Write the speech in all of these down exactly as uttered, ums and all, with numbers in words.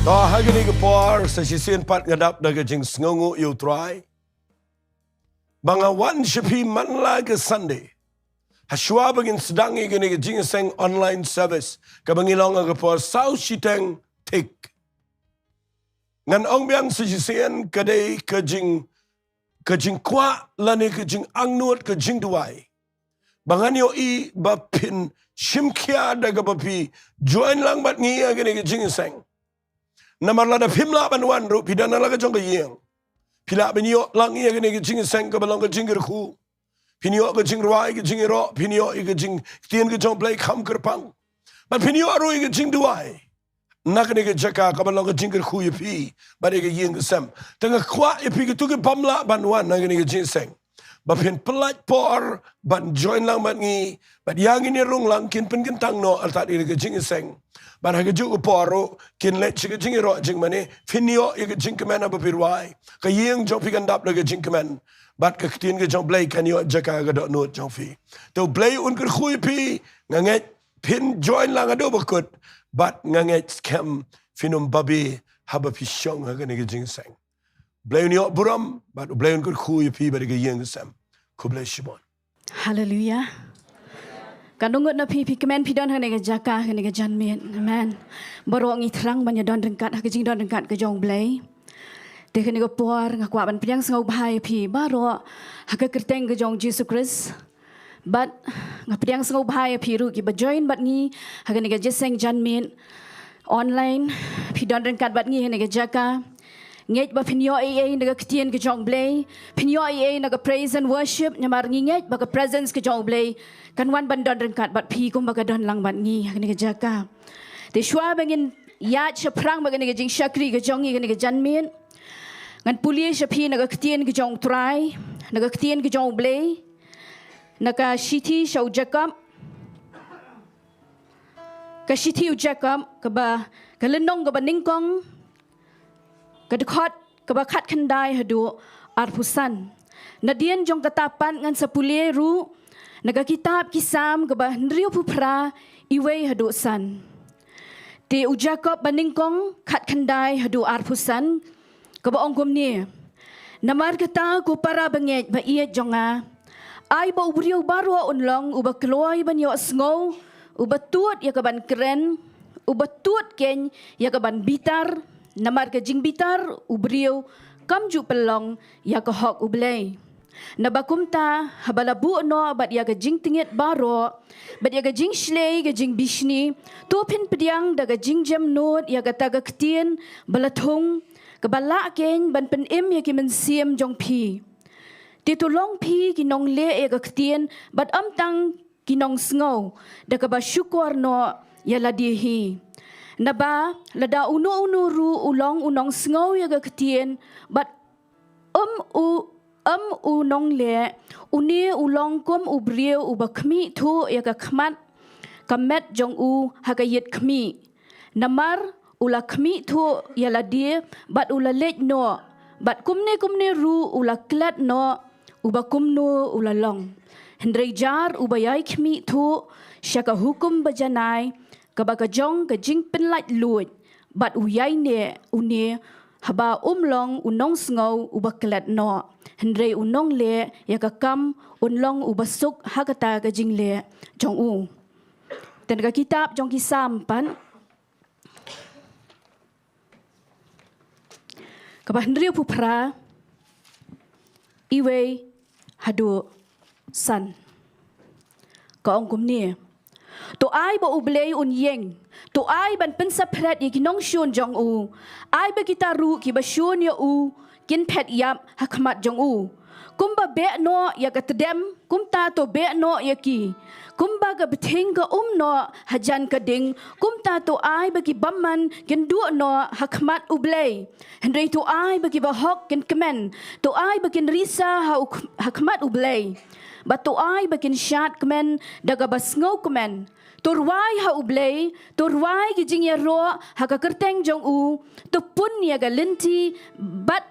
To ha kane ka por sa shisien pat nga dap da ka jingsngewnguh ïa U Trai ba nga wan sha phi man la ka Sunday, ha shuwa ba ngin sdang ïa kane ka jingïaseng online service kaba ngi long ha ka por saw shiteng thik. Ngan ong biang sa shisien ka dei ka jing, ka jingkwah lane ka jingangnud, ka jingduwai ba ngan ïohi ba phin shim khia da kaba phi join lang bad ngi ha kane ka jingïaseng. Namar lada phim lah ban wan ruh, phi don ha la ka jong ka ïing, phi lah ban ïoh lang ïa kane ka jingïaseng kaba long ka jingkyrkhu. Phin ïoh ka jingrwai, ka jingïaroh, phin ïoh ïa ka jing, ktien ka jong U Blei kham kyrpang. Bad phin ïoh ruh ïa ka jingduwai na kane ka jaka kaba long ka jingkyrkhu ïa phi bad ïa ka ïing ka sem. Te nga kwah ïa phi kito ki bym lah ban wan na kane ka jingïaseng, ba phin pyllait por ban join lang bad ngi, bad ïa ngin ïa rung lang, kin pynkyntang noh artat ïa ka jingïaseng. Bad ha kajuh ka por ruh kin leit sha ka jingïaroh jingmane, phin ïoh ïa ka jingkmen haba phi rwai. Ka ïing jong phi kan dap da ka jingkmen, bad ka ktien ka jong U Blei kan ïoh jaka ha ka dohnud jong phi. Te U Blei un kyrkhu ïa phi. Nga ngeit phin join lang haduh ba kut, bad nga ngeit skhem phin ym babe haba phi shong ha kane ka jingïaseng. U Blei un ïoh burom bad U Blei un kyrkhu ïa phi bad ïa ka ïing ka sem. Khublei shibun. Haleluya. Katno ngut na phi, phi kmen phi don ha kane ka jaka ha kane ka janmiet? Amen. Baroh ngi thrang ban ïa don ryngkat ha ka jingdon ryngkat ka jong U Blei. Te ha kane ka por nga kwah ban pdiang sngewbha ïa phi baroh ha ka kyrteng ka jong U Jisu Khrist. Bad nga pdiang sngewbha ïa phi ruh kiba join bad ngi ha kane ka jingïaseng janmiet online. Phi don ryngkat bad ngi ha kane ka jaka. Ngeit ba phin ïoh ei ei na ka ktien ka jong U Blei, phin ïoh ei ei na ka praise and worship, namar ngi ngeit ba ka presence ka jong U Blei kan wan ban don ryngkat bad phi kumba ka don lang bad ngi ha kane ka jaka. Te shuwa ba ngin ïaid shaphrang bad kane ka jingshakri ka jong ngi ha kane ka janmiet, ngan pule sha phi na ka ktien ka jong U Trai, na ka ktien ka jong U Blei, na ka shithi sha u Jakob, ka shithi u Jakob, kaba, ka lynnong kaba nyngkong, ka dkhot kaba khatkhyndai haduh arphew san. Nadien jong kata pat ngan sa pule ruh na ka kitab Ki Salm kaba hynriewphew phra, iwei haduh san. Te u Jakob ba nyngkong, khatkhyndai haduh arphew san, kaba ong kumne: Namar kata, ko para bangeit ba ïeit jong nga, ai ba u briew baroh un long uba kloi ban ïohsngew, uba tut ïa ka ban kren, uba tut keiñ ïa ka ban bitar, namar ka jingbitar u briew kam ju pynlong ïa ka hok U Blei. Naba kumta, haba la buh noh bad ïa ka jingtngit baroh, bad ïa ka jingshlei ka jingbishni, to phin pdiang da ka jingjemnud ïa kata ka ktien ba la thung, kaba lah keiñ ban pynim ïa ki mynsiem jong phi. Te to long phi ki nongleh ïa ka ktien, bad ym tang ki nongsngew, da kaba shukor noh ïa lade hi. Naba lada uno uno ruh u long u nongsngew ïa ka ktien, bad ym u, ym u nongleh, une u long kum u briew uba khmih thuh ïa ka khmat ka met jong u ha ka ïit khmih. Namar u la khmih thuh ïa lade, bad u la leit noh, bad kumne kumne ruh u la klet noh, uba kumno u la long. Hynrei jar uba ïai khmih thuh sha ka hukum bajanai, kaba ka jong ka jingpynlait luid, bad u ïaineh une, haba um long u nongsngew uba klet noh, hynrei u nongleh ïa ka kam un long uba suk ha kata ka jingleh jong u. Te na ka kitab jong Ki Salm pat, kaba hynriewphew phra, iwei haduh san, ka ong kumne: To ai ba U Blei un ïeng, to ai ban pynsaphriang ïa ki nongshun jong u, ai ba kita ruh kiba shun ïa u kin phet ïap ha khmat jong u. Kumba beh noh ïa ka tdem, kumta to beh noh ïa ki. Kumba ka bthing ka um noh hajan ka ding, kumta to ai ba ki bymman kin duh noh ha khmat U Blei. Hynrei to ai ba ki bahok kin kmen, to ai ba kin risa ha u, ha khmat U Blei. Bad to ai ba kin shad kmen da kaba sngewkmen. To rwai ha U Blei, to rwai ki jingïaroh ha ka kyrteng jong u, to pun ïa ka lynti, bad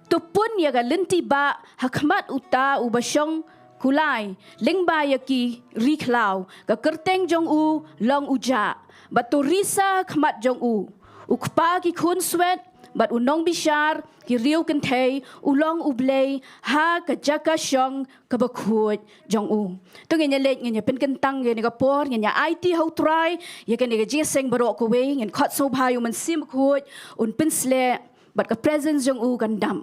to pun ïa ka lynti bah ha khmat uta uba shong kulai lyngba ïa ki ri khlaw. Ka kyrteng jong u long Uja, bad to risa ha khmat jong u. U Kpa ki khun swet bad u nongbishar ki riew kynthei, u long U Blei ha ka jaka shong kaba khuid jong u. To ngin ïa leit, ngin ïa pynkyntang ïa kane ka por, ngin ïa aiti ha U Trai ïa kane ka jingïaseng baroh kawei, ngin khot sngewbha ïa U Mynsiem Bakhuid un pynsleh bad ka presence jong u kan dap.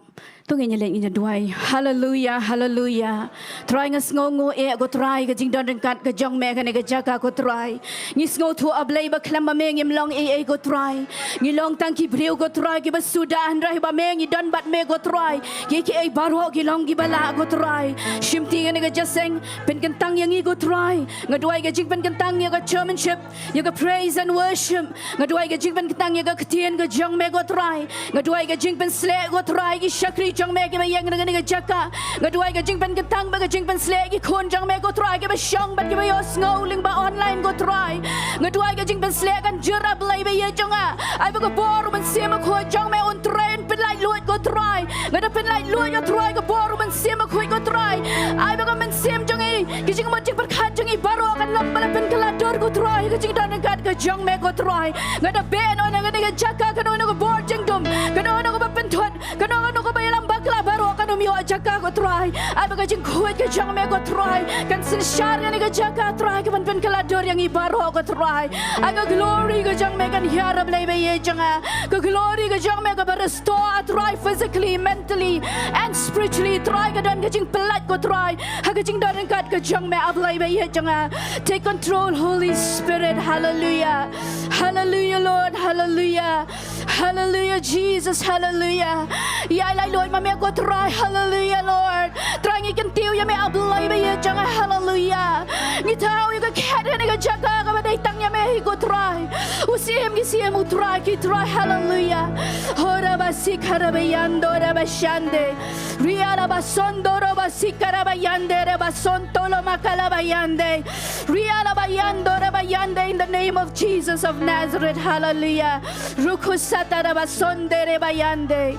To ngin ïa leit, ngin ïa duwai. Haleluia, haleluia. Trai, nga sngewnguh eh ko Trai ka jingdon ryngkat ka jong me ha kane ka jaka ko Trai. Ngi sngewthuh A Blei ba khlem ma me ngim long ei ei ko Trai. Ngi long tang ki briew ko Trai kiba suda, hynrei ba me ngi don bad me ko Trai, kiei kiei baroh ki long kiba lah ko Trai. Shimti kane ka jingïaseng, pynkyntang ïa ngi ko Trai. Nga duwai ka jingpynkyntang ïa ka chairmanship, ïa ka praise and worship. Nga duwai ka jingpynkyntang ïa ka ktien ka jong me ko Trai. Nga duwai ka jingpynsleh ko Trai ki shakri jong me kiba ïeng na kane ka jaka. Nga duwai ka jingpynkyntang bad ka jingpynsleh ki khun jong me ko Trai kiba shong bad kiba ïohsngew lyngba online ko Trai. Nga duwai ka jingpynsleh kan jur A Blei ba ïeit jong nga. Ai ba ka bor U Mynsiem Bakhuid jong me un trei, un pynlait luid ko Trai. Nga da pynlait luid ko Trai ka bor U Mynsiem Bakhuid ko Trai. Ai ba ka mynsiem jong ngi, ki jingmut jingpyrkhat jong ngi baroh kan long ba la pynkylla dur ko Trai ha ka jingdon ryngkat ka jong me ko Trai. Nga da beh noh na kane ka jaka, kano kano ka bor jingdum, kano kano kaba pynthut, kano kano kaba ïalam bakla baroh kan ym ïoh jaka ko Trai. Ai ba ka jingkhuid ka jong me ko Trai kan synshar kane ka jaka Trai, kaban pynkylla dur ïa ngi baroh ko Trai. Ai ka glory ka jong me kan hiar A Blei ba ïeit jong nga. Ka glory ka jong me kaba restore Trai physically, mentally and spiritually. Trai ka don ka jingpynlait ko Trai ha ka jingdon ryngkat ka jong me A Blei ba ïeit jong nga. Take control, Holy Spirit. Hallelujah. Hallelujah, Lord. Hallelujah. Hallelujah, Jesus. Hallelujah. Ïa lait luid ma me ko Trai. Hallelujah, Lord. Trai ngi kyntiew ïa me A Blei ba ïeit jong nga. Hallelujah. Ngi thaw ïa ka khet ha kane ka jaka kaba dei tang ïa me hi ko Trai. U Syiem ki syiem, U Trai ki trai. Hallelujah. Hora ba sikara ba yando ra ba shande. Ria ra ba sondo ro ba sikara ba yande ra ba sonto lo makala ba yande. Ria ra ba yando ra ba yande in the name of Jesus of Nazareth. Hallelujah. Rukusata ra ba sonde re ba yande.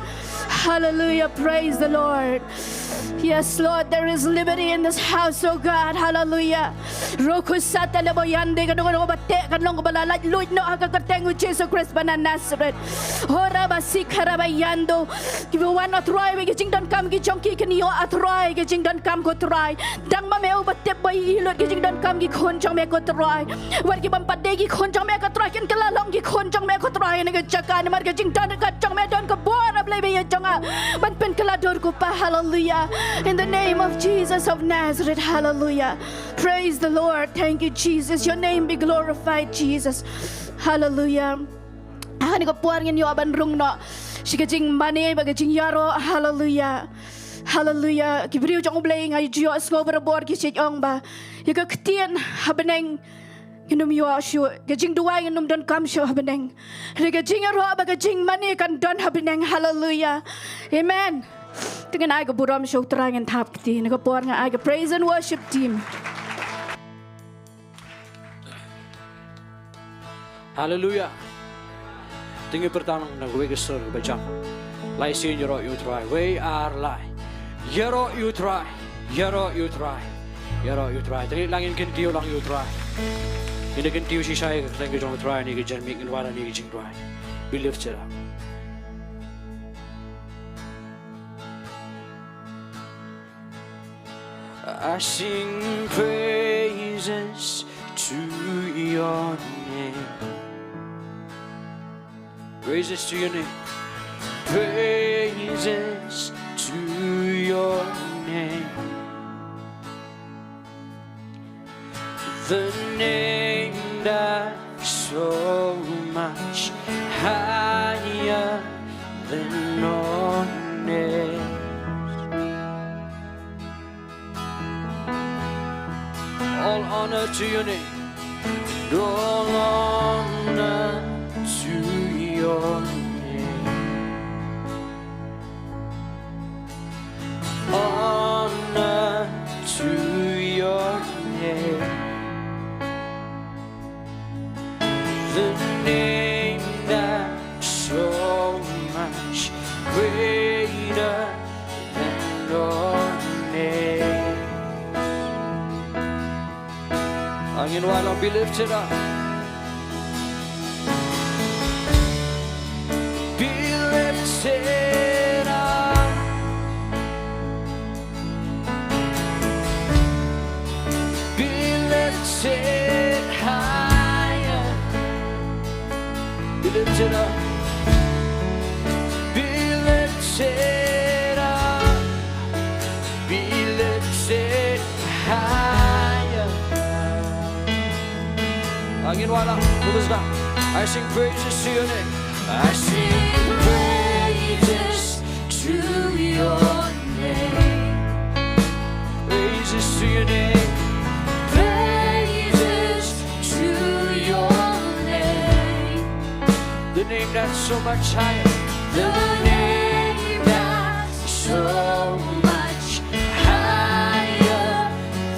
Hallelujah. Praise the Lord. Yes, Lord, there is liberty in this house, oh God. Hallelujah. Rukusata le ba yande, kano kano ba teh, kan long ba la lait luid noh ha ka kyrteng u Jesu Khrist ba na Nazareth. Hora ba sikara ba yando. Kiba wan, ah Trai, ba ki jingdonkam ki jong ki kin ïoh, ah Trai, ki jingdonkam ko Trai. Dang ma me uba tip ba i lut ki jingdonkam ki khun jong me ko Trai. Wat ki bym pat dei ki khun jong me ko Trai, kin kylla long ki khun jong me ko Trai. Ïa kane ka jaka namar ka jingdon ka jong me, don ka bor A Blei ba ïeit jong nga ban pynkylla dur ko Pa. Hallelujah. In the name of Jesus of Nazareth. Hallelujah. Praise the Lord. Thank you, Jesus. Your name be glorified, Jesus. Hallelujah. Ha kane ka por ngin ïoh ban rung noh sha ka jingmane bad ka jingïaroh. Hallelujah. Hallelujah. Ki briew jong U Blei, nga ju ïohsngew barabor ki shait ong ba ïa ka ktien ha bneng ngin ym ïoh shuh, ka jingduwai ngin ym donkam shuh ha bneng. Hynrei ka jingïaroh bad ka jingmane kan don ha bneng. Hallelujah. Amen. Te ngin ai ka burom sha U Trai, ngin thap kti. Ha kane ka por nga ai ka praise and worship team. Hallelujah. Te ngin pyrta lang na kawei ka sur kaba jam. Lai sien, ïaroh ïa U Trai. Wei ar lai. Ïaroh ïa U Trai. Ïaroh ïa U Trai. Ïaroh ïa U Trai. Te ngin lang, ngin kyntiew lang ïa U Trai. Ngin kyntiew shisha ïa ka kyrteng ka jong U Trai ha kane ka janmiet, ngin wan ha kane ka jingduwai. Be lifted up. I sing praises to your name. Praises to your name. Praises to your name. The name that's so much higher than all names. All honor to your name. All honor to your name. Honor to your name. The name that's so much greater than all names. Angin wala, be lifted up. lifted up. Be lifted higher. Be lifted up. Be lifted up. Be lifted higher. Angin wala, lubus ka. I sing praises to your name. I sing praises to your name. Praises to your name. Praises to your name. The name that's so much higher. The name that's so much higher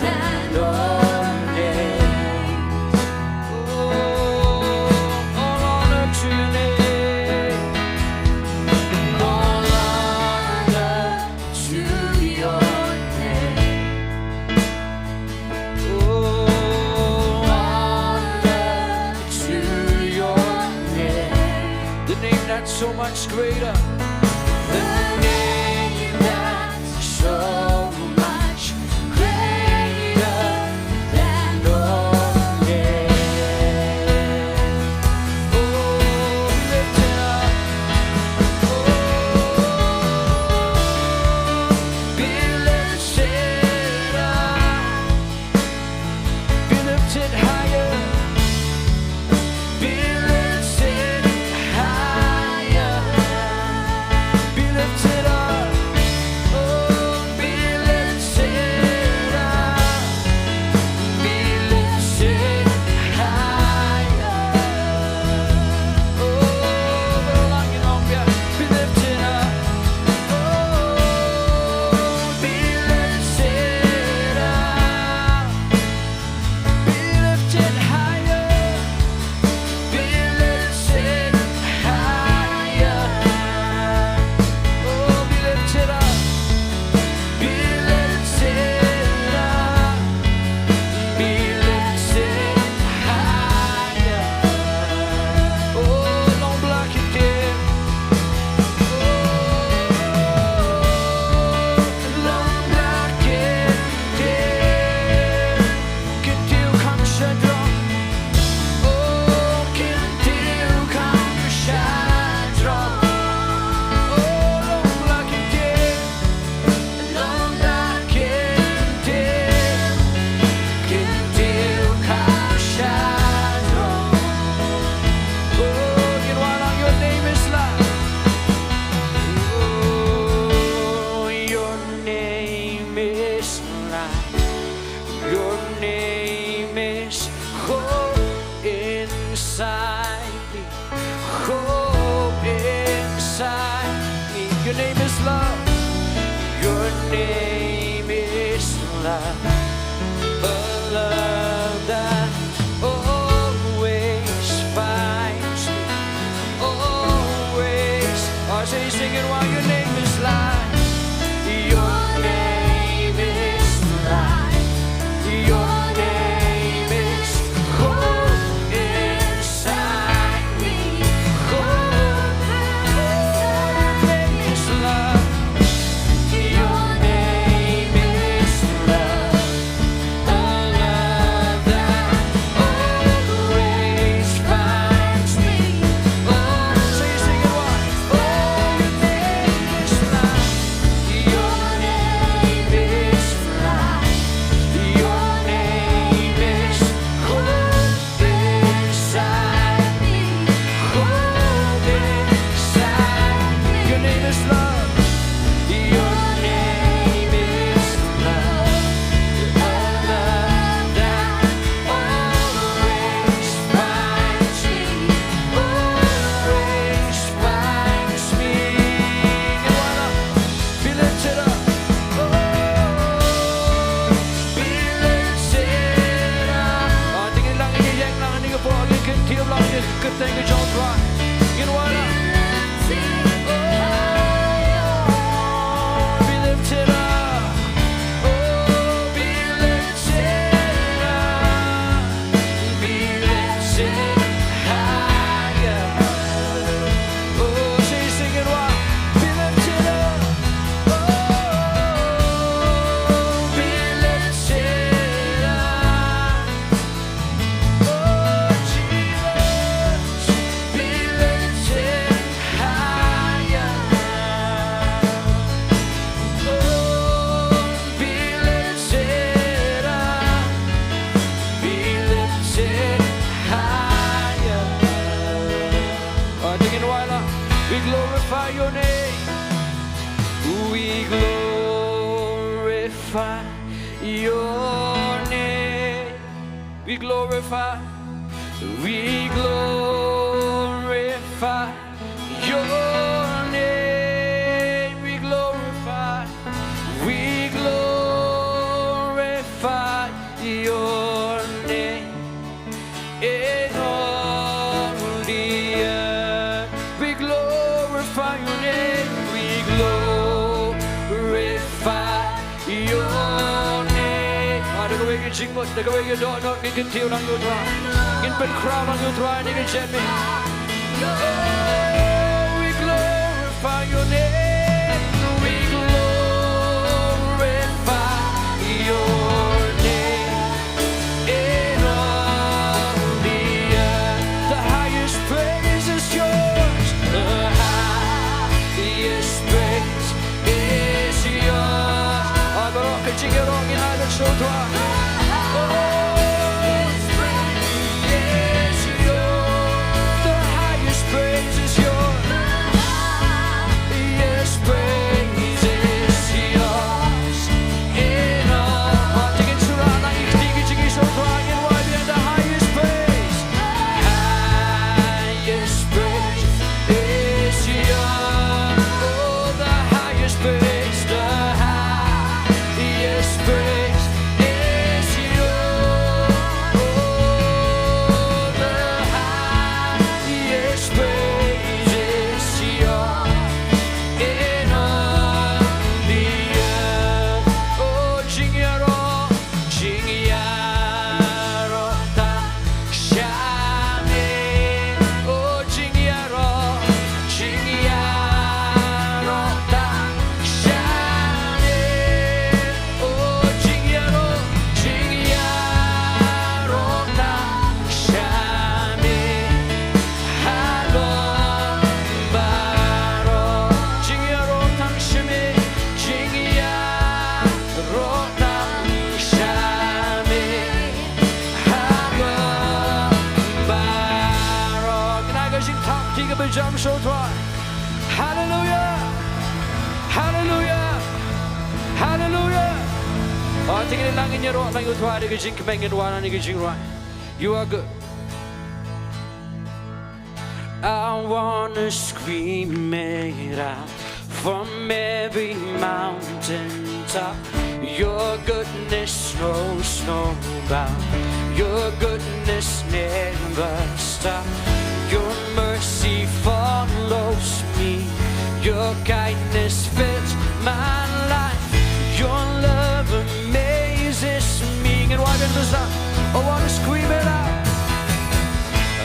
than all names. Oh, all honor to your name. All honor to your name. Oh, honor to your name. The name that's so much greater. The name that's so much greater than all names. Oh, be lifted up. Oh, be lifted up. Be lifted higher. Be lifted higher. Be lifted up. Oh, be lifted up. Be lifted higher. Oh, be lifted up. Oh, be lifted up. Be lifted higher. Be lifted higher. Oh, be lifted up. Be lifted up. Be lifted higher. Oh, long black and dim. Oh, long black and dim. Kyntiew kham shadrong. Oh, kyntiew kham shadrong. Oh, long black and dim. Long black and dim. Kyntiew kham shadrong. Oh, ngin wanrah, your name is light. Oh, your name is light. Your name is hope inside me. Hope inside me. Your name is love. Your name is love. A love that always finds me. Always. Our singing while your name is light. Your name is light. Your name is hope inside me. Hope. Your name is love. Your name is love. Your name. We glorify your name. We glorify, we glorify your name. We glorify, we glorify your name. In all the earth, we glorify your name, we glorify your name. Ah, da kawei ka jingmut, da kawei ka dohnud, ngin kyntiew lang ïa U Trai. Ngin pynkhraw lang ïa U Trai, ngin kyntiew. Oh, we glorify your name, we glorify your name. In all the earth, the highest praise is yours. The highest praise is yours. Ah, baroh ka jingïaroh ngin ai lad sha U Trai. Oh, is yours. The highest praise is yours. Yes, praise is yours. In all, ah, to get to run, I think it's in his own crying, why be the highest praise? Highest praise is yours. Oh, the highest praise, the highest praise is yours. Oh, the highest praise is yours. In all the earth, oh, jingïaroh, jingïaroh tang sha me. Oh, jingïaroh, jingïaroh tang sha me. Oh, jingïaroh, jingïaroh tang sha me. Ha long baroh, jingïaroh tang sha me, jingïaroh tang sha me. Ha long baroh. Kane ka jingthap kti kaba jam sha U Trai. Hallelujah. Hallelujah. Hallelujah. Oh, te ngin ïaroh lang ïa U Trai da ka jingkmen, ngin wan ha ka jingrwai. You are good. I wanna scream it out from every mountain top. Your goodness knows no bound. Your goodness never stops. Your mercy follows me. Your kindness fills my life. Your love amazes me. Ngin wad bynta sa. I wanna scream it out.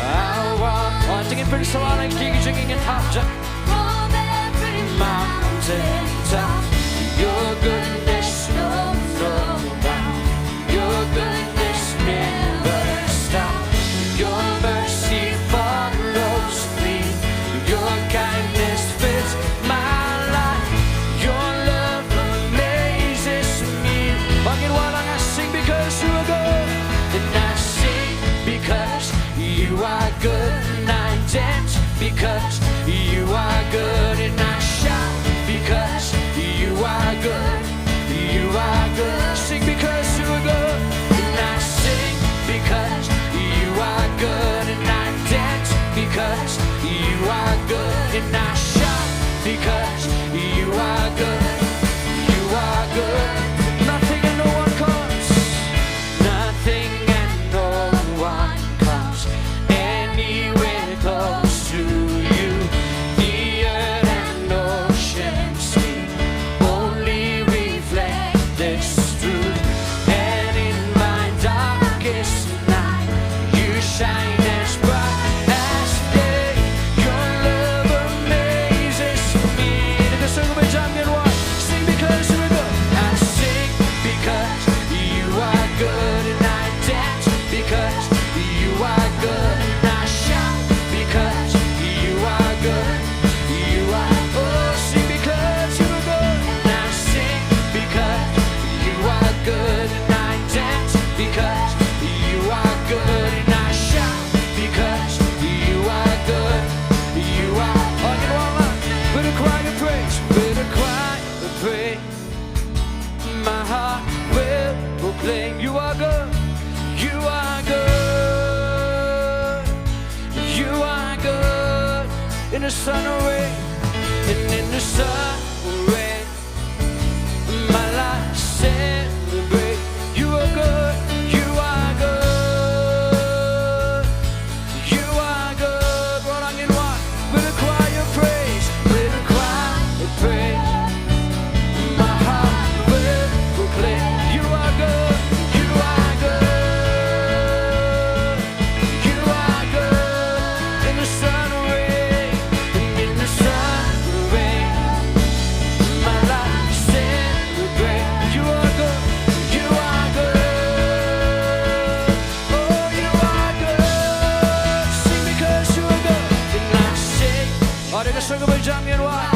I want, oh, to ngin pynsawa lang ïa ki jingïaroh. From every mountain top, your goodness knows no bound. Your goodness never stops. Your mercy follows me. Your kindness fills my life. Your love amazes me. Ngin wan lang, I sing because you are good. And I sing because you are good. And I dance because you are good. And I shout because you are good. You are good. Sing because you are good. And I sing because you are good. And I dance because you are good. And I shout because you are good. You are good. Nothing and no one comes. Nothing and no one comes anywhere close to you. The earth and ocean sleep, only reflect this truth. And in my darkest night, you shine as bright as day. Your love amazes me. Sing because you are good. I sing because you are good, and I dance because you are good, and I shout because you are good. You are, oh, sing because you are good, and I sing because you are good, and I dance because you are good, and I shout the sun away, and in the sun away, my life celebrate. You are good, you are good, you are good. Run on in one, with a choir of praise, with a choir of praise. My heart will proclaim, you are good, you are good. You are good in the sun rays, in the sun rays. My life celebrate. You are good, you are good. Oh, you are good. Sing because you are good. And I say, oh, they're gonna sing about John and why.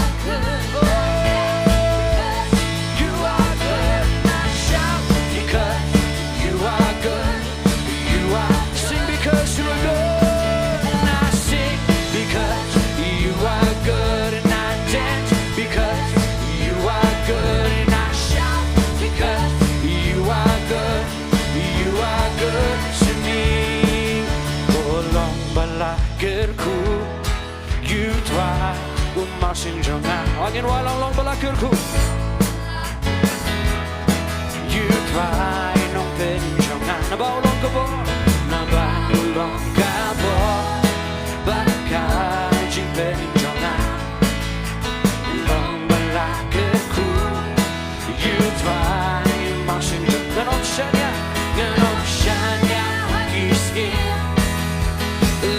Oh, you are good. And I shout because you are good. You are, sing because you are good, and I sing because you are good, and I dance because you are good, and I shout because you are good, you are good to me. Oh, long ba la kyrkhu ïa u Trai u Mynsiem jong nga. Ngin wan long long ba la kyrkhu ïa u Trai Nongpynim jong nga. Naba u long ka bor, naba u long ka bor bad ka jingpynim jong nga. Long ba la kyrkhu ïa u Trai u Mynsiem jong nga. Ngan ym shaniah, ngan ym shaniah ha ki syiem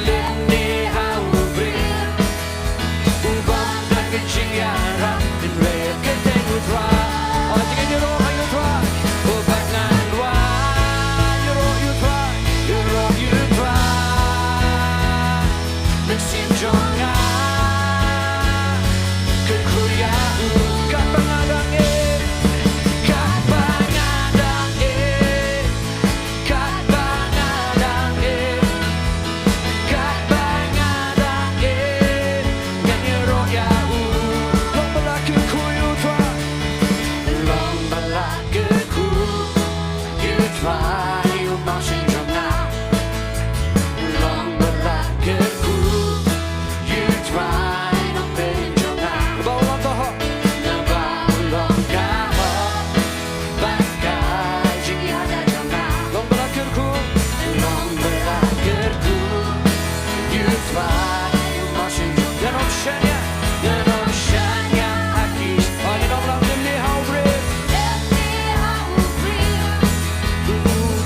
lane ha u briew. U bym don ka jingïarap, hynrei ka kyrteng u Trai. Oh, to ngin ïaroh ïa u Trai. Oh, bad ngan wan ïaroh ïa u Trai, ïaroh ïa u Trai. Mynsiem jong nga kyrkhu ïa u, katba nga dang im, katba nga dang im. Katba nga dang im, katba nga dang im, ngan ïaroh ïa u. Long ba la kyrkhu ïa u Trai, long ba la kyrkhu ïa u Trai u Mynsiem jong nga. Long ba la kyrkhu ïa u Trai Nongpynim jong nga. Naba u long ka hok, naba u long ka hok. Bad ka jingïada jong nga. Long ba la kyrkhu, long ba la kyrkhu ïa u Trai u Mynsiem jong nga. Ngan ym shaniah, ngan ym shaniah ha ki. Oh, ngan ym lah lane ha u briew. Lane ha u briew. U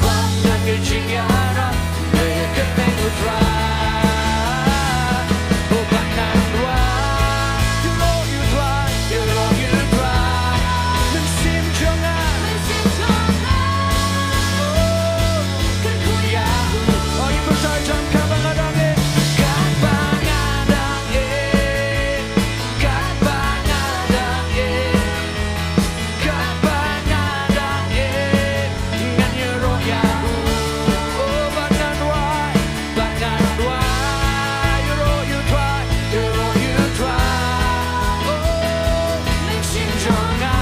bym don ka jingïarap, hynrei ka kyrteng u Trai. Oh, bad ngan wan ïaroh ïa u Trai, ïaroh ïa u Trai. Mynsiem jong nga, mynsiem jong nga. Oh, kyrkhu ïa u. Oh, ïa u Trai jong nga katba nga dang im, katba nga dang im, katba nga dang im. Katba nga dang im, ngan ïaroh ïa u. Oh, bad ngan wan, bad ngan wan ïaroh ïa u Trai, ïaroh ïa u Trai. Oh, mynsiem jong nga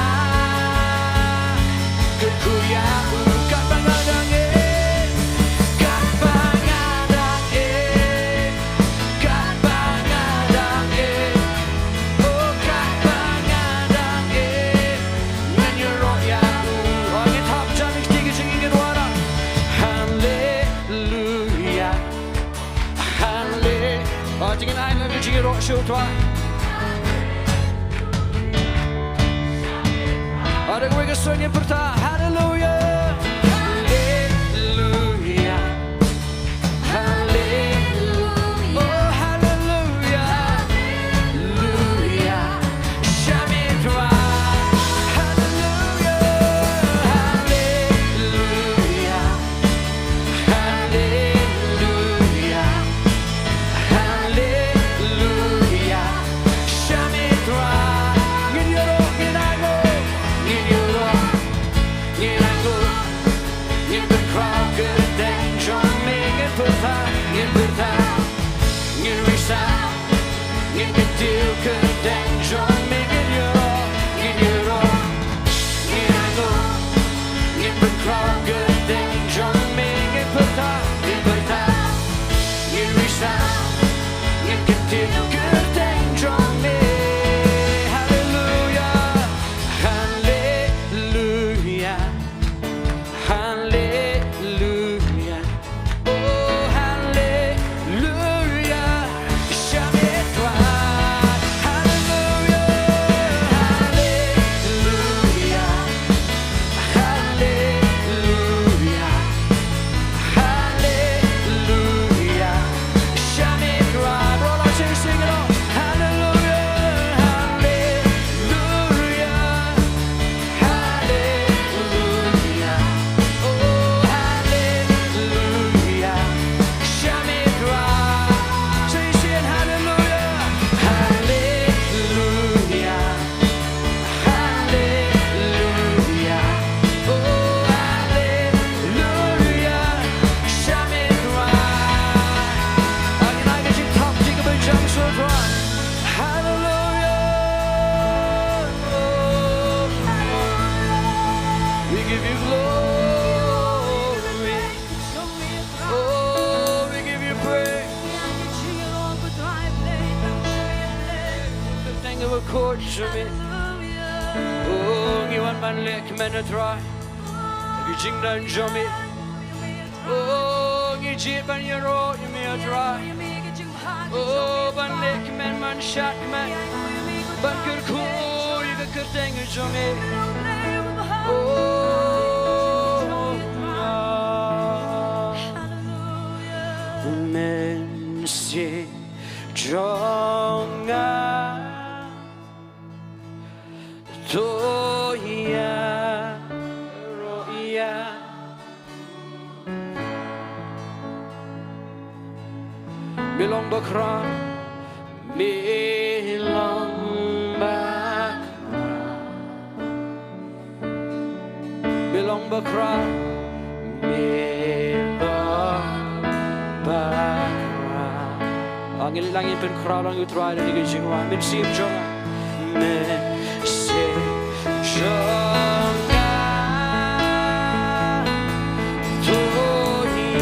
kyrkhu ïa u. Katba nga dang im, katba nga dang im. Katba nga dang im, oh, katba nga dang im, ngan ïaroh ïa u. Oh, ngin thap jan ïa kti ki jingïaroh. Haleluia, hale-, oh, to ngin ai ïa ki jingïaroh sha u Trai. Oh, da kawei ka sur ngin pyrta. Haleluia, haleluia. Hallelujah. Oh, hallelujah. Hallelujah. Shah me Trai. Hallelujah. Hallelujah. Hallelujah. Hallelujah. Shah me Trai. Ngin ïaroh, ngin ainguh. Ngin ïaroh. Ngin ainguh jong me. O, ngi wan ban leh kmen, O Trai, ki jingdon jong me. O, ngi jied ban ïaroh ïa me, O Trai. O, ban leh kmen, ban shad kmen, ban kyrkhu ïa ka kyrteng jong me. O, mynsiem jong nga to ïaroh ïa me. Long Bakhraw, me long Bakhraw, me long Bakhraw, me long Bakhraw. Ah, ngin leit lang, ngin pynkhraw lang ïa U Trai ha kane ka jingwan. Mynsiem jong nga, mynsiem jong nga to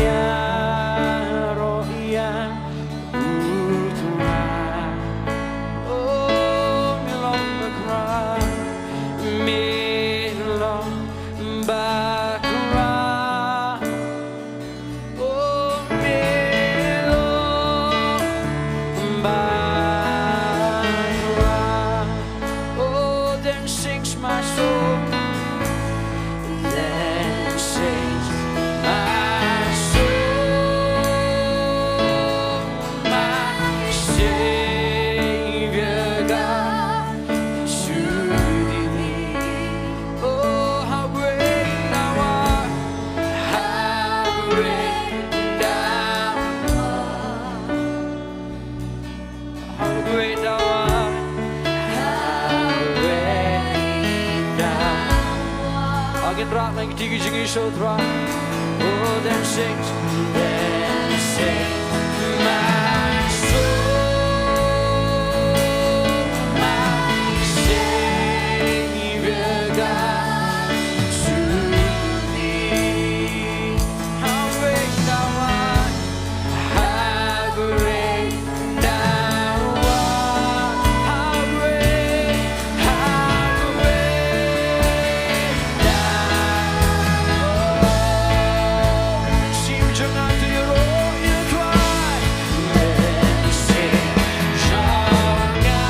ïaroh ïa U Trai. O, me long Bakhraw, me long Bakhraw. O, me long Bakhraw. Oh, then sings my soul. Then sings my soul, my Savior God, to thee. Oh, how great thou art, how great thou art. How great thou art. How great thou art. Ngin rah lang kti ki jingïasoh, Trai. Oh, then sings, then sings my soul, my Savior God, to thee. How great thou art. How great thou art, how great, how great thou art. Mynsiem jong nga to ïaroh ïa U Trai. Mynsiem jong nga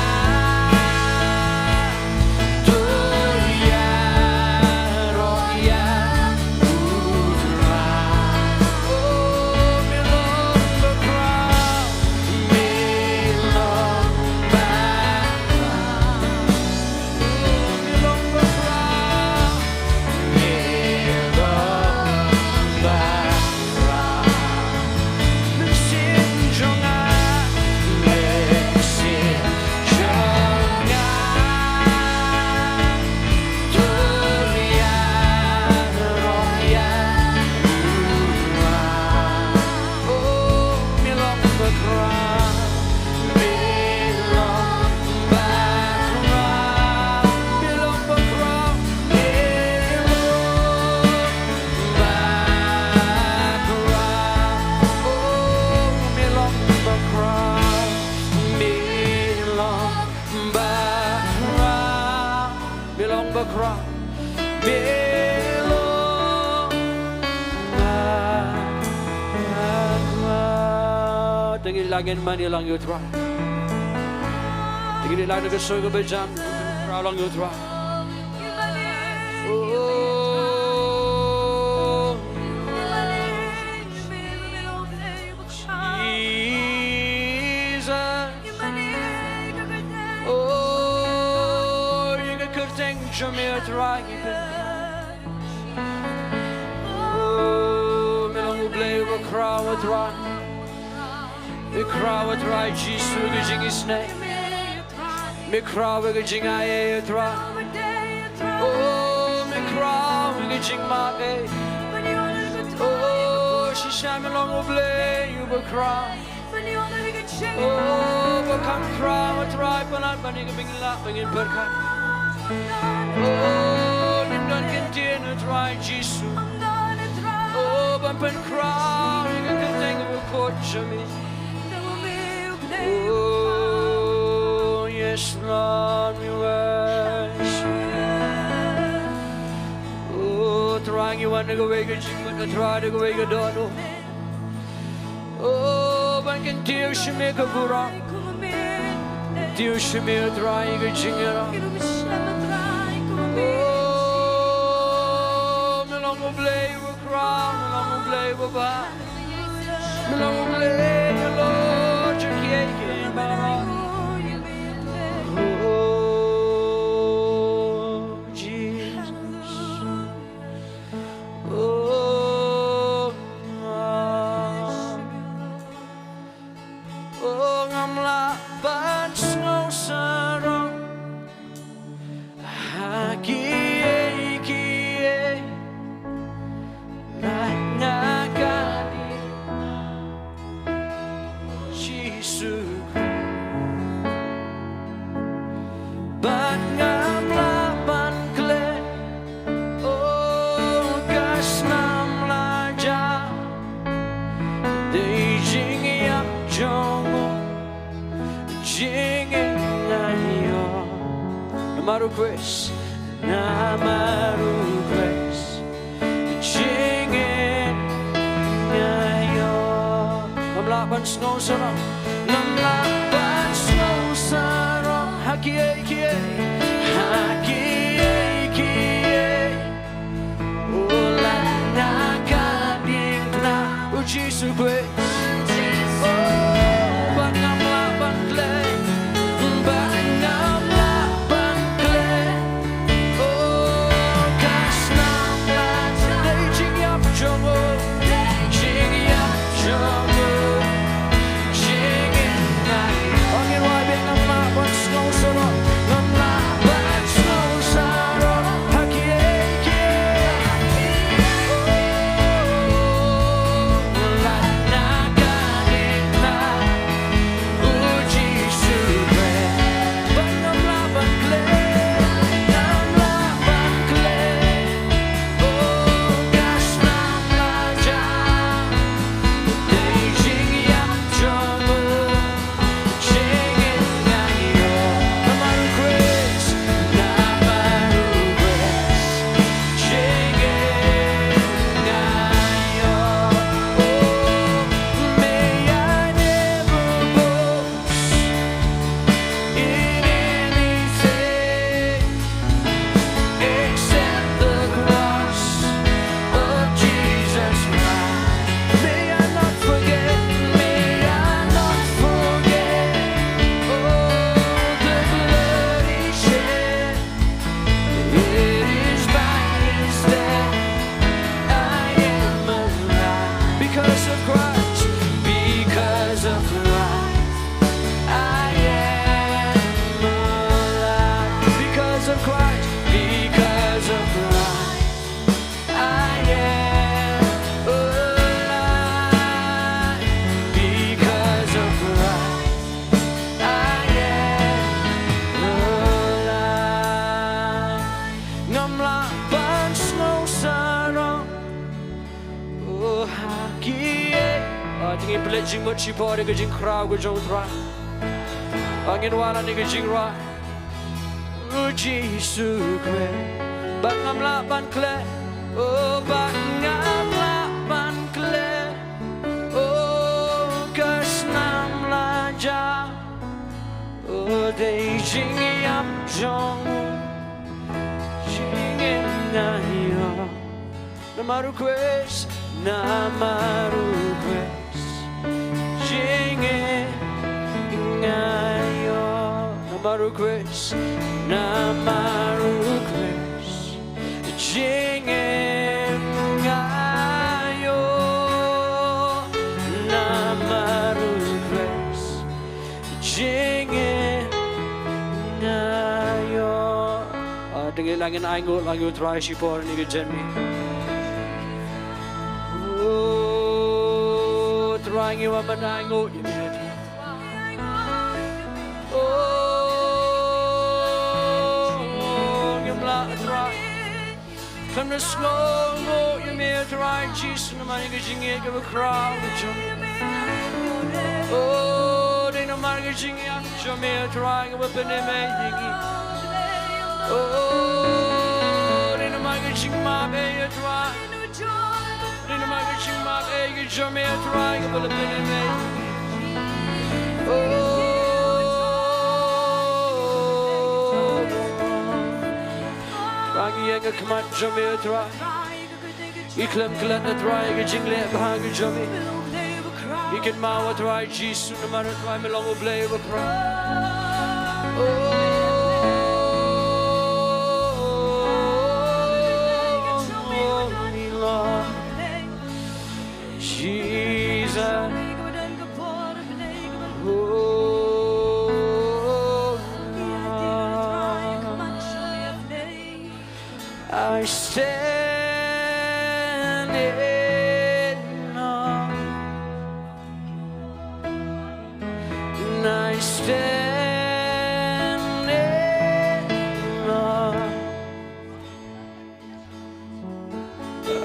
to ïaroh ïa U Trai. Oh, me long Bakhraw, me long Bakhraw. Oh, me long Bakhraw, me long Bakhraw. Mynsiem jong nga, mynsiem jong nga to ïaroh ïa U Trai. Oh, me long Bakhraw, me long Bakhraw, me long Bakhraw, me long Bakhraw. Oh, me long Bakhraw, me long Bakhraw, me long Bakhraw, me long Bakhraw. Te ngin leit lang, ngin mane lang ïa U Trai. Te ngin leit lang na ka sur kaba jam, khraw lang ïa U Trai. Oh, Jesus. Oh, ïa ka kyrteng jong me, O Trai, ngi pyn. Oh, me long U Blei uba khraw, O Trai. Me khraw, O Trai Jisu, ka jingisynei. Me khraw ïa ka jingaiei, O Trai. Oh, me khraw ïa ka jingmap ei. Oh, shisha me long U Blei uba khraw. Oh, ba kham khraw, O Trai, palat ban ïa ka bynñiah ba ngin pyrkhat. Oh, ngim don kyntien, O Trai Jisu. Oh, ban pynkhraw ïa ka kyrteng bakhuid jong me. Oh, yes, Lord, we Ban da kawei ka jingmut, A Trai, da kawei ka dohnud. O, ban kyntiew sha me ka burom. Kyntiew sha me, A Trai, ka jingïarap. O, me long U Blei uba khraw, me long U Blei uba bha. Me long U Blei halor jong kiei kiei baroh. O, Jesus. O, ngam, o, ngam lah ban sngewsarong ha kiei kiei. Lait nga ka ding, Jisu Khrist. Bad ngam lah ban klet, o, ka snam la jam. Dei jingïap jong u, jingïap nga ïoh. Namar U Khrist, namar U Khrist. Jingïap nga ïoh. Ngam lah ban sngewsarong. Ngam lah ban sngewsarong ha kiei kiei, ha kiei kiei. O, lait nga ka diengphna, O Jisu Khrist. O, bad ngam lah ban klet, bad ngam lah ban klet. O, ka snam la jam. Dei jingïap jong u, dei jingïap jong u, jingïap nga ïoh. Ngin wad bad ngam lah ban sngewsarong, ngam lah ban sngewsarong ha kiei kiei. O, lait nga ka diengphna, O Jisu Khrist. Bad ngam lah ban klet, ngam lah ban klet. O, ka snam la jam. Dei jingïap jong u, jingïap nga ïoh. Namar U Khrist, namar U Khrist. Jingïap nga ïoh. O, may I never boast in anything except the cross of Jesus Christ. May I not forget, may I not forget, oh, the blood He shed. It is by His death I am alive. Because of Christ, because of Christ, I am alive. Because of Christ, because of Christ, I am alive. Because of Christ, I am alive. Ngam lah ban sngewsarong, oh, ha kiei. Ah, to ngin pynleit jingmut shipor ïa ka jingkhraw ka jong U Trai. Ah, ngin wan ïa ka jingrwai. Oh, Jisu Khrist. Bad ngam lah ban klet. Oh, bad ngam lah ban klet. Oh, ka snam la jam. Oh, dei jingïap jong u, jingïap nga ïoh. Namar U Khrist, namar U Khrist, jingïap nga ïoh. Namar U Khrist, namar U Khrist, jingïap nga ïoh. Namar U Khrist, jingïap nga ïoh. Ah, to ngin, ngin ainguh lang ïa U Trai shipor ïa kane ka jingmut. Oh, Trai, ngi wan ban ainguh ïa me. Oh, ngim lah, Trai. Kan sngewnguh ïa me, Trai Jisu, namar ïa ka jingïeit kaba khraw ka jong me. Oh, dei namar ka jingïap jong me, Trai, kaba pynim ïa ngi. Oh, dei namar ka jingmap ïa, Trai. Jingmap ei ka jong me, Trai, kaba la pynlehnoh. Oh, Trai, ngi ïeng ha khmat jong me, Trai. Ngi khlem klet, Trai, ka jingleh bha ka jong me. Ngi kynmaw, Trai Jisu, namar, Trai, me long U Blei uba khraw. Oh, Lord. Jesus. Oh, I stand in awe. And I stand in awe.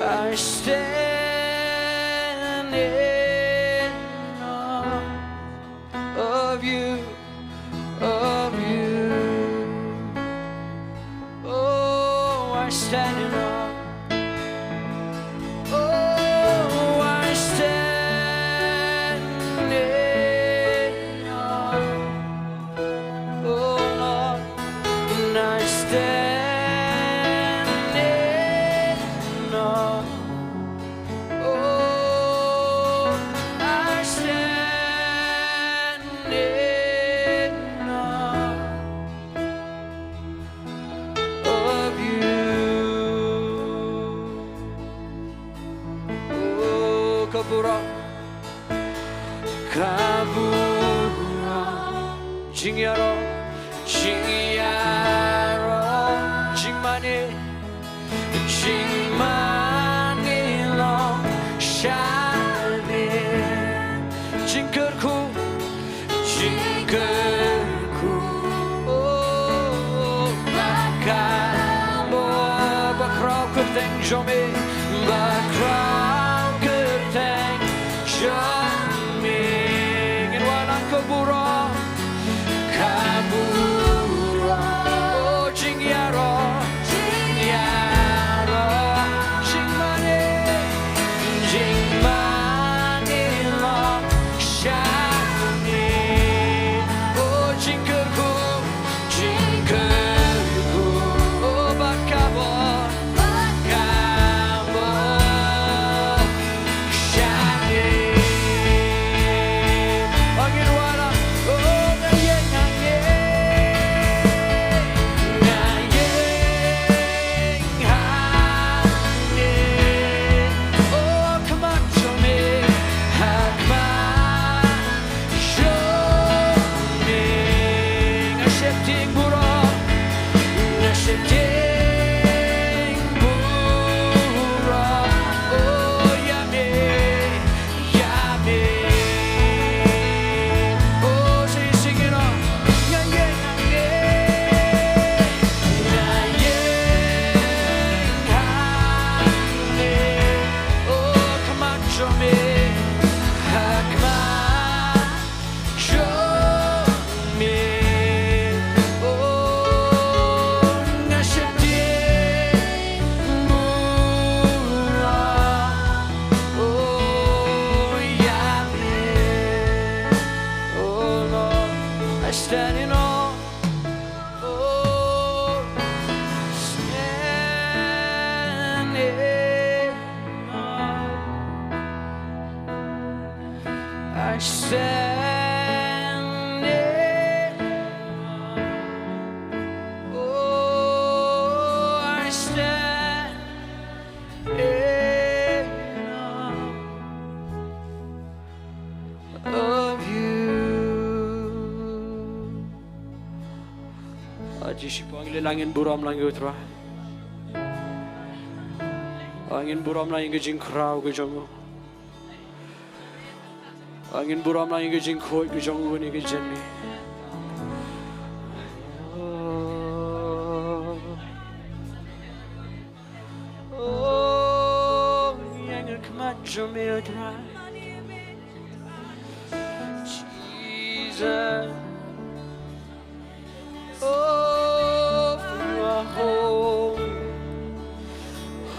I stand in awe of you, of you. Oh, I stand in awe. Oh, I stand in awe. Oh Lord, and I stand in awe. Oh, I stand in awe of you. Oh, ka burom. Ka burom, jingïaroh, jingïaroh, jingmane, jingmane long sha me, jingkyrkhu, jingkyrkhu, oh, ba ka, oh, ba khraw kyrteng jong me, ba khraw kyrteng jong me. Ngin wallam ka burom, ka burom. Oh, jingïaroh, jingïaroh, jingmane, jingmane long sha me. Oh, jingkyrkhu, jingkyrkhu, oh, ba ka bor, ba ka bor sha me. Oh, ngin wallam, oh, nga ïeng hangne, nga ïeng hangne, oh, khmat jong me, ha khmat jong me, nga sheptieng burom, nga sheptieng burom, oh, ïa me, ïa me. Oh, sing, sing it on. Nga ïeng hangne, nga ïeng hangne, oh, khmat jong me, ha khmat jong me, oh, nga sheptieng burom, oh, ïa me. Oh Lord, I stand in awe. Oh, stand in awe. I stand in awe. Oh, I stand in awe of you. Ah, Jisu, pang le lang in burom lang ïa u Trai. Pang in burom lang ïa ka jingkhraw ka jong u. Pang in burom lang ïa ka jingkhuid ka jong u ne ka jingmane. Oh, ïa nga khmat jong me, oh Trai. Jesus. Oh, you are holy.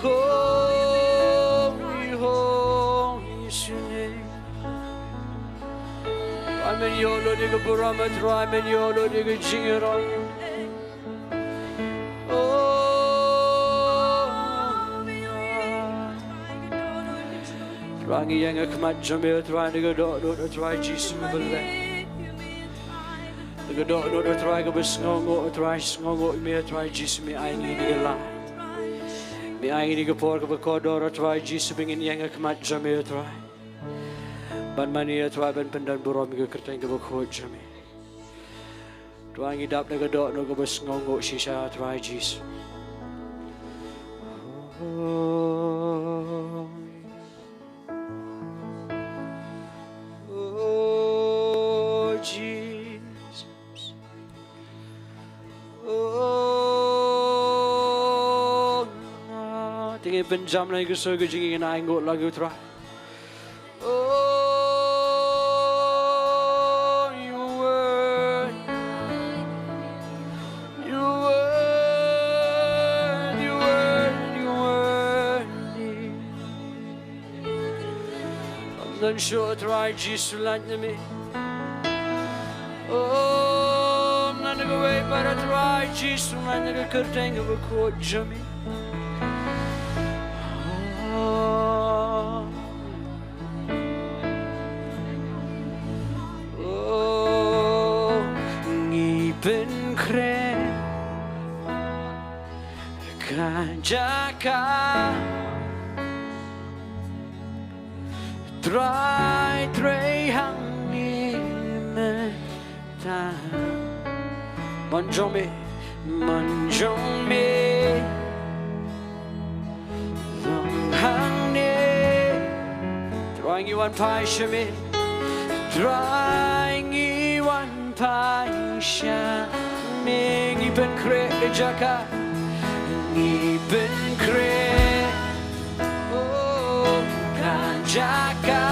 Holy, holy. Men ïoh lut ïa ka burom, Trai, men ïoh lut ïa ka jingïarap. Oh, Trai, ngi ïeng ha khmat jong me, Trai, na ka dohnud, Trai Jisu, me bynta na ka dohnud, Trai, kaba sngewnguh, Trai, sngewnguh ïa me, Trai Jisu, me ai ngi kane ka lad. Me ai ngi kane ka por kaba kordor, Trai Jisu, ba ngin ïeng ha khmat jong me, Trai. Ban mane, Trai, ban pyndon burom ïa ka kyrteng kaba khuid jong me. Trai, ngi dap na ka dohnud kaba sngewnguh shisha, Trai Jisu. Oh, Jesus. Oh, te ngin pynjam lang ïa ka sur ka jong ngi, ngin ainguh lang ïa u Trai. Oh, you worthy. You worthy, you worthy, you worthy. Ym don shuh, Trai Jisu, lait na me. Oh, ym don kawei pat, Trai Jisu, lait na ka kyrteng kaba khuid jong me. Oh. Oh, ngi pynkhreh ka jaka, Trai, trei hangne mynta. Mon jong me, mon jong me long hangne. Trai, ngi wan phai sha me. Trai, ngi wan phai sha me. Ngi pynkhreh ka jaka, ngi pynkhreh, oh, ka jaka.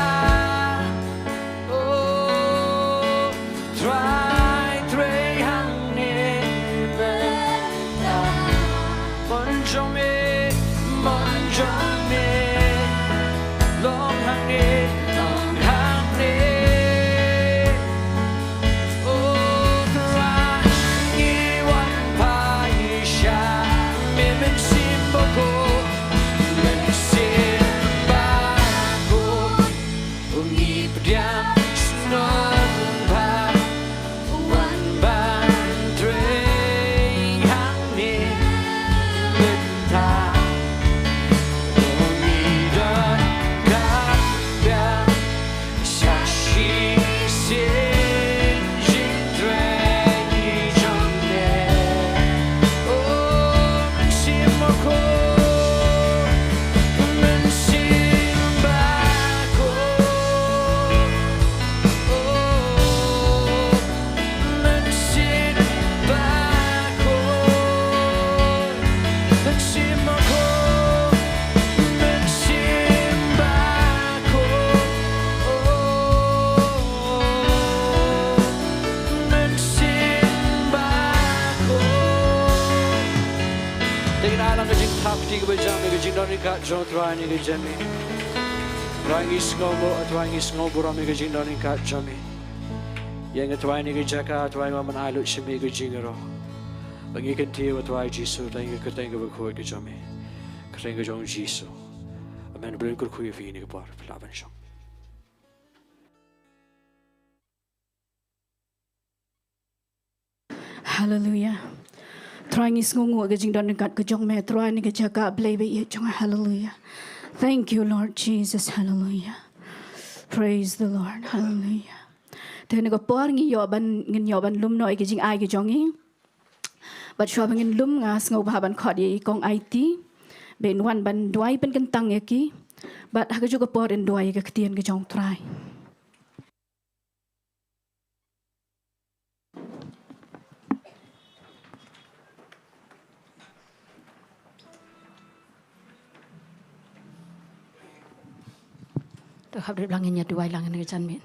Oh, Trai, trei hangne mynta. Mon jong me, mon jong me long hangne, long hangne. Oh, Trai, ngi wan phai sha me, Mynsiem Bakhuid, Mynsiem Bakhuid. Ngi pdiang sngewbha, wan ban trei hangne mynta. Ngi donkam pdiang sa shisien jingtrei jong me. Oh, Mynsiem Bakhuid, Mynsiem Bakhuid. Oh, Mynsiem Bakhuid, Mynsiem Bakhuid, Mynsiem Bakhuid. Oh, Mynsiem Bakhuid. Te ngin ai lang ka jingthap kti kaba jam ïa ka jingdon ryngkat jong U Trai ha kane ka janmiet. Trai, ngi sngewnguh, Trai, ngi sngew burom ïa ka jingdon ryngkat jong me. Ïa nga, Trai, ha kane ka jaka, Trai, nga mut ai lut sha me ka jingïaroh. Ba ngi kyntiew, Trai Jisu, ha ka kyrteng kaba khuid ka jong me. Kyrteng ka jong U Jisu. Amen. Blei un kyrkhu ïa phi ha kane ka por. Phi lah ban shong. Hallelujah. Trai, ngi sngewnguh ïa ka jingdon ryngkat ka jong me, Trai, ha kane ka jaka, Blei ba ïeit jong nga. Hallelujah. Thank you, Lord Jesus. Hallelujah. Praise the Lord. Hallelujah. Te ha kane ka por ngi ïoh ban, ngin ïoh ban lum noh ïa ka jingai ka jong ngi. Bad shuwa ba ngin lum, nga sngewbha ban khot ïa i Kong Aiti ba in wan ban duwai pynkyntang ïa ki. Bad ha kajuh ka por in duwai ïa ka ktien ka jong U Trai. Khapdip lang, ngin ïa duwai lang ha kane ka janmiet.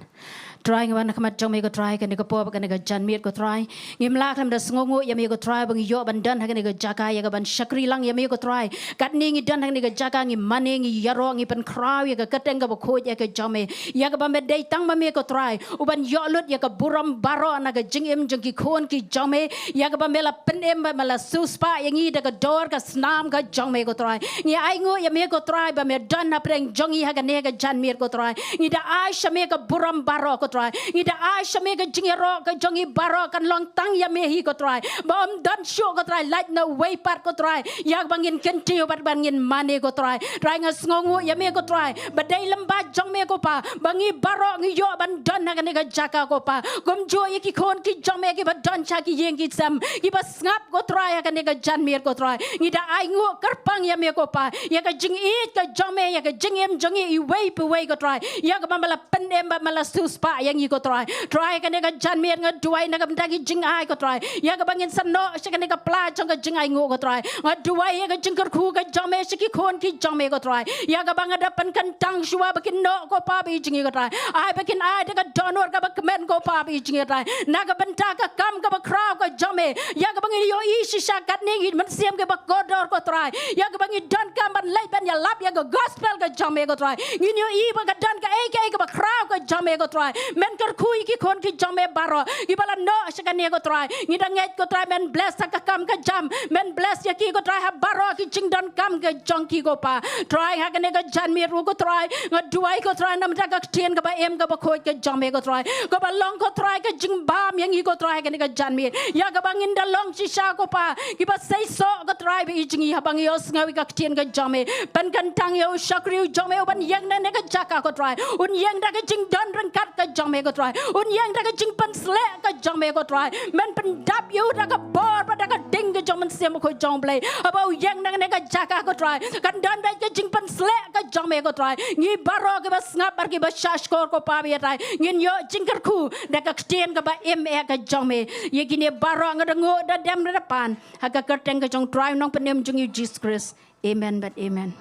Trai, ngi wan ha khmat jong me ko Trai, kane ka por bad kane ka janmiet ko Trai. Ngim lah khlem da sngewnguh ïa me ko Trai, ba ngi ïoh ban don ha kane ka jaka ïa kaban shakri lang ïa me ko Trai. Katne ngi don ha kane ka jaka, ngi mane, ngi ïaroh, ngi pynkhraw ïa ka kyrteng kaba khuid ïa ka jong me, ïa kaba me dei tang ma me ko Trai, u ban ïoh lut ïa ka burom baroh na ka jingim jong ki khun ki jong me, ïa kaba me la pynim bad me la siewspah ïa ngi da ka dor ka snam ka jong me ko Trai. Ngi ainguh ïa me ko Trai ba me don hapdeng jong ngi ha kane ka janmiet ko Trai. Ngi da ai sha me ka burom baroh ko Trai. Ngi da ai sha me ka jingïaroh ka jong ngi baroh kan long tang ïa me hi ko Trai. Ba ym don shuh ko Trai lait na uwei pat ko Trai, ïa kaba ngin kyntiew bad ba ngin mane ko Trai. Trai, nga sngewnguh ïa me ko Trai ba dei lem bad jong me ko Pa, ba ngi baroh ngi ïoh ban don ha kane ka jaka ko Pa. Kumjuh ïa ki khun ki jong me kiba don sha ki ïing ki sem, kiba sngap ko Trai ha kane ka janmiet ko Trai. Ngi da ainguh kyrpang ïa me ko Pa, ïa ka jingïeit ka jong me, ïa ka jingim jong ngi iwei pa iwei ko Trai, ïa kaba me la pynim bad me la siewspah ïa ngi ko Trai. Trai, kane ka janmiet nga duwai na ka bynta ki jingai ko Trai, ïa kaba ngin sa noh sha kane ka pla jong ka jingainguh ko Trai. Nga duwai ïa ka jingkyrkhu ka jong me sha ki khun ki jong me ko Trai, ïa kaba nga da pynkyntang shuwa ba kin noh ko Pa bad jong ngi ko Trai. Ai ba kin ai da ka dohnud kaba kmen ko Pa bad jong ngi ko Trai, na ka bynta ka kam kaba khraw ka jong me, ïa kaba ngin ïohi shisha katne ngi mynsiem kiba kordor ko Trai, ïa kaba ngi donkam ban leit ban ïalap ïa ka gospel ka jong me ko Trai. Ngin ïohi ba ka don kaei kaei kaba khraw ka jong me ko Trai. Men kyrkhu ïa ki khun ki jong me baroh kiba la noh sha kane ko Trai. Ngi da ngeit ko Trai men bless ha ka kam ka jam, men bless ïa ki ko Trai ha baroh ki jingdonkam ka jong ki ko Pa. Trai, ha kane ka janmiet ruh ko Trai, nga duwai ko Trai na ka bynta ka ktien kaba im kaba khuid ka jong me ko Trai, kaba long ko Trai ka jingbam ïa ngi ko Trai ha kane ka janmiet, ïa kaba ngin da long shisha ko Pa kiba seisoh ko Trai bad jong ngi haba ngi ïohsngew ïa ka ktien ka jong me. Pynkyntang ïa u shakri u jong me u ban ïeng na kane ka jaka ko Trai, un ïeng da ka jingdon ryngkat ka jong me ko Trai, un ïeng da ka jingpynsleh ka jong me ko Trai. Men pyndap ïa u da ka bor bad da ka ding ka jong u Mynsiem Bakhuid jong U Blei, haba u ïeng na kane ka jaka ko Trai, kan don beit ka jingpynsleh ka jong me ko Trai. Ngi baroh kiba sngap bad kiba shahshkor ko Pa bad ïa Trai, ngin ïoh jingkyrkhu da ka ktien kaba im eh ka jong me. Ïa kine baroh nga da nguh da dem da pan ha ka kyrteng ka jong u Trai u Nongpynim jong ngi u Jisu Khrist. Amen bad amen.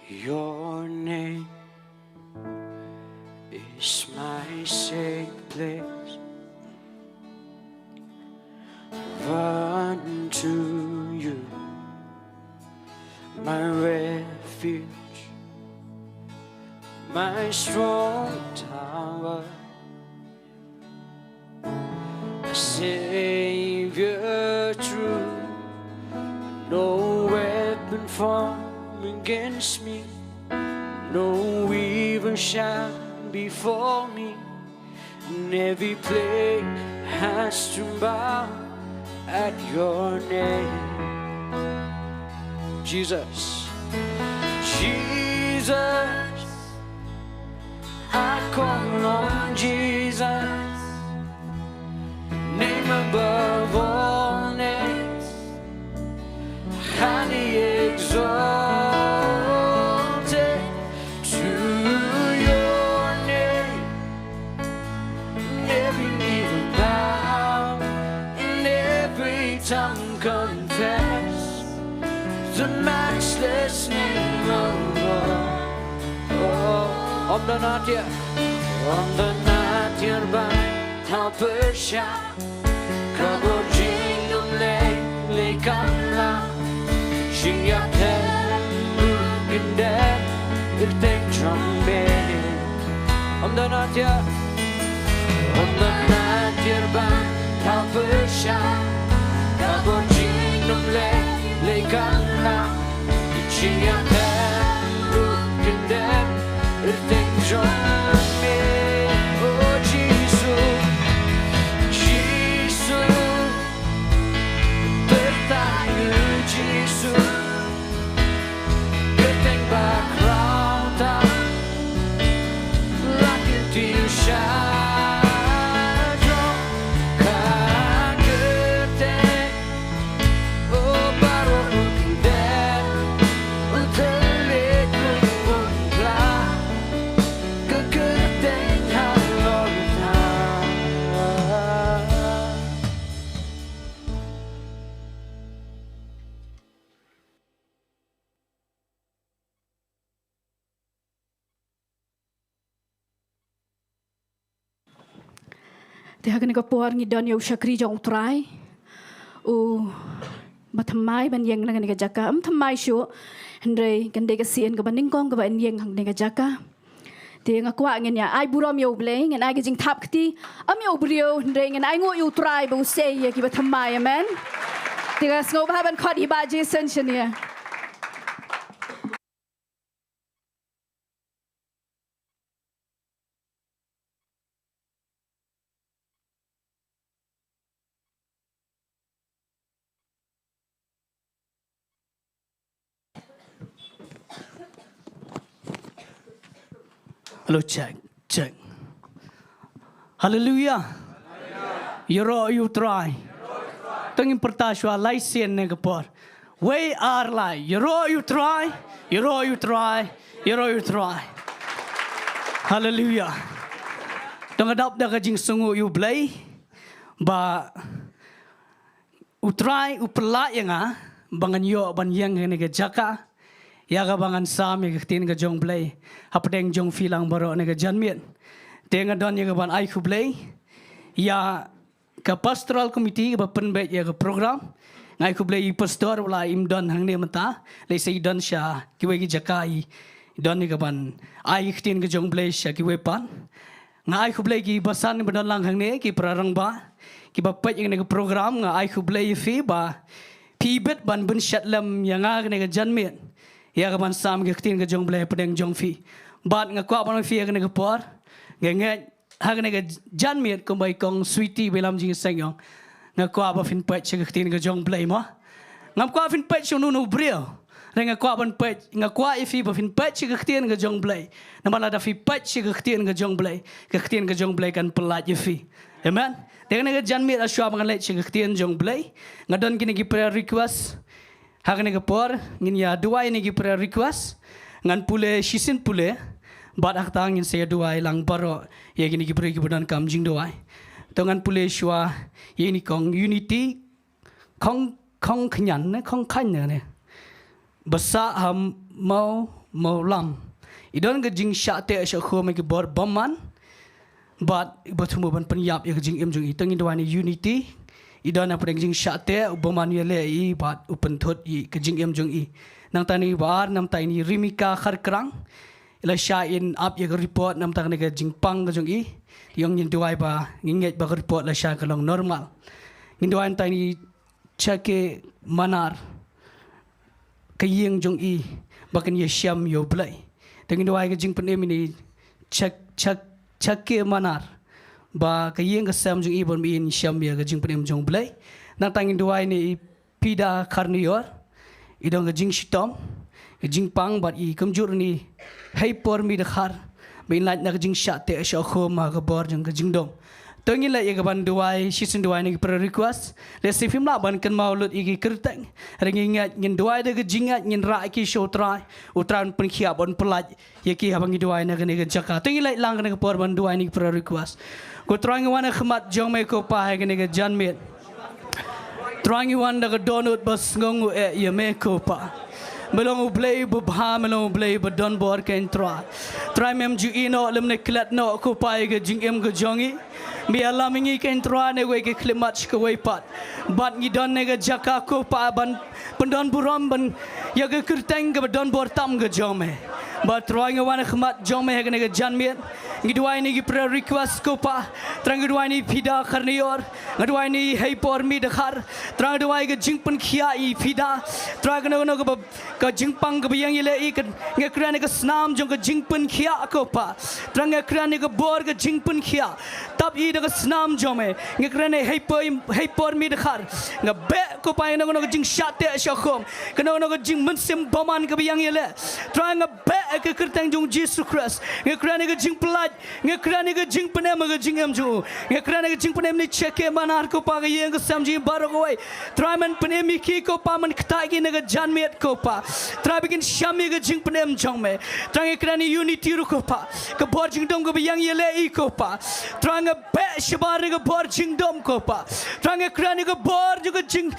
Your name is my safe place. Run to you, my refuge, my strong tower. A Savior true, no weapon formed against me, no evil shall befall me. And every plague has to bow at your name. Jesus, Jesus, I call on Jesus, name above all names, highly exalted. To your name, every knee will bow and every tongue confess the matchless name of God. Oh, om da natia, om da natia ban tau persha. Ka bor jingdum lei lei kam la, jingïap them ruh kin dem, kyrteng jong me. Om da natia, om da natia ban tau persha. Ka bor jingdum lei lei kam la, jingïap them ruh kin dem, kyrteng jong me. Oh Jisu, Jisu, kyrteng Jisu, kyrteng ba khraw tam, la kyntiew sha jrong ka kyrteng. Oh, baroh u kyrteng, u thylliej u pynpla, ka Te ha kane ka por ngi don ïa u shakri jong U Trai uba thymmai ban ïeng na kane ka jaka. Ym thymmai shuh, hynrei kan dei ka sien kaba nyngkong kaba yn ïeng ha kane ka jaka. Te nga kwah ngin ïa ai burom ïa U Blei, ngin ai ka jingthap kti ym ïa u briew, hynrei ngin ai nguh ïa U Trai ba u sei ïa kiba thymmai. Amen. Te nga sngewbha ban khot ïa i Bah Jason shane. Hello, check, check. Haleluia. Ïaroh ïa U Trai. To ngin pyrta shuwa lai sien ha kane ka por. Wei, ar, lai. Ïaroh ïa U Trai, ïaroh ïa U Trai, ïaroh ïa U Trai. Haleluia. To nga dap da ka jingsngewnguh ïa U Blei ba U Trai u pyllait ïa nga ba ngan ïoh ban ïeng ha kane ka jaka ïa kaba ngan sam ïa ka ktien ka jong U Blei hapdeng jong phi lang baroh ha kane ka janmiet. Te nga don ïa kaban ai khublei ïa ka pastoral committee kaba pynbeit ïa ka program. Nga ai khublei ïa i pastor ba la im don hangne mynta, lehse i don sha kiwei ki jaka, i don ïa kaban ai ka ktien ka jong U Blei sha kiwei pat. Nga ai khublei ki basan ba don lang hangne, ki para rangbah kiba peit ïa kane ka program, nga ai khublei ïa phi ba phi bit ban pynshet lem ïa nga ha kane ka janmiet ïa kaban sam ka ktien ka jong U Blei hapdeng jong phi. Bad nga kwah ban ong ïa phi ha kane ka por, nga ngeit ha kane ka janmiet kumba i kong Sweety ba i lam jingïaseng ïong, nga kwah ba phin peit sha ka ktien ka jong U Blei mo. Ngam kwah phin peit sha uno uno u briew, hynrei nga kwah ban peit, nga kwah ïa phi ba phin peit sha ka ktien ka jong U Blei. Namar lada phi peit sha ka ktien ka jong U Blei, ka ktien ka jong U Blei kan pyllait ïa phi. Amen. Te ha kane ka janmiet, shuwa ba ngan leit sha ka ktien jong U Blei, nga don kine ki prayer request. Ha kane ka por ngin ïa duwai ïa kine ki prayer request. Ngan pule shisien pule, bad ha kata ngin sa ïa duwai lang baroh ïa kine ki briew kiba donkam jingduwai. To ngan pule shuwa ïa ine i kong Unity, kong, kong Khñian ne, kong Khaiñ ne, ne. Ba sah ha Maw, Mawlam. I don ka jingshah teh shah khum ha ki bor bymman. Bad i ba thmu ban pynïap ïa ka jingim jong i. To ngin duwai ïa ine i Unity. I don hapdeng ka jingshah teh, u bymman ïaleh ïa i bad u pynthut ïa ka jingim jong i. Nangta ine i ba ar, namar ine i Rimika Kharkrang, i la shah im ap ïa ka report namar kane ka jingpang ka jong i. Te ngin duwai ba, ngin ngeit ba ka report la shah ka long normal. Ngin duwai nangta ine i Chake Manar, ka ïing jong i ba kan ïashem ïa U Blei. Te ngin duwai ka jingpynim ine i Chak, Chak, Chake Manar, ba ka ïing ka sem jong i ban ym ïashem ïa ka jingpynim jong U Blei. Nangta ngin duwai ine i Pida Kharnaior, i don ka jingshitom, ka jingpang bad i kumjuh ine i Heipormi Dkhar, ba in lait na ka jingshah teh shah khum ha ka bor jong ka jingdum. To ngin leit ïa kaban duwai, shisien duwai ïa ine ki prayer request. Lehse phim lah ban kynmaw lut ïa ki kyrteng, hynrei ngin ngeit, ngin duwai da ka jingngeit, ngin rah ïa ki sha U Trai, U Trai un pynkhiah bad un pyllait ïa ki haba ngi duwai na kane ka jaka. To ngin leit lang kane ka por ban duwai ïa ine ki prayer request. Ko Trai, ngi wan ha khmat jong me ko Pa ha kane ka janmiet. Trai, ngi wan da ka dohnud ba sngewnguh eh ïa me ko Pa. Me long U Blei uba bha, me long U Blei uba don bor kein Trai. Trai, mem ju ïehnoh lymne klet noh ko Pa ïa ka jingim ka jong ngi. Me ïalam ïa ngi kein Trai na kawei ka khyllipmat sha kawei pat. Bad ngi don ha ka jaka ko Pa ban pyndon burom ban ïa ka kyrteng kaba don bor tam ka jong me. Bad Trai, ngi wan ha khmat jong me ha kane ka janmiet. Ngi duwai ïa ine ki prayer request ko Pa. Trai, ngi duwai ïa ine i Pida Kharnaior. Ngi duwai ïa ine i Heipormi Dkhar. Trai, ngi duwai ka jingpynkhiah ïa i Pida. Trai, kano kano kaba, ka jingpang kaba ïeng ïaleh ïa i, ka, nga kren ïa ka snam jong ka jingpynkhiah ko Pa. Trai, nga kren ïa ka bor ka jingpynkhiah. Tap ïa i da ka snam jong me. Nga kren ïa i Heipor, Heipormi Dkhar. Nga beh ko Pa ïa kano kano ka jingshah teh shah khum, kano kano ka jingmynsiem bymman kaba ïeng ïaleh. Trai, nga beh ha ka kyrteng jong U Jisu Khrist. Nga kren ïa ka jingpyllait, nga kren ïa ka jingpynim ha ka jingim jong u. Nga kren ïa ka jingpynim ïa ine i Chake Manar ko Pa, ka ïing ka sem jong i baroh kawei. Trai, men pynim ïa ki ko Pa, men ktah ïa ki na ka janmiet ko Pa. Trai, ba kin shem ïa ka jingpynim jong me. Trai, nga kren ïa i Unity ruh ko Pa, ka bor jingdum kaba ïeng ïaleh ïa i ko Pa. Trai, nga beh shabar ïa ka bor jingdum ko Pa. Trai, nga kren ïa ka bor jong ka jing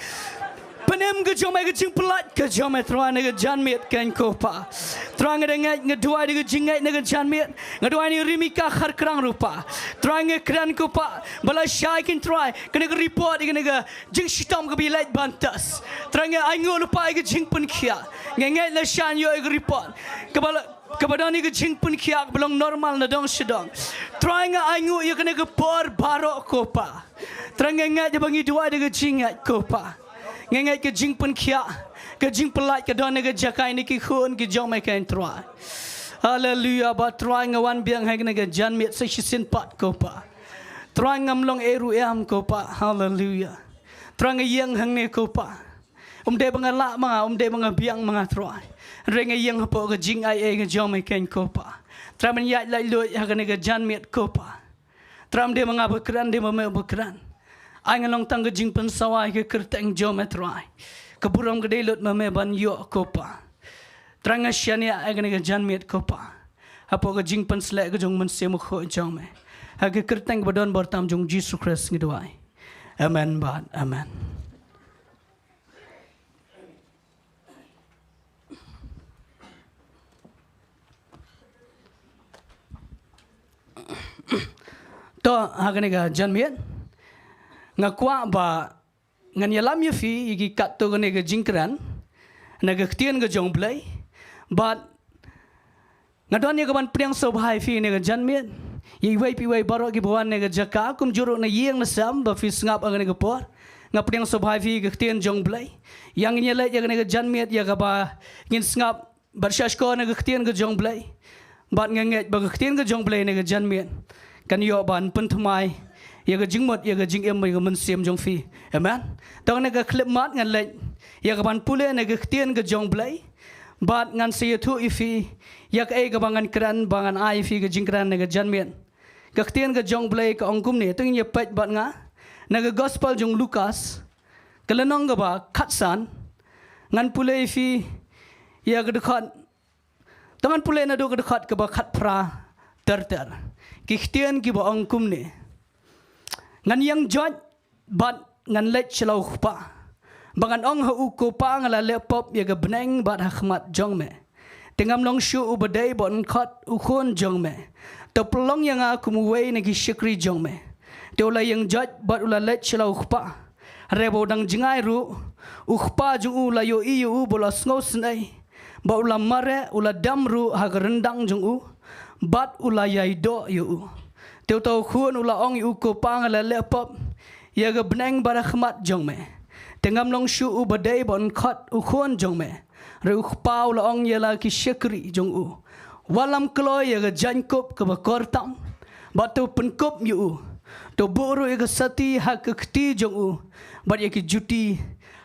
Pynim ka jong me ka jingpyllait ka jong me Trai na ka janmiet kein ko Pa. Trai nga da ngeit, nga duwai da ka jingngeit na ka janmiet. Nga duwai ïa i Rimika Kharkrang ruh Pa. Trai nga kren ko Pa ba lashai kein Trai kane ka report ïa kane ka jingshitom kaba i leit ban test. Trai nga ainguh lypa ïa ka jingpynkhiah. Nga ngeit lashai ïoh ïa ka report kaba la kaba don ïa ka jingpynkhiah kaba long normal na dong sha dong. Trai nga ainguh ïa kane ka por baroh ko Pa. Trai nga ngeit ba ngi duwai da ka jingngeit ko Pa. Nga ngeit ka jingpynkhiah, ka jingpyllait ka don ha ka jaka ïa ki khun ki jong me kein Trai. Haleluia. Bad Trai nga wan biang ha kane ka janmiet sa shisien pat ko Pa. Trai ngam long ei ruh em ko Pa. Haleluia. Trai nga ïeng hangne ko Pa. Um dei ba nga lah ma nga, um dei ba nga biang ma nga Trai. Hynrei nga ïeng hapoh ka jingaiei ka jong me kein ko Pa. Trai men ïaid laitluid ha kane ka janmiet ko Pa. Trai um dei ma nga ba kren, dei ma me ba kren. Ai ngan long tang ka jingpynsawa ïa ka kyrteng jong me Trai. Ka burom ka dei lut ma me ban ïoh ko Pa. Trai nga shaniah ïa kane ka janmiet ko Pa. Hapoh ka jingpynsleh ka jong u Mynsiem Bakhuid jong me. Ha ka kyrteng kaba don bor tam jong u Jisu Khrist ngi duwai. Amen bad amen. To, ha kane ka janmiet nga kwah ba ngan ïalam ïa phi ïa ki katto katne ka jingkren na ka ktien ka jong U Blei. Bad nga don ïa kaban pdiang sngewbha ïa phi ha kane ka janmiet, ïa iwei pa iwei baroh kiba wan ha kane ka jaka, kumjuh ruh na ïing na sem ba phi sngap ha kane ka por. Nga pdiang sngewbha ïa phi ha ka ktien jong U Blei. Ïa ngin ïaleit ha kane ka janmiet ïa kaba ngin sngap bad shah shkor na ka ktien ka jong U Blei. Bad nga ngeit ba ka ktien ka jong U Blei ha kane ka janmiet kan ïoh ban pynthymmai ïa ka jingmut, ïa ka jingim, ïa ka mynsiem jong phi. Amen. To ha kane ka khyllipmat ngan leit ïa kaban pule na ka ktien ka jong U Blei. Bad ngan sa ïathuh ïa phi ïa kaei kaba ngan kren, ba ngan ai ïa phi ka jingkren ha kane ka janmiet. Ka ktien ka jong U Blei ka ong kumne, to ngin ïa peit bad nga na ka gospel jong u Lukas, ka lynnong kaba khatsan. Ngan pule ïa phi ïa ka dkhot, to ngan pule naduh ka dkhot kaba khatphra ter ter. Ki ktien kiba ong kumne: Ngan ïeng joit bad ngan leit sha la u kpa, ba ngan ong ha u, ko pa, nga la leh pop ïa ka bneng bad ha khmat jong me. Te ngam long shuh uba dei ban khot u khun jong me. To pynlong ïa nga kum uwei na ki shakri jong me. Te u la ïeng joit bad u la leit sha la u kpa. Hynrei ba u dang jngai ruh, u kpa jong u u la ïohi ïa u ba u la sngewsynei, ba u la mareh, u la dem ruh ha ka ryndang jong u, bad u la ïai doh ïa u. Te uta u khun u la ong ïa u, ko pa, nga la leh pop ïa ka bneng bad ha khmat jong me. Te ngam long shuh uba dei ban khot u khun jong me. Hynrei u kpa u la ong ïa la ki shakri jong u, wallam kloi ïa ka jaiñkup kaba kor tam, bad to pynkup ïa u, to buh ruh ïa ka sati ha ka kti jong u, bad ïa ki juti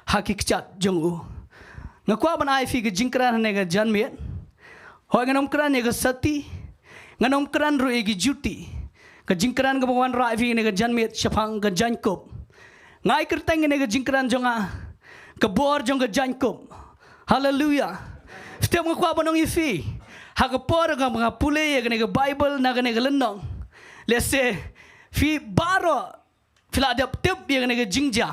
ha ki kjat jong u. Nga kwah ban ai ïa phi ka jingkren ha kane ka janmiet. Hooid, ngan ym kren ïa ka sati, ngan ym kren ruh ïa ki juti. Ka jingkren kaba wanrah ïa phi ha kane ka janmiet shaphang ka jaiñkup. Nga ai kyrteng ïa kane ka jingkren jong nga, ka bor jong ka jaiñkup. Haleluia. Phi tip, nga kwah ban ong ïa phi, ha ka por kaba nga pule ïa kane ka Baibl na kane ka lynnong, lehse phi baroh phi la dep tip ïa kane ka jingjia.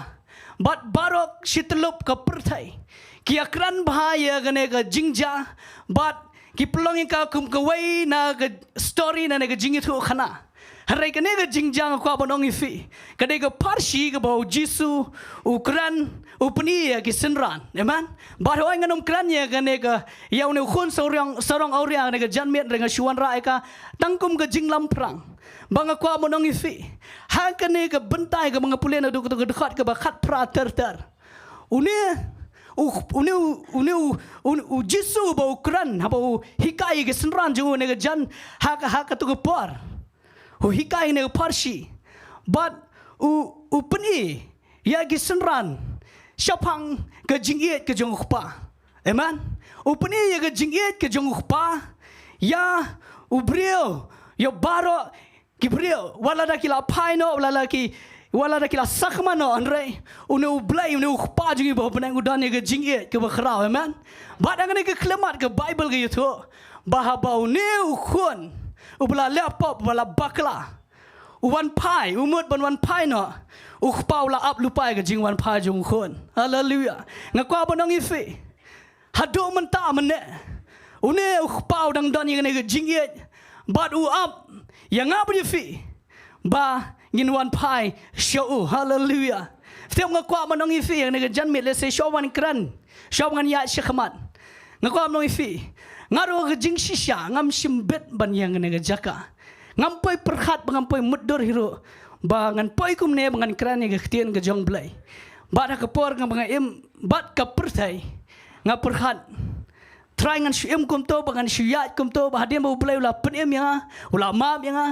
Bad baroh shi tyllup ka pyrthei ki ïakren bha ïa kane ka jingjia, bad ki pynlong ïa ka kum kawei na ka story, na kane ka jingïathuhkhana. Hynrei kane ka jingjia nga kwah ban ong ïa phi, ka dei ka pharshi kaba U Jisu u kren, u pyni ïa ki synran. Amen. Bad hooid, ngan ym kren ïa kane ka, ïa une u khun sarong, sarong awria ha kane ka janmiet, hynrei nga shu wanrah ïa ka tang kum ka jinglamphrang. Ba nga kwah ban ong ïa phi, ha kane ka bynta kaba nga pule naduh kato ka dkhot kaba khatphra ter ter, une u, une u, une u, une u Jisu ba u kren, haba u hikai ïa ki synran jong u ha kane ka jan, ha ka, ha kato ka por, u hikai ïa kane ka pharshi. Bad u, u pyni ïa ki synran shaphang ka jingïeit ka jong u kpa. Amen. U pyni ïa ka jingïeit ka jong u kpa ïa u briew, ïa baroh ki briew, wat lada ki la phai noh, wat lada ki, wat lada ki la sakma noh, hynrei une U Blei, une u Kpa jong ngi uba ha bneng u don ïa ka jingïeit kaba khraw. Amen. Bad ha kane ka khyllipmat ka Baibl ka ïathuh ba haba une u khun uba la leh pop, uba la bakla, u wan phai, u mut ban wan phai noh, u kpa u la ap lypa ïa ka jingwan phai jong u khun. Haleluia. Nga kwah ban ong ïa phi, haduh mynta mynne, une u kpa u dang don ïa kane ka jingïeit bad u ap ïa nga bad ïa phi ba ngin wan phai sha u. Haleluia. Phi tip, nga kwah ban ong ïa phi ïa kane ka janmiet, lehse shuwa ban kren, shuwa ban ïaid shakhmat, nga kwah ban ong ïa phi, nga ruh ka jingshisha ngam shym bit ban ïeng kane ka jaka. Ngam poi pyrkhat bad ngam poi mutdur hi ruh ba ngan poi kumne ba ngan kren ïa ka ktien ka jong Blei. Bad ha ka por nga ba nga im bad ka pyrthei, nga pyrkhat, Trai, ngan shu im kumto, ba ngan shu ïaid kumto, ba hadien ba u Blei u la pynim ïa nga, u la map ïa nga.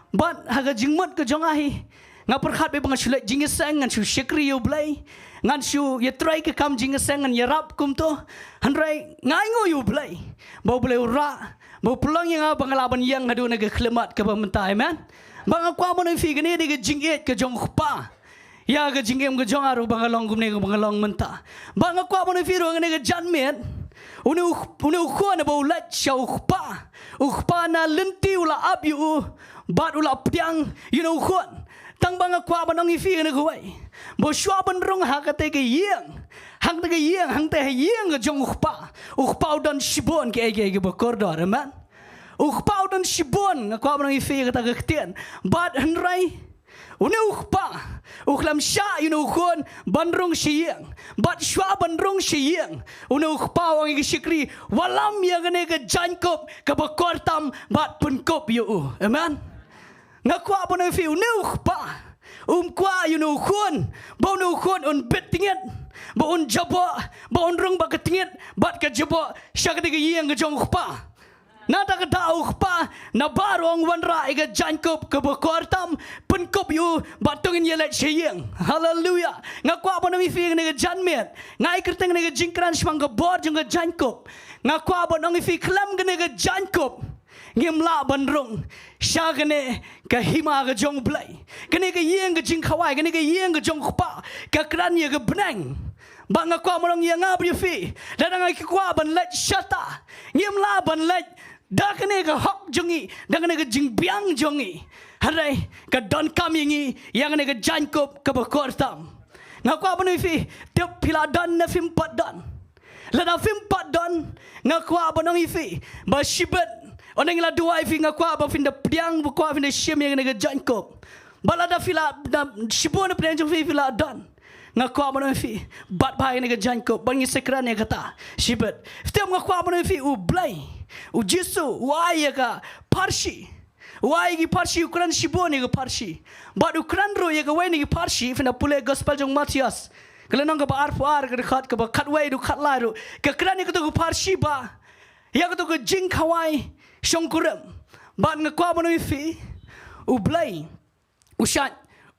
Bad ha ka jingmut ka jong nga hi, nga pyrkhat ba ngan shu leit jingïaseng, ngan shu shakri ïa u Blei, ngan shu ïatrei ka kam jingïaseng, ngan ïarap kumto. Hynrei nga ainguh ïa u Blei ba u Blei u rah, ba u pynlong ïa nga ba nga lah ban ïeng haduh na ka khyllipmat kaba mynta. Amen. Ba nga kwah ban ong ïa phi, kane dei ka jingïeit ka jong u kpa ïa ka jingim ka jong nga ruh ba nga long kumne kaba nga long mynta. Ba nga kwah ban ong ïa phi ruh, kane ka janmiet, une u, une u khun ba u leit sha u kpa, u kpa na lynti u la ap ïa u bad u la pdiang ïa une u khun. Tang ba nga kwah ban ong ïa phi kane kawei, ba shuwa ban rung ha kata ka ïing, hangta ka ïing, hangta ha ïing ka jong u kpa, u kpa u don shibun kiei kiei kiba kordor. Amen. U kpa u don shibun, nga kwah ban ong ïa phi kata ka ktien. Bad hynrei une u kpa u khlem shah ïa une u khun ban rung sha ïing. Bad shuwa ban rung sha ïing, une u kpa u ong ïa ki shakri, wallam ïa kane ka jaiñkup kaba kor tam bad pynkup ïa u. Amen. Nga kwah ban ong ïa phi, une u kpa um kwah ïa une u khun, ba une u khun un bit tngit, ba un jaboh, ba un rung bad ka tngit bad ka jaboh sha kata ka ïing ka jong u kpa. Nangta ka dak u kpa, naba ruh u ong, wanrah ïa ka jaiñkup kaba kor tam, pynkup ïa u bad to ngin ïaleit sha ïing. Haleluia. Nga kwah ban ong ïa phi kane ka janmiet, nga ai kyrteng kane ka jingkren shaphang ka bor jong ka jaiñkup. Nga kwah ban ong ïa phi, khlem kane ka jaiñkup ngim lah ban rung sha kane ka hima ka jong u Blei, kane ka ïing ka jingkhawai, kane ka ïing ka jong u kpa. Ka kren ïa ka bneng. Ba nga kwah ban ong ïa nga bad ïa phi, lada ngi kwah ban leit shata, ngim lah ban leit da kane ka hok jong ngi, da kane ka jingbiang jong ngi. Hynrei ka donkam ïa ngi ïa kane ka jaiñkup kaba kor tam. Nga kwah ban ong ïa phi, tip phi la don ne phim pat don. Lada phim pat don, nga kwah ban ong ïa phi ba shibit, ynda ngi la duwai ïa phi, nga kwah ba phin da pdiang, ba kwah phin da shim ïa kane ka jaiñkup. Ba lada phi la, da shibun na pdeng jong phi phi la don, nga kwah ban ong ïa phi, bat bha ïa kane ka jaiñkup, ba ngin sa kren ïa kata shibit. Phi tip, nga kwah ban ong ïa phi, u Blei, u Jisu, u ai ïa ka pharshi. U ai ïa ki pharshi, u kren shibun ïa ki pharshi. Bad u kren ruh ïa kawei na ki pharshi, phin da pule gospel jong u Mathaios, ka lynnong kaba arphew ar, ka dkhot kaba khatwei haduh khatlai ruh. Ka kren ïa kato ka pharshi ba, ïa kato ka jingkhawai shongkurim. Bad nga kwah ban ong ïa phi, u Blei u shait,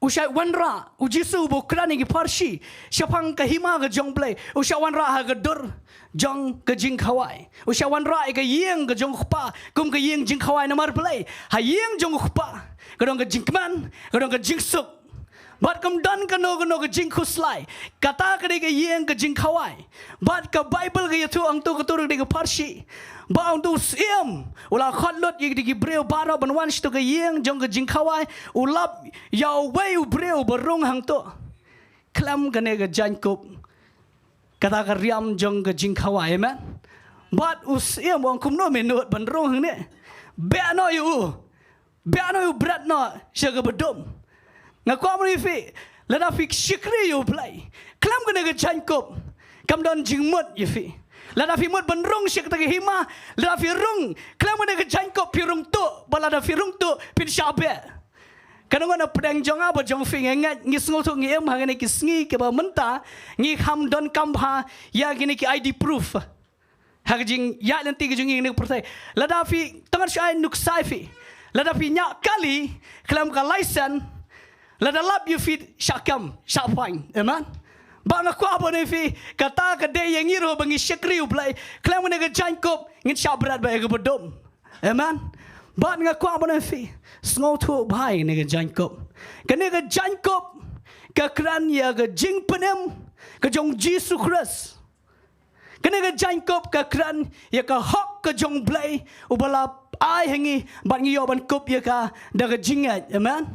u shait wanrah, u Jisu ba u kren ïa ki pharshi shaphang ka hima ka jong u Blei, u shait wanrah ha ka dur jong ka jingkhawai. U shait wanrah ïa ka ïing ka jong u kpa kum ka ïing jingkhawai. Namar balei? Ha ïing jong u kpa ka don ka jingkmen, ka don ka jingsuk, bad kam don kano kano ka jingkhuslai. Kata ka dei ka ïing ka jingkhawai. Bad ka Baibl ka ïathuh hangto, kato ruh ka dei ka pharshi. Ba hangto u syiem u la khot lut ïa ki briew baroh ban wan shato ka ïing jong ka jingkhawai. U lap ïa uwei u briew ba rung hangto khlem kane ka jaiñkup, kata ka riam jong ka jingkhawai. Amen. Bad u syiem u ong, kumno me nud ban rung hangne? Beh noh ïa u. Beh noh ïa u, bret noh sha kaba dum. Nga kwah ban ong ïa phi, lada phi shakri ïa u Blei khlem kane ka jaiñkup, kam don jingmut ïa phi. Lada phi mut ban rung sha kata ka hima, lada phi rung khlem kane ka jaiñkup, phi rung tuh, bad lada phi rung tuh phin shah beh. Kane, nga na pdeng jong nga bad jong phi, nga ngeit, ngi sngewthuh, ngi im ha kine ki sngi kiba mynta ngi kham donkam bha ïa kine ki I D proof ha ka jingïaid lynti ka jong ngi ha kane ka pyrthei. Lada phi, tang ngan shu ai nuksa ïa phi, lada phi ñiah kali khlem ka license, lada lap ïa phi, shah kem, shah fine. Amen. Bad nga kwah ban ong ïa phi, kata ka dei ïa ngi ruh ba ngi shakri ïa u Blei, khlem kane ka jaiñkup ngin shah bret bha ïa kaba dum. Amen. Bad nga kwah ban ong ïa phi, sngewthuh bha ïa kane ka jaiñkup. Kane ka jaiñkup ka kren ïa ka jingpynim ka jong u Jisu Khrist. Kane ka jaiñkup ka kren ïa ka hok ka jong u Blei uba la ai ha ngi, bad ngi ïoh ban kup ïa ka da ka jingngeit. Amen.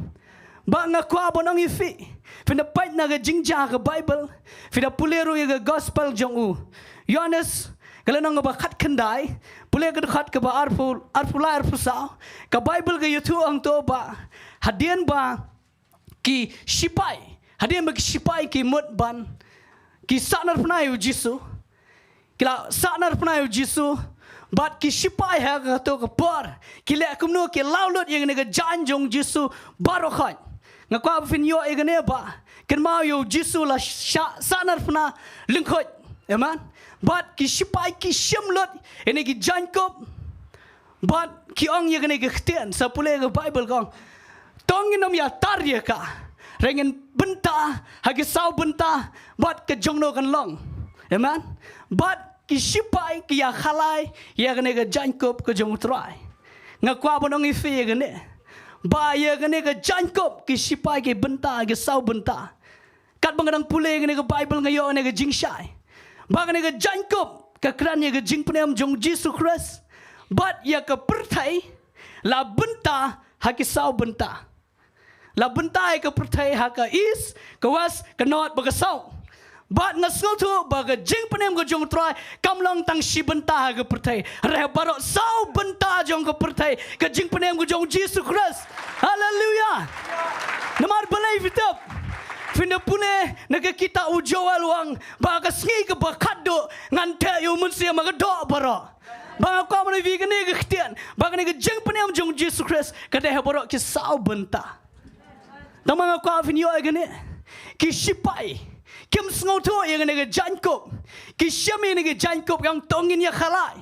Ba nga kwah ban ong ïa phi, phin da peit na ka jingjia ka Bible, phin da pule ruh ïa ka gospel jong u Ïohannes, ka lynnong kaba khatkhyndai, pule ka dkhot kaba arphew, arphew lai, arphew saw, ka Bible ka ïathuh hangto ba hadien ba ki shipai, hadien ba ki shipai ki mut ban, ki sahnarphna ïa u Jisu, ki la sahnarphna ïa u Jisu, bad ki shipai ha kato ka por ki leh kumno, ki law lut ïa kane ka jaiñ jong u Jisu baroh khoit. Nga kwah ba phin ïoh ïa kane ba kynmaw, ïa u Jisu la shah sahnarphna lyngkhuit. Amen. Bad ki shipai ki shim lut ïa kine ki jaiñkup, bad ki ong ïa kane ka ktien, sa pule ka Bible ka ong, to ngin ym ïatar ïa ka, hynrei ngin bynta ha ki saw bynta, bad ka jongno kan long. Amen. Bad ki shipai ki ïakhalai ïa kane ka jaiñkup ka jong u Trai. Nga kwah ban ong ïa phi ïa kane, ba ïa kane ka jaiñkup ki shipai ki bynta ha ki saw bynta. Katba nga dang pule ïa kane ka Bible nga ïoh ïa kane ka jingshai, ba kane ka jaiñkup ka kren ïa ka jingpynim jong u Jisu Khrist, bad ïa ka pyrthei la bynta ha ki saw bynta. La bynta ïa ka pyrthei ha ka east, ka west, ka north bad ka south. Bad nga sngewthuh ba ka jingpynim ka jong u Trai kam long tang shi bynta ha ka pyrthei, hynrei baroh saw bynta jong ka pyrthei, ka jingpynim ka jong u Jisu Khrist. Haleluia. Namar balei phi tip? Phin da pule na ka kitab u Joel, u ong ba ka sngi kaba khatduh ngan theh ïa u Mynsiem ha ka doh baroh. Ba nga kwah ban ong ïa phi kane ka ktien, ba kane ka jingpynim jong u Jisu Khrist ka dei ha baroh ki saw bynta. Tang ba nga kwah phin ïoh ïa kane, ki shipai kim sngewthuh ïa kane ka jaiñkup, ki shim ïa kane ka jaiñkup, ki ong to ngin ïakhalai,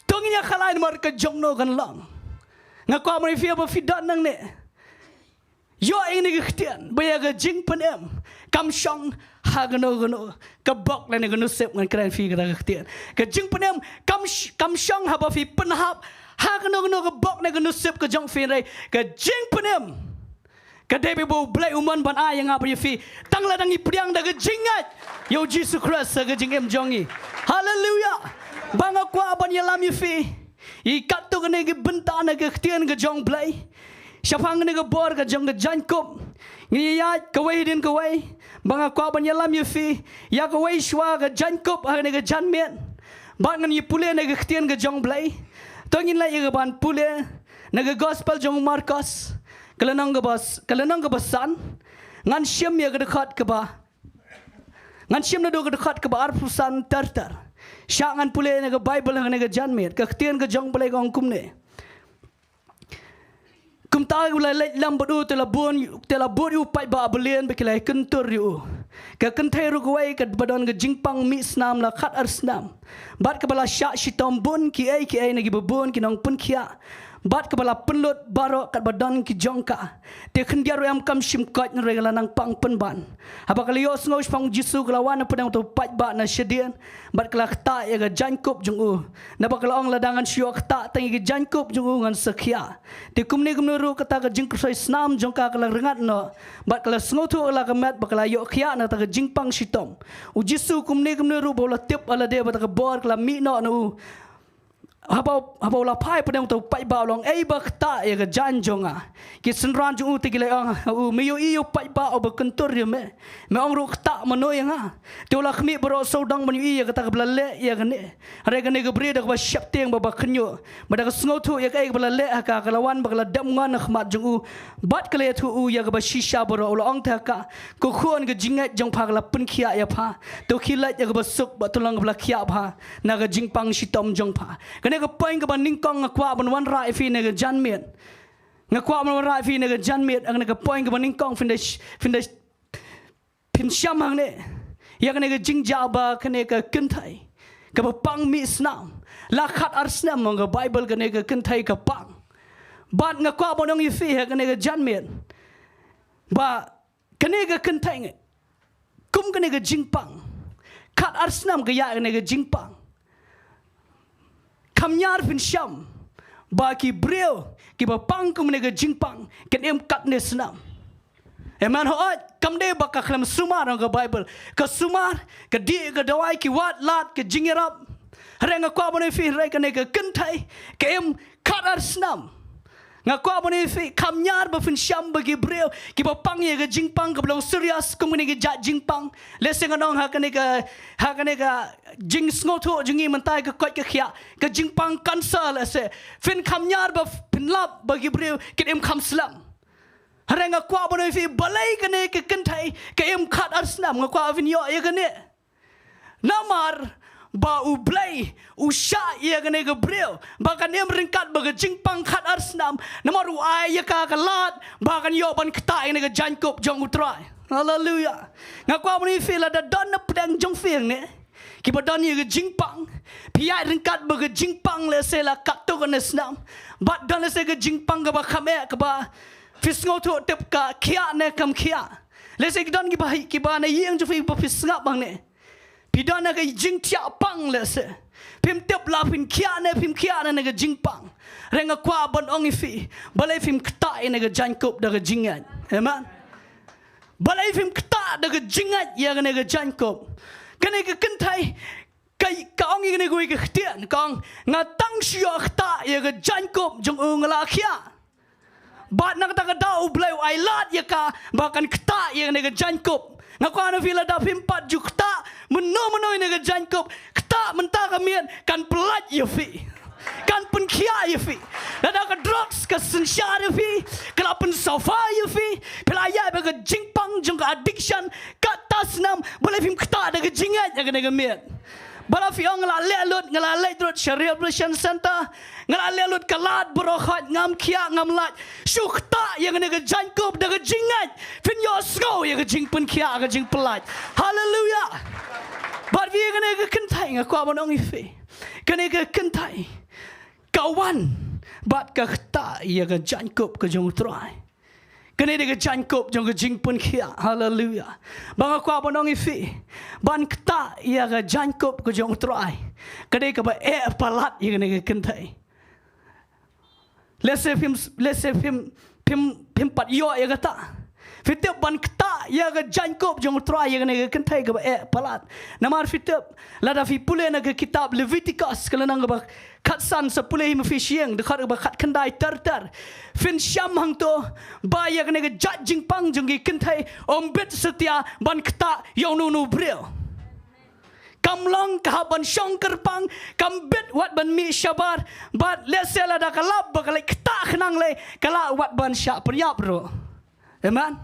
to ngin ïakhalai namar ka jongno kan long. Nga kwah ban ong ïa phi, haba phi don nangne, ïoh ïa kane ka ktien ba ïa ka jingpynim kam shong ha kano kano ka bok lane ka nusip. Ngan kren ïa phi kata ka ktien, ka jingpynim kam sh-, kam shong haba phi pynhap ha kano kano ka bok ne ka nusip ka jong phi, hynrei ka jingpynim ka dei ba U Blei u mon ban ai ïa nga bad ïa phi tang lada ngi pdiang da ka jingngeit ïa u Jisu Khrist ha ka jingim jong ngi. Haleluia. Ba nga kwah ban ïalam ïa phi ïa katto katne ki bynta na ka ktien ka jong U Blei. Shaphang kane ka bor ka jong ka jaiñkup, ngi ïaid kawei hadien kawei, ba nga kwah ban ïalam ïa phi ïa kawei shuwa ka jaiñkup ha kane ka janmiet. Bad ngan ïa pule na ka ktien ka jong U Blei. To ngin leit ïa ka ban pule na ka gospel jong u Markos, ka lynnong kaba s-, ka lynnong kaba san. Ngan shim ïa ka dkhot kaba, ngan shim naduh ka dkhot kaba arphew san ter ter. Shah ngan pule na ka Bible ha kane ka janmiet, ka ktien ka jong U Blei ka ong kumne. Kumta ki la leit lem bad u, te la bun, te la bud ïa u paidbah balien ba ki la ïakyntur ïa u. Ka kynthei ruh kawei kaba don ka jingpang mih snam la khatar snem, bad kaba la shah shitom bun kiei kiei na kiba bun ki nongpynkhiah, bad kaba la pynlut baroh katba don ki jong ka. Te khyndiat ruh em kam shym koit, hynrei ka la nang pang pynban. Haba ka la ïohsngew shaphang u Jisu, ka la wan napdeng uta u paidbah na shadien, bad ka la ktah ïa ka jaiñkup jong u. Naba ka la ong, lada ngan shu ïoh ktah tang ïa ka jaiñkup jong u, ngan sa khiah. Te kumne kumne ruh kata ka jingpyrshoi snam jong ka ka la rngat noh, bad ka la sngewthuh ha la ka met ba ka la ïoh khiah na kata ka jingpang shitom. U Jisu kumne kumne ruh, ba u la tip ha lade ba kata ka bor ka la mih noh na u, haba, haba u la phai pdeng uta u paidbah, u la ong, ei ba ktah ïa ka jaiñ jong nga. Ki synran jong u te ki la ong ha u, me ïohi ïa u paidbah uba kyntur ïa me, me ong ruh ktah mano ïa nga. Te u la khmih baroh sawdong ban ïohi ïa kata kaba la leh ïa kane. Hynrei kane ka briew da kaba sheptieng bad ba khynñiuh, bad da ka sngewthuh ïa kaei kaba la leh ha ka, ka la wan bad ka la dep ngon ha khmat jong u, bad ka la ïathuh ïa u ïa kaba shisha baroh. U la ong te ha ka, ko khun, ka jingngeit jong pha ka la pynkhiah ïa pha. To khie leit ïa kaba suk bad to long kaba la khiah bha na ka jingpang shitom jong pha. Kane ka point kaba nyngkong nga kwah ban wanrah ïa phi na ka janmiet. Nga kwah ban wanrah ïa phi na ka janmiet, kane ka point kaba nyngkong, phin da sh-, phin da sh-, phin shem hangne ïa kane ka jingjia ba kane ka kynthei kaba pang mih snam la khatar snem, ong ka Bible kane ka kynthei ka pang. Bad nga kwah ban ong ïa phi ha kane ka janmiet ba kane ka kynthei, kum kane ka jingpang, khatar snem ka ïaid kane ka jingpang. Kham ñiar phin shem ba ki briew kiba pang kum kane ka jingpang kin im katne snem. Amen. Hooid, kam dei ba ka khlem sumar, ong ka Bible. Ka sumar, ka dih, ka dawai, ki wad lad, ka jingïarap. Hynrei nga kwah ban ong ïa phi, hynrei kane ka kynthei ka im khatar snem. Nga kwah ban ong ïa phi, kham ñiar ba phin shem ba ki briew kiba pang ïa ka jingpang kaba long serious kum kane ka jait jingpang. Lehse ngan ong ha kane ka, ha kane ka jingsngewthuh jong ngi mynta, ka koit ka khiah, ka jingpang cancer lehse. Phin kham ñiar ba phin lap ba ki briew kin im kham slem. Hynrei nga kwah ban ong ïa phi, balei kane ka kynthei ka im khatar snem? Nga kwah phin ïoh ïa kane. Namar ba U Blei u shah ïa kane ka briew ba kan im ryngkat bad ka jingpang khatar snem, namar u ai ïa ka ka lad ba kan ïoh ban ktah ïa kane ka jaiñkup jong U Trai. Haleluya. Nga kwah ban ong ïa phi, lada don na pdeng jong phi hangne kiba don ïa ka jingpang, phi ïaid ryngkat bad ka jingpang lehse la katto katne snem, bad don lehse ka jingpang kaba kham eh kaba phi sngewthuh tip ka khiah ne kam khiah. Lehse ki don kiba, kiba na ïing jong phi ba phi sngap hangne, phi don ha ka jingthiah pang lehse. Phim tip la phin khiah ne phim khiah ne na ka jingpang. Hynrei nga kwah ban ong ïa phi, balei phim ktah ïa kane ka jaiñkup da ka jingngeit? Amen. Balei phim ktah da ka jingngeit ïa kane ka jaiñkup? Kane ka kynthei ka, ka ong ïa kane kawei ka ktien, ka ong, nga tang shu ïoh ktah ïa ka jaiñkup jong u nga la khiah. Bad na kata ka daw U Blei u ai lad ïa ka ba kan ktah ïa kane ka jaiñkup. Nga kwah na phi, lada phim pat ju ktah mynno mynno ïa kane ka jaiñkup, ktah mynta ka miet kan pyllait ïa phi, kan pynkhiah ïa phi. Lada ka drugs ka synshar ïa phi, ka la pynsafa ïa phi, phi la ïaid bad ka jingpang jong ka addiction katto snem, balei phim ktah da ka jingngeit ïa kane ka miet? Ba la phi ong, nga la leh lut, nga la leit lut sha rehabilitation center, nga la leh lut ka lad baroh khoit, ngam khiah ngam lait. Shu ktah ïa kane ka jaiñkup da ka jingngeit, phin ïohsngew ïa ka jingpynkhiah, ka jingpyllait. Haleluya. Bad phi, kane ka kynthei, nga kwah ban ong ïa phi, kane ka kynthei ka wan bad ka ktah ïa ka jaiñkup ka jong U Trai. Kane dei ka jaiñkup jong ka jingpynkhiah. Haleluya. Ba nga kwah ban ong ïa phi, ban ktah ïa ka jaiñkup ka jong U Trai ka dei kaba eh palat ïa kane ka kynthei. Lehse phim, lehse phim, phim, phim pat ïoh ïa kata. Phi tip, ban ktah ïa ka jaiñkup jong U Trai ïa kane ka kynthei kaba eh palat. Namar phi tip, lada phi pule na ka kitab Leviticus, ka lynnong kaba khatsan, sa pule hi ma phi sha ïing, dkhot kaba khatkhyndai ter ter, phin shem hangto ba ïa kane ka jait jingpang jong ki kynthei ym bit satia ban ktah ïa uno uno u briew. Kam long ka hap ban shong kyrpang, kam bit wat ban mih shabar, bad lehse lada ka lap ba ka leit ktah khnang lei, ka lah wat ban shah pynïap ruh. Amen.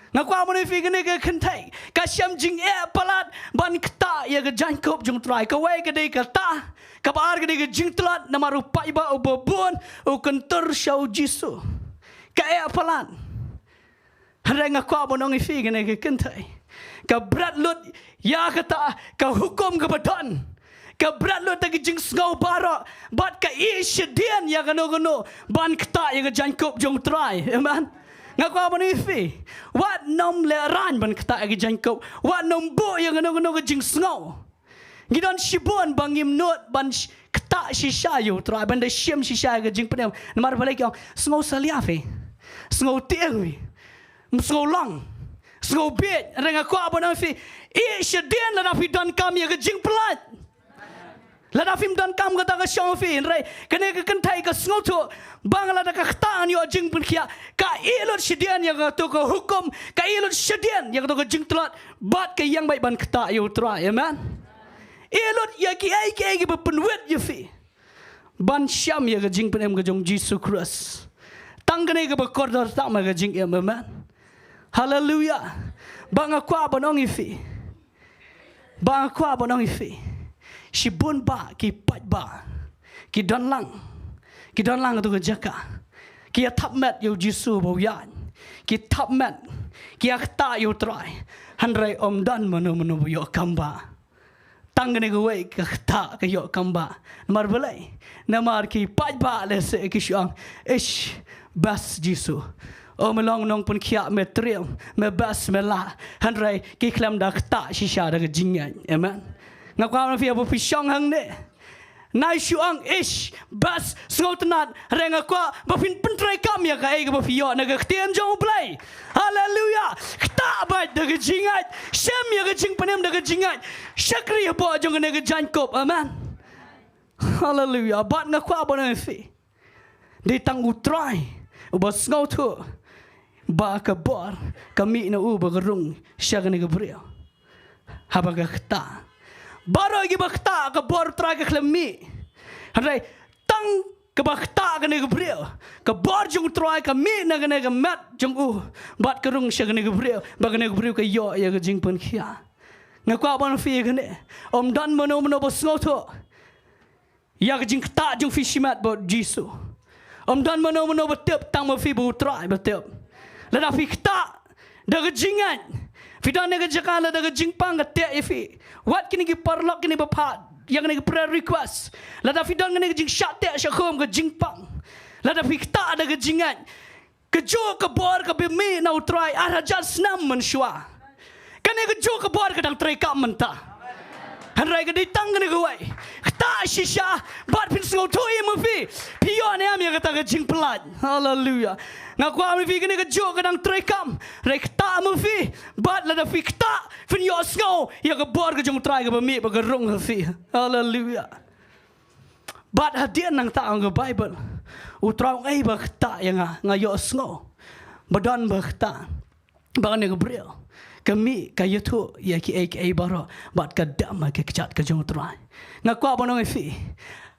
Nga kwah ban ong ïa phi, kane ka kynthei ka shem jingeh palat ban ktah ïa ka jaiñkup jong U Trai. Kawei ka dei kata, kaba ar ka dei ka jingtlot namar u paidbah uba bun u kyntur sha U Jisu. Ka eh palat. Hynrei nga kwah ban ong ïa phi, kane ka kynthei ka bret lut ïa kata ka hukum kaba don. Ka bret lut da ka jingsngew baroh bad ka ïeh shadien ïa kano kano ban ktah ïa ka jaiñkup jong U Trai. Amen. Nga kwah ban ong ïa phi, wat nym lehraiñ ban ktah ïa ka jaiñkup, wat nym buh ïa kano kano ka jingsngew. Ngi don shibun ba ngim nud ban sh-, ktah shisha ïa U Trai, ban da shim shisha ïa ka jingpynim. Namar balei? Ki ong, sngew salia phi, sngew tieng phi, sngew long, sngew bieit. Hynrei nga kwah ban ong ïa phi, ïeh shadien lada phi donkam ïa ka jingpyllait. Lada phim donkam kata ka shong phi. Hynrei kane ka kynthei ka sngewthuh ba nga lada ka ktah ngan ïoh jingpynkhiah. Ka ïeh lut shadien ïa kato ka hukum, ka ïeh lut shadien ïa kato ka jingtlot, bad ka ïeng beit ban ktah ïa U Trai. Amen. Ïeh lut ïa kiei kiei kiba pynwit ïa phi ban shem ïa ka jingpynim ka jong U Jisu Khrist. Tang kane kaba kordor tam ha ka jingim. Amen. Haleluya. Ba nga kwah ban ong ïa phi, ba nga kwah ban ong ïa phi, shibun bah ki paidbah ki don lang, ki don lang ha kato ka jaka, ki ïa thap met ïa U Jisu ba u ïaid, ki thap met, ki ïa ktah ïa U Trai. Hynrei ym don mano mano ba ïoh kam bah. Tang kane kawei ka ktah ka ïoh kam bah. Namar balei? Namar ki paidbah lehse ki shu ong, ish, best Jisu. O, me long nongpynkhiah, me triem, me best, me lah. Hynrei ki khlem da ktah shisha da ka jingngeit. Amen. Nga kwah ban ong ïa phi, haba phi shong hangne, nai shu ong, ish, best, sngewtynnat. Hynrei nga kwah ba phin pyntreikam ïa kaei kaba phi ïoh na ka ktien jong U Blei. Haleluya. Ktah beit da ka jingngeit, shem ïa ka jingpynim da ka jingngeit. Shakri hapoh jong kane ka jaiñkup. Amen. Haleluya. Bad nga kwah ban ong ïa phi, dei tang U Trai Uba sngewthuh ba ka bor ka mih na u ba ka rung sha kane ka briew. Haba ka ktah, baroh kiba ktah ka bor Trai ka khlem mih. Hynrei tang kaba ktah kane ka briew, ka bor jong Trai ka mih na kane ka met jong u, bad ka rung sha kane ka briew, ba kane ka briew ka ïoh ïa ka jingpynkhiah. Nga kwah ban ong ïa phi kane, ym don mano mano ba sngewthuh ïa ka jingktah jong phi shimet bad Jisu. Ym don mano mano ba tip tang ma phi ba u Trai ba tip. Lada phi ktah da ka jingngeit, phi don ha ka jaka lada ka jingpang ka teh ïa phi, wat kine ki paralok kine ba phah ïa kine ki prayer request, lada phi don kine ki jingshah teh shah khum ka jingpang, lada phi ktah da ka jingngeit, kajuh ka bor kaba mih na u Trai ar hajar snem mynshuwa. Kane kajuh ka bor ka dang treikam mynta. Hynrei ka dei tang kane kawei. Ktah shisha bad phin sngewthuh ïa ma phi, phi ïoh ne em ïa kata ka jingpyllait. Haleluya. Nga kwah ma phi, kane kajuh ka dang treikam. Hynrei ktah ma phi, bad lada phi ktah phin ïohsngew ïa ka bor ka jong u Trai kaba mih ba ka rung ha phi. Haleluya. Bad hadien nangta ong ka Baibl, u Trai u ong, ei ba ktah ïa nga, nga ïohsngew ba don ba ktah, ba kane ka briew ka mih, ka ïathuh ïa kiei kiei baroh bad ka dem ha ka kjat ka jong u Trai. Nga kwah ban ong ïa phi,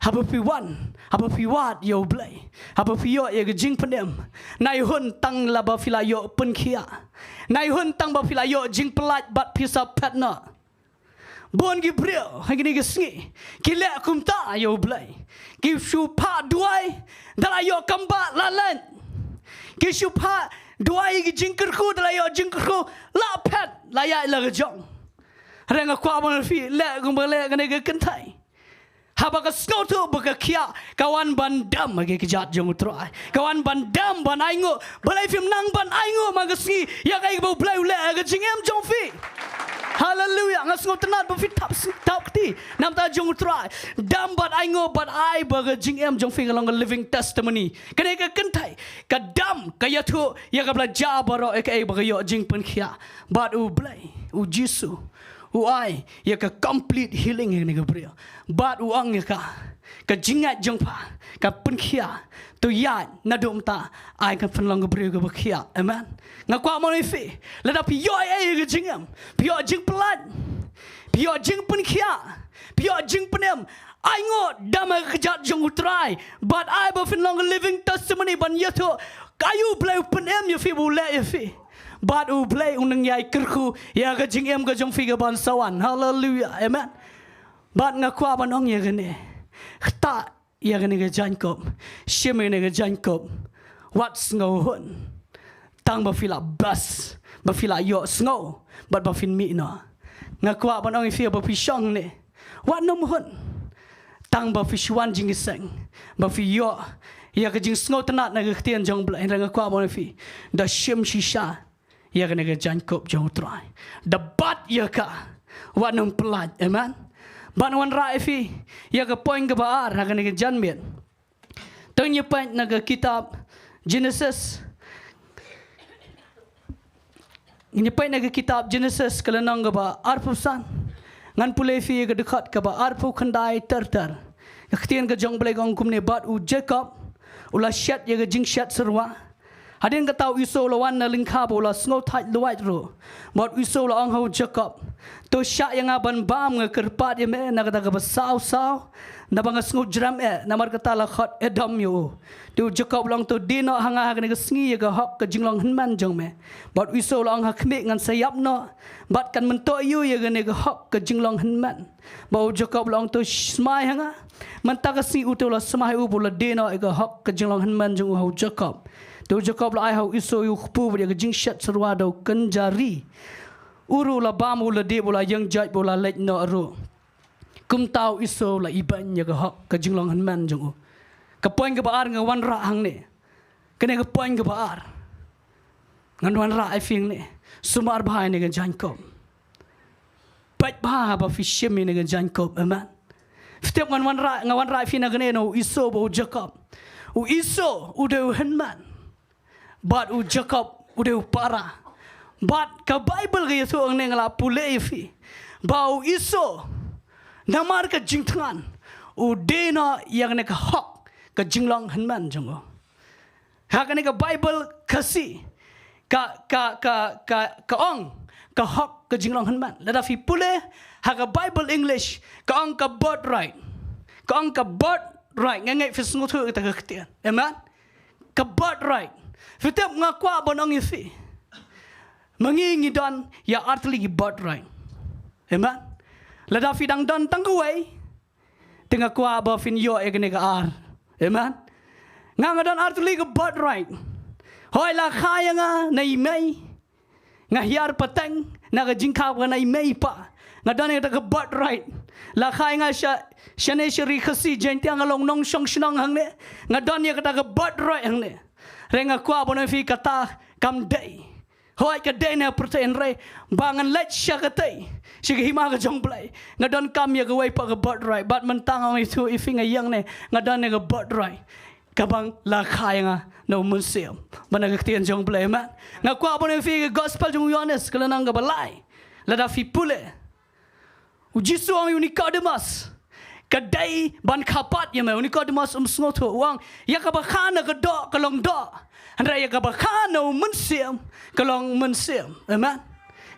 haba phi wan, haba phi wad ïa u Blei, haba phi ïoh ïa ka jingpynim, nai hun tang la ba phi la ïoh pynkhiah, nai hun tang ba phi la ïoh jingpyllait bad phi sa phet noh. Bun ki briew ha kine ki sngi ki leh kumta ïa u Blei. Ki shu phah duwai, da la ïoh kam ba la leit. Ki shu phah duwai ki jingkyrkhu, da la ïoh jingkyrkhu la phet, la ïaid la ka jong. Hynrei nga kwah ban ong ïa phi, leh kumba leh kane ka kynthei, haba ka sngewthuh ba ka khiah, ka wan ban dem ha ka kjat jong u Trai. Ka wan ban dem, ban ainguh. Balei phim nang ban ainguh man ka sngi ïa kaei ba u Blei u leh ha ka jingim jong phi? Haleluya. Nga sngewtynnat ba phi tap, tap kti na bynta jong u Trai. Dem bad ainguh bad ai ba ka jingim jong phi ka long ka living testimony. Kane ka kynthei ka dem, ka ïathuh ïa kaba la jia baroh, ïa kaei ba ka ïoh jingpynkhiah. Bad u Blei, u Jisu, u ai ïa ka complete healing ïa kane ka briew. Bad u ong ïa ka, ka jingngeit jong pha ka pynkhiah. To ïaid naduh mynta, ai kan pynlong ka briew kaba khiah. Amen. Nga kwah ban ong ïa phi, lada phi ïoh ei ei ha ka jingim, phi ïoh jingpyllait, phi ïoh jingpynkhiah, phi ïoh jingpynim, ainguh, dem ha ka kjat jong u Trai. Bad ai ba phin long living testimony ban ïathuh, ka ïa u Blei u pynim ïa phi, ba u leh ïa phi. Bad u Blei un nang ïai kyrkhu ïa ka jingim ka jong phi kaban sa wan. Haleluya. Amen. Bad nga kwah ban ong ïa kane, ktah ïa kane ka jaiñkup, shim ïa kane ka jaiñkup. Wat sngew hun tang ba phi la best, ba phi la ïohsngew bad ba phin mih noh. Nga kwah ban ong ïa phi ba phi shong ne, wat nym hun tang ba phi shu wan jingïaseng, ba phi ïoh ïa ka jingsngewtynnat na ka ktien jong u Blei. Hynrei nga kwah ban ong ïa phi, da shim shisha ïa kane ka jaiñkup jong u Trai, da bat ïa ka, wat nym pyllait. Amen. Ban wanrah ïa phi ïa ka point kaba ar ha kane ka janmiet. To ngin ïa peit na ka kitab Genesis. Ngin ïa peit na ka kitab Genesis ka lynnong kaba arphew san. Ngan pule ïa phi ïa ka dkhot kaba arphew khyndai ter ter. Ka ktien ka jong u Blei ka ong kumne: Bad u Jakob u la shet ïa ka jingshet syrwa. Hadien kata u Esau u la wan na lyngkha bad u la sngewthait lwait ruh. Bad u Esau u la ong ha u Jakob: To shah ïa nga ban bam, nga kyrpad ïa me na kata kaba saw saw, naba nga sngewjrem eh. Namar kata la khot Edom ïa u. Te u Jakob u la ong: To die noh ha nga ha kane ka sngi ïa ka hok ka jinglong hynmen jong me. Bad u Esau u la ong: Ha khmih, ngan sa ïap noh bad kan myntoi ïa u ïa kane ka hok ka jinglong hynmen. Bad u Jakob u la ong: To smai ha nga. Mynta ka sngi u te u la smai ha u bad u la die noh ïa ka hok ka jinglong hynmen jong u ha u Jakob. Te u Jakob u la ai ha u Esau ïa u kpu bad ïa ka jingshet syrwa da u kynja ri. U ruh u la bam, u la die bad u la ïeng jait bad u la leit noh ruh. Kumta u Esau u la ibeiñ ïa ka hok ka jinglong hynmen jong u. Ka point kaba ar nga wanrah hangne. Kane ka point kaba ar ngan wanrah ïa phi hangne. Sumar bha ïa kane ka jaiñkup. Peit bha haba phi shim ïa kane ka jaiñkup. Amen. Phi tip, ngan wanrah, nga wanrah ïa phi na kane, na u Esau bad u Jakob. U Esau u dei u hynmen, bad u Jakob u dei u para. Bad ka Baibl ka ïathuh hangne, nga la pule ïa phi ba u Esau, namar ka jingthngan, u die noh ïa kane ka hok ka jinglong hynmen jong u. Ha kane ka Bible Khasi, ka, ka, ka, ka, ka ong, ka hok ka jinglong hynmen. Lada phi pule ha ka Bible English, ka ong ka birthright. Ka ong ka birthright. Nga ngeit phi sngewthuh ïa kata ka ktien. Amen? Ka birthright. Phi tip, nga kwah ban ong ïa phi, ma ngi ngi don ïa artylli ki birthright. Amen? Lada phi dang don tang kawei, te nga kwah ba phin ïoh ïa kane ka ar. Amen? Nga, nga don artylli ka birthright. Hooid, la kha ïa nga na i mei, nga hiar pateng na ka jingkha ba na i mei pat. Nga don ïa kata ka birthright. La kha ïa nga sha, shane sha Ri Khasi Jaiñtia, nga long nongshong shnong hangne. Nga don ïa kata ka birthright hangne. Hynrei nga kwah ban ong ïa phi, kata kam dei. Hooid, ka dei na pyrthei, hynrei ba ngan leit sha katei, sha ka hima ka jong U Blei, nga donkam ïa kawei pat ka birthright. Bad mynta nga ong ïa phi, nga ïeng ne, nga don ïa ka birthright, kaba la kha ïa nga na u Mynsiem bad na ka ktien jong U Blei. Amen? Nga kwah ban ong ïa phi, ka Gospel jong u Ïoannis, ka lynnong kaba lai, lada phi pule, u Jisu u ong ïa u Nikodemos, ka dei ban kha pat ïa me. U Nikodemos um sngewthuh, u ong, ïa kaba kha na ka doh ka long doh, hynrei ïa kaba kha na u Mynsiem ka long mynsiem. Amen?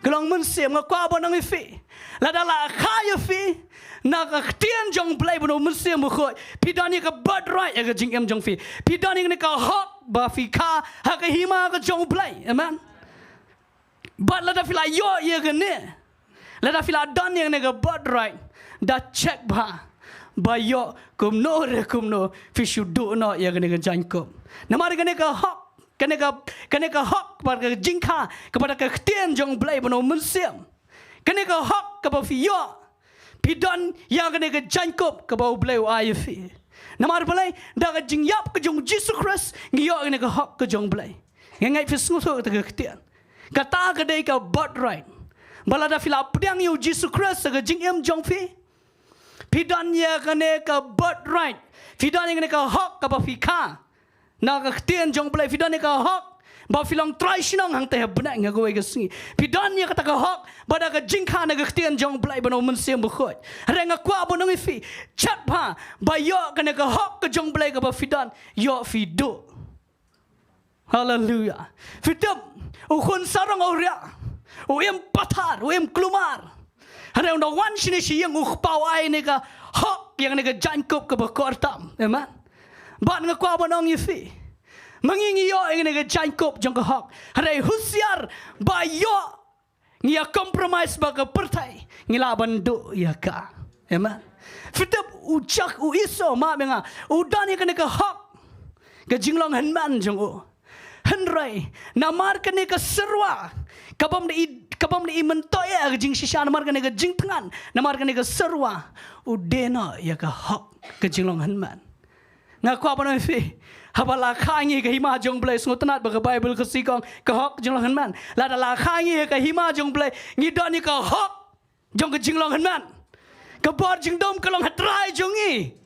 Ka long mynsiem. Nga kwah ban ong ïa phi, lada la kha ïa phi na ka ktien jong U Blei bad na u Mynsiem Bakhuid, phi don ïa ka birthright ïa ka jingim jong phi. Phi don ïa kane ka hok ba phi kha ha ka hima ka jong U Blei. Amen? Bad lada phi la ïoh ïa kane, lada phi la don ïa kane ka birthright, da check bha ba ïoh kumno re kumno phi shu duh noh ïa kane ka jaiñkup. Namar kane ka hok, kane ka, kane ka hok bad ka jingkha kaba da ka ktien jong U Blei bad na u Mynsiem. Kane ka hok kaba phi ïoh, phi don ïa kane ka jaiñkup kaba U Blei u ai ïa phi. Namar balei? Da ka jingïap ka jong u Jisu Khrist ngi ïoh ïa kane ka hok ka jong U Blei. Nga ngeit phi sngewthuh ïa kata ka ktien. Kata ka dei ka birthright. Ba lada phi la pdiang ïa u Jisu Khrist ha ka jingim jong phi, phi don ïa kane ka birthright. Phi don ïa kane ka hok kaba phi kha na ka ktien jong U Blei. Phi don ïa ka hok ba phi long trai shnong hangta ha bneng ha kawei ka sngi. Phi don ïa kata ka hok ba da ka jingkha na ka ktien jong U Blei bad na u Mynsiem Bakhuid. Hynrei nga kwah ban ong ïa phi, check bha ba ïoh kane ka hok ka jong U Blei kaba phi don, ïoh phi duh. Haleluia. Phi tip, u khun sarong u riah, u im pathar, u im kulmar. Hynrei ynda u wan shane sha ïing, u kpa u ai ïa kane ka hok, ïa kane ka jaiñkup kaba kordor tam. Amen. Bad nga kwah ban ong ïa phi, ma ngi ngi ïoh ïa kane ka jaiñkup jong ka hok, hynrei husiar ba ïoh ngi ïa compromise bad ka pyrthei, ngi lah ban duh ïa ka. Amen. Phi tip, u Jakob, u Esau, map ïa nga, u don ïa kane ka hok ka jinglong hynmen jong u. Hynrei namar kane ka syrwa, ka bym da i, ka bym da i myntoi ïa ka jingshisha, namar kane ka jingthngan, namar kane ka syrwa, u die noh ïa ka hok ka jinglong hynmen. Nga kwah ban ong ïa phi, haba la kha ngi ha ka hima jong U Blei, sngewtynnat ba ka Baibl ka sdang ka hok jinglong hynmen. Lada la kha ngi ha ka hima jong U Blei, ngi don ïa ka hok jong ka jinglong hynmen. Ka bor jingdum ka long ha trai jong ngi.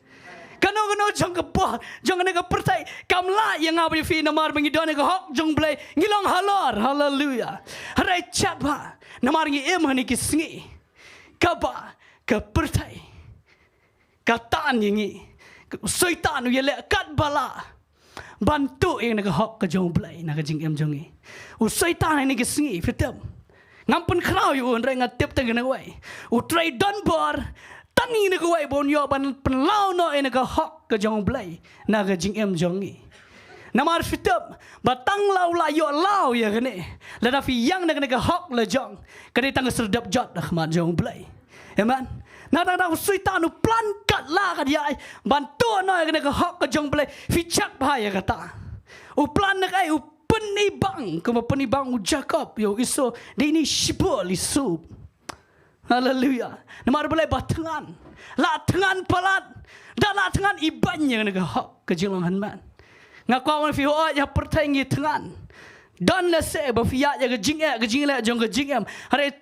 Kano kano jong ka bor jong kane ka pyrthei kam lah ïa nga bad ïa phi, namar ba ngi don ïa ka hok jong U Blei, ngi long halor. Haleluia. Hynrei check bha, namar ngi im ha kine ki sngi kaba ka pyrthei ka tan ïa ngi. U Soitan u ïaleh katba lah ban tuh ïa kane ka hok ka jong U Blei na ka jingim jong ngi. U Soitan ha kine ki sngi, phi tip, ngam pynkhraw ïa u, hynrei nga tip tang ïa kawei. U trei donbor tang ïa kawei ba un ïoh ban pynlaw noh ïa kane ka hok ka jong U Blei na ka jingim jong ngi. Namar phi tip ba tang la u la ïoh law ïa kane, lada phi ïeng na kane ka hok la jong, ka dei tang ka syrdoh jot ha khmat jong U Blei. Amen. Nangta u Soitan u plan katba lah katba ïai ban tuh noh ïa kane ka hok ka jong U Blei. Phi check bha ïa kata. U plan na kaei? U pynibang, kumba pynibang u Jakob ïa u Esau da ini shibun lisup. Haleluia. Namar balei? Ba thngan. La thngan palat, da la thngan, ibeiñ ïa kane ka hok ka jinglong hynmen. Nga kwah wan ïa phi, hooid, ha pyrthei ngi thngan. Don lehse ba phi ïaid ïa ka jingeh, ka jingleh jong ka jingim. Hynrei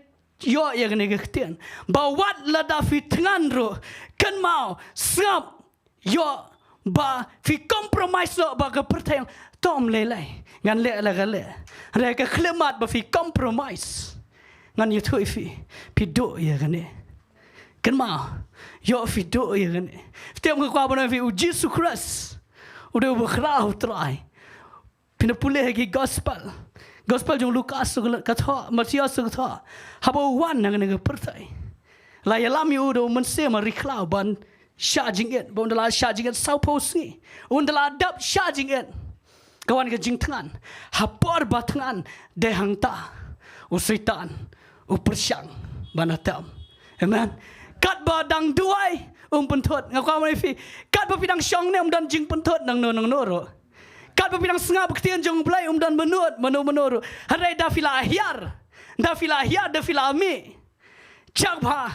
ïoh ïa kane ka ktien, ba wat lada phi thngan ruh, kynmaw, sngap, ïoh ba phi compromise noh bad ka pyrthei. To ym lei lei, ngan leh la ka leh. Hynrei ka khyllipmat ba phi compromise, ngan ïathuh ïa phi, phi duh ïa kane. Kynmaw, ïoh phi duh ïa kane. Phi tip, nga kwah ban ong ïa phi, u Jisu Khrist u dei u bakhraw trai. Phin da pule ha ki gospel. Gospel jong Lukas u ka thoh, Mathaios u ka thoh. Haba u wan ha kane ka pyrthei, la ïalam ïa u da u Mynsiem Bakhuid ban shah jingit, ba un da la shah jingit sawphew sngi. Un da la dep shah jingit. Ka wan ka jingthngan. Ha por ba thngan, dei hangta u Soitan u pyrshang ban attack. Amen. Katba dang duwai, um pynthut. Nga kwah ban ong ïa phi, katba phi dang shong ne um don jingpynthut nangno nangno ruh. Katba phi dang sngap ktien jong U Blei, um don mynno mynno mynno ruh. Hynrei da phi la hiar, da phi la hiar, da phi la mih, chak bha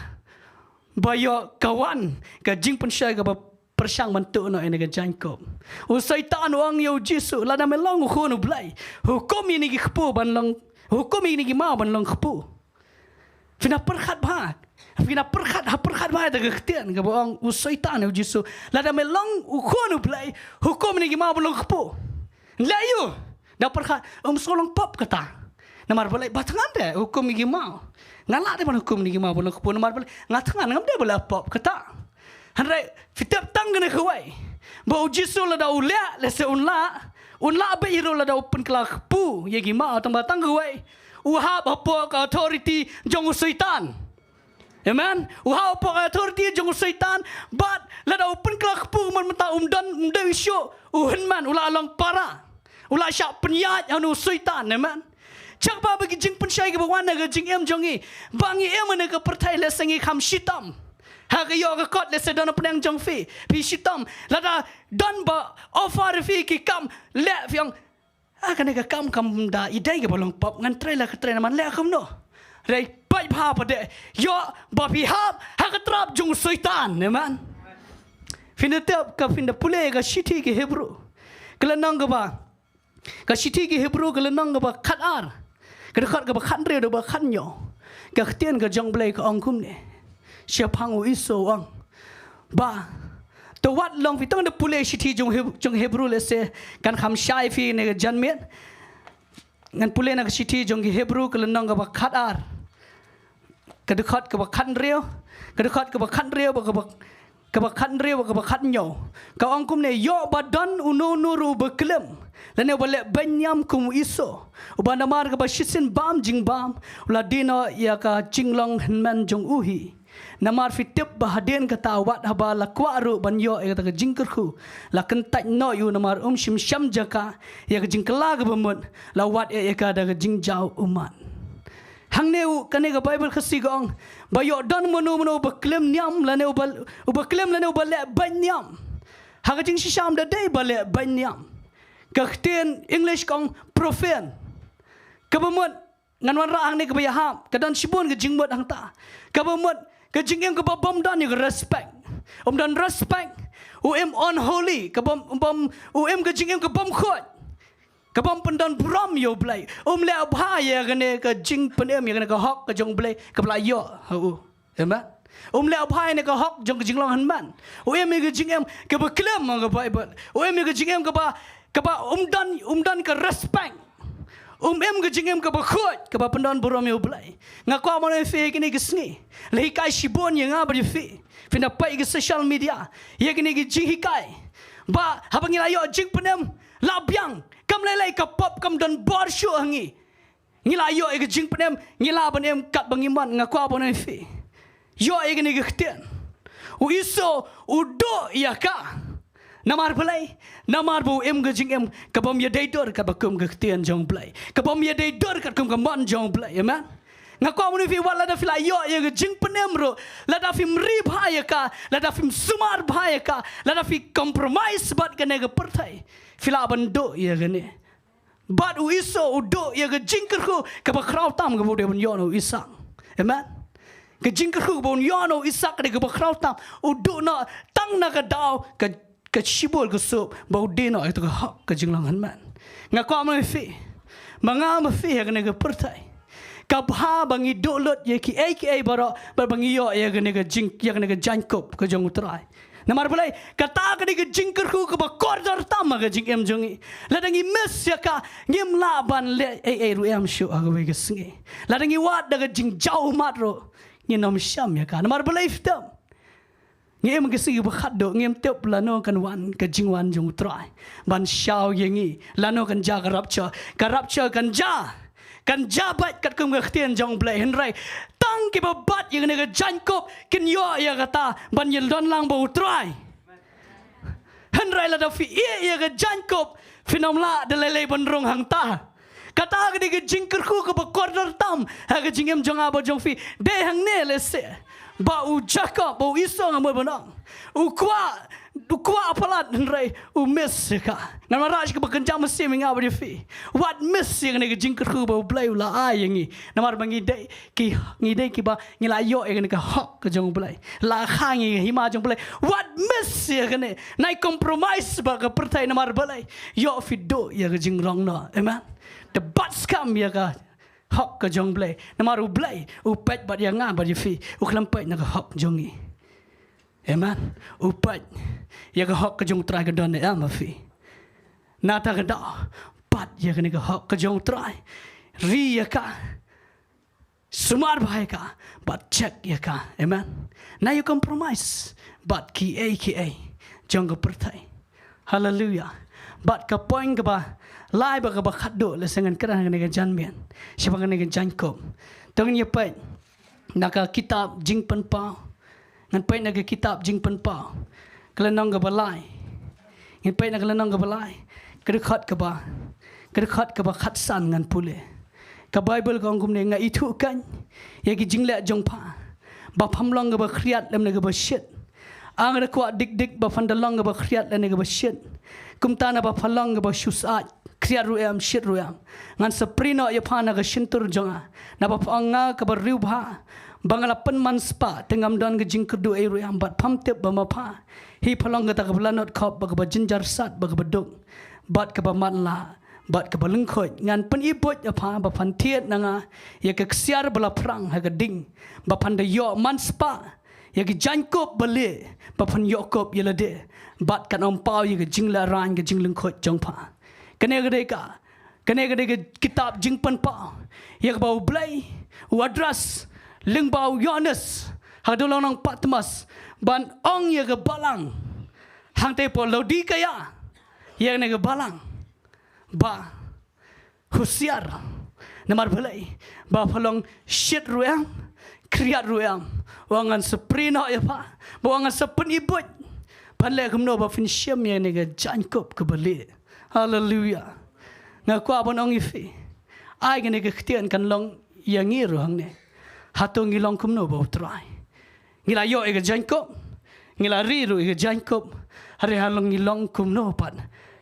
ba ïoh ka wan ka jingpynshoi kaba pyrshang ban tuh noh ïa kane ka jaiñkup. U Soitan u ong ïa u Jisu, lada me long u Khun U Blei, hukum ïa kine ki kpu ban long, hukum ïa kine ki maw ban long kpu. Phin da pyrkhat bha, phin da pyrkhat, ha pyrkhat bha ïa kata ka ktien kaba ong u Soitan ïa u Jisu, lada me long u Khun U Blei, hukum ïa kine ki maw ban long kpu. Leh ïa u, da pyrkhat, um sngewlong pop kata. Namar balei? Ba thngan de, hukum ïa ki maw. Nga lah de ban hukum ïa ki maw ban long kpu, namar balei? Nga thngan, ngam dei ba la pop kata. Hynrei phi tip tang kane kawei, ba u Jisu lada u leh, lehse un lah, un lah beit hi ruh lada u pynkylla kpu ïa ki maw, tang ba tang kawei, u hap hapoh ka authority jong u Soitan. Amen. U hap hapoh ka authority jong u Soitan, bad lada u pynkylla kpu, mynta um don, um dei shuh u hynmen, u la long para, u la shah pynïaid ha u Soitan. Amen. Chak bha ba ki jingpynshoi kiba wan ha ka jingim jong ngi, ba ngi im ha kane ka pyrthei, lehse ngi kham shitom. Ha ka ïoh ka kot, lehse don ha pdeng jong phi, phi shitom. Lada don ba offer ïa phi ki kam, leh, phi ong, ah, kane ka kam kam da i dei kaba long pop, ngan trei la ka trei, namar leh kumno. Hynrei peit bha pat de, ïoh ba phi hap ha ka trap jong u Soitan. Amen. Phin da tip, ka phin da pule ka shithi ki Hebru, ka lynnong kaba, ka shithi ki Hebru ka lynnong kaba khatar, ka dkhot kaba khathynriew da kaba khathynñiew. Ka ktien ka jong U Blei ka ong kumne. Shaphang u Esau u ong ba, to wat long phi, tang da pule shithi jong Heb-, jong Hebru, lehse kan kham shai phi ne ka janmiet. Ngan pule na ka shithi jong ki Hebru ka lynnong kaba khatar, ka dkhot kaba khathynriew, ka dkhot kaba khathynriew bad kaba, kaba khathynriew bad kaba khathynñiew. Ka ong kumne, ïoh ba don uno uno ruh uba klim lane uba leh beiñ niam kum u Esau, uba namar kaba shisien bam jingbam u la die noh ïa ka jinglong hynmen jong u hi. Namar phi tip ba hadien kata, wat haba la kwah ruh ban ïoh ïa kata ka jingkyrkhu, la kyntait noh ïa u, namar um shym shem jaka ïa ka jingkylla kaba mut, la wad ïa ka da ka jingjaw ummat. Hangne u, kane ka Baibl Khasi ka ong ba ïoh don mano mano uba klim niam lane uba, uba klim lane uba leh beiñ niam. Ha ka jingshisha um da dei ba leh beiñ niam. Ka ktien English ka ong profane. Kaba mut, ngan wanrah hangne kaba ïahap, ka don shibun ka jingmut hangta. Kaba mut, ka jingim kaba bym don ïa ka respect. Um don respect, u im unholy, ka bym, bym, u im ka jingim ka bym khuid, ka bym pyndon burom ïa U Blei. Um leh bha ïa kane ka jingpynim, ïa kane ka hok ka jong U Blei kaba la ïoh ha u. Amen. Um leh bha ïa kane ka hok jong ka jinglong hynmen. U im ïa ka jingim kaba klim, ong ka Baibl. U im ïa ka jingim kaba, kaba um don, um don ka respect. Um im ka jingim kaba khuid, kaba pyndon burom ïa U Blei. Nga kwah ban ong ïa phi ha kine ki sngi, la hikai shibun ïa nga bad ïa phi. Phin da peit ïa ki social media, ïa kine ki jinghikai, ba haba ngi la ïoh jingpynim, la biang. Kam lei lei, ka pop kam don bor shuh ha ngi. Ngi la ïoh ïa ka jingpynim, ngi lah ban im katba ngi mon. Nga kwah ban ong ïa phi, ïoh ïa kane ka ktien. U Esau u duh ïa ka. Namar balei? Namar ba u im ka jingim ka bym ïadei dur katba kum ka ktien jong U Blei, ka bym ïadei dur katkum ka mon jong U Blei. Amen. Nga kwah ban ong ïa phi, wat lada phi la ïoh ïa ka jingpynim ruh, lada phim ri bha ïa ka, lada phim sumar bha ïa ka, lada phi compromise bad kane ka pyrthei, phi lah ban duh ïa kane. Bad u Esau u duh ïa ka jingkyrkhu kaba khraw tam kaba u dei ban ïoh na u Isaak. Amen. Ka jingkyrkhu kaba un ïoh na u Isaak ka dei kaba khraw tam. U duh noh tang na ka daw ka, ka shibun ka suk ba u die noh ïa kata ka hok ka jinglong hynmen. Nga kwah ban ong ïa phi, ma nga ma phi ha kane ka pyrthei, ka bha ba ngi duh lut ïa kiei kiei baroh, bad ba ngi ïoh ïa kane ka jing, ïa kane ka jaiñkup ka jong U Trai. Namar balei? Kata ka dei ka jingkyrkhu kaba kordor tam ha ka jingim jong ngi. Lada ngi miss ïa ka, ngim lah ban leh ei ei ruh em shuh ha kawei ka sngi. Lada ngi wad da ka jingjaw ummat ruh, ngin ym shem ïa ka. Namar balei? Phi tip, Ngi im ki sngi ba khatduh, ngim tip lano kan wan ka jingwan jong U Trai ban shaw ïa ngi, lano kan jia ka rapture. Ka rapture kan jia, kan jia bad katkum ka ktien jong U Blei. Hynrei tang kiba bat ïa kane ka jaiñkup kin ïoh ïa kata ban ïadon lang bad U Trai. Hynrei lada phi ïeh ïa ka jaiñkup, phin ym lah da lei lei ban rung hangta. Kata ka dei ka jingkyrkhu kaba kordor tam ha ka jingim jong nga bad jong phi. Dei hangne lehse ba u Jakob, ba u Esau, nga mut ban ong, u kwah, u kwah palat, hynrei u miss ïa ka. Ngan wanrah shi kaba kynja mynsiem ïa nga bad ïa phi. Wat miss ïa kane ka jingkyrkhu ba U Blei u la ai ïa ngi. Namar ba ngi dei ki, ngi dei kiba ngi la ïoh ïa kane ka hok ka jong U Blei. La kha ngi ha ka hima jong U Blei. Wat miss ïa kane. Nai compromise bad ka pyrthei namar balei? Ïoh phi duh ïa ka jingrong noh. Amen. Te bat skam ïa ka hok ka jong U Blei. Namar U Blei u peit bad ïa nga bad ïa phi, u khlem peit na ka hok jong ngi. Amen. U peit ïa ka hok ka jong U Trai ka don ne em ha phi. Nangta ka daw, bat ïa kane ka hok ka jong U Trai. Ri ïa ka, sumar bha ïa ka, bad check ïa ka. Amen. Nai ïa compromise bad kiei kiei jong ka pyrthei. Haleluia. Bad ka point kaba lai bad kaba khatduh, lehse ngan kren ha kane ka janmiet shaphang kane ka jaiñkup. To ngin ïa peit na ka kitab Jingpynpaw. Ngan peit na ka kitab Jingpynpaw, ka lynnong kaba lai. Ngin peit na ka lynnong kaba lai, ka dkhot kaba, ka dkhot kaba khatsan ngan pule. Ka Baibl ka ong kumne: Nga ithuh keiñ ïa ki jingleh jong pha, ba pham long kaba khriat lymne kaba shit. Nga da kwah dik dik ba phan da long kaba khriat lymne kaba shit. Kumta naba pha long kaba shu syaid, khriat ruh em, shit ruh em, ngan sa prie noh ïa pha na ka shyntur jong nga. Naba pha ong, nga kaba riewbha, ba nga la pynman spah, te ngam don ka jingkyrduh ei ruh em, bad pham tip ba ma pha hi pha long kata kaba lanot khop, bad kaba jynjar sat, bad kaba duk, bad kaba matlah, bad kaba lyngkhuid. Ngan pyni buit ïa pha ba phan thied na nga ïa ka ksiar ba la phrang ha ka ding, ba phan da ïoh man spah ïa ki jaiñkup ba lieh, ba phan ïoh kup ïa lade, bad kan ym paw ïa ka jinglehrain ka jinglyngkhuid jong pha. Kane ka dei ka, kane ka dei ka kitab Jingpynpaw ïa kaba U Blei u address lyngba u Ïoannis ha ka dulong nong Patmos, ban ong ïa ka balang hangtei hapoh Laodikaia, ïa kane ka balang, ba husiar. Namar balei? Ba pha long shit ruh em, khriat ruh em. Wat ngan sa prie noh ïa pha, ba wat ngan sa pyni buit. Phan leh kumno ba phin shim ïa kane ka jaiñkup kaba lieh? Haleluia. Nga kwah ban ong ïa phi, ai kane ka ktien kan long ïa ngi ruh hangne. Hato ngi long kumno bad U Trai? Ngi la ïoh ïa ka jaiñkup, ngi la ri ruh ïa ka jaiñkup, hynrei hato ngi long kumno pat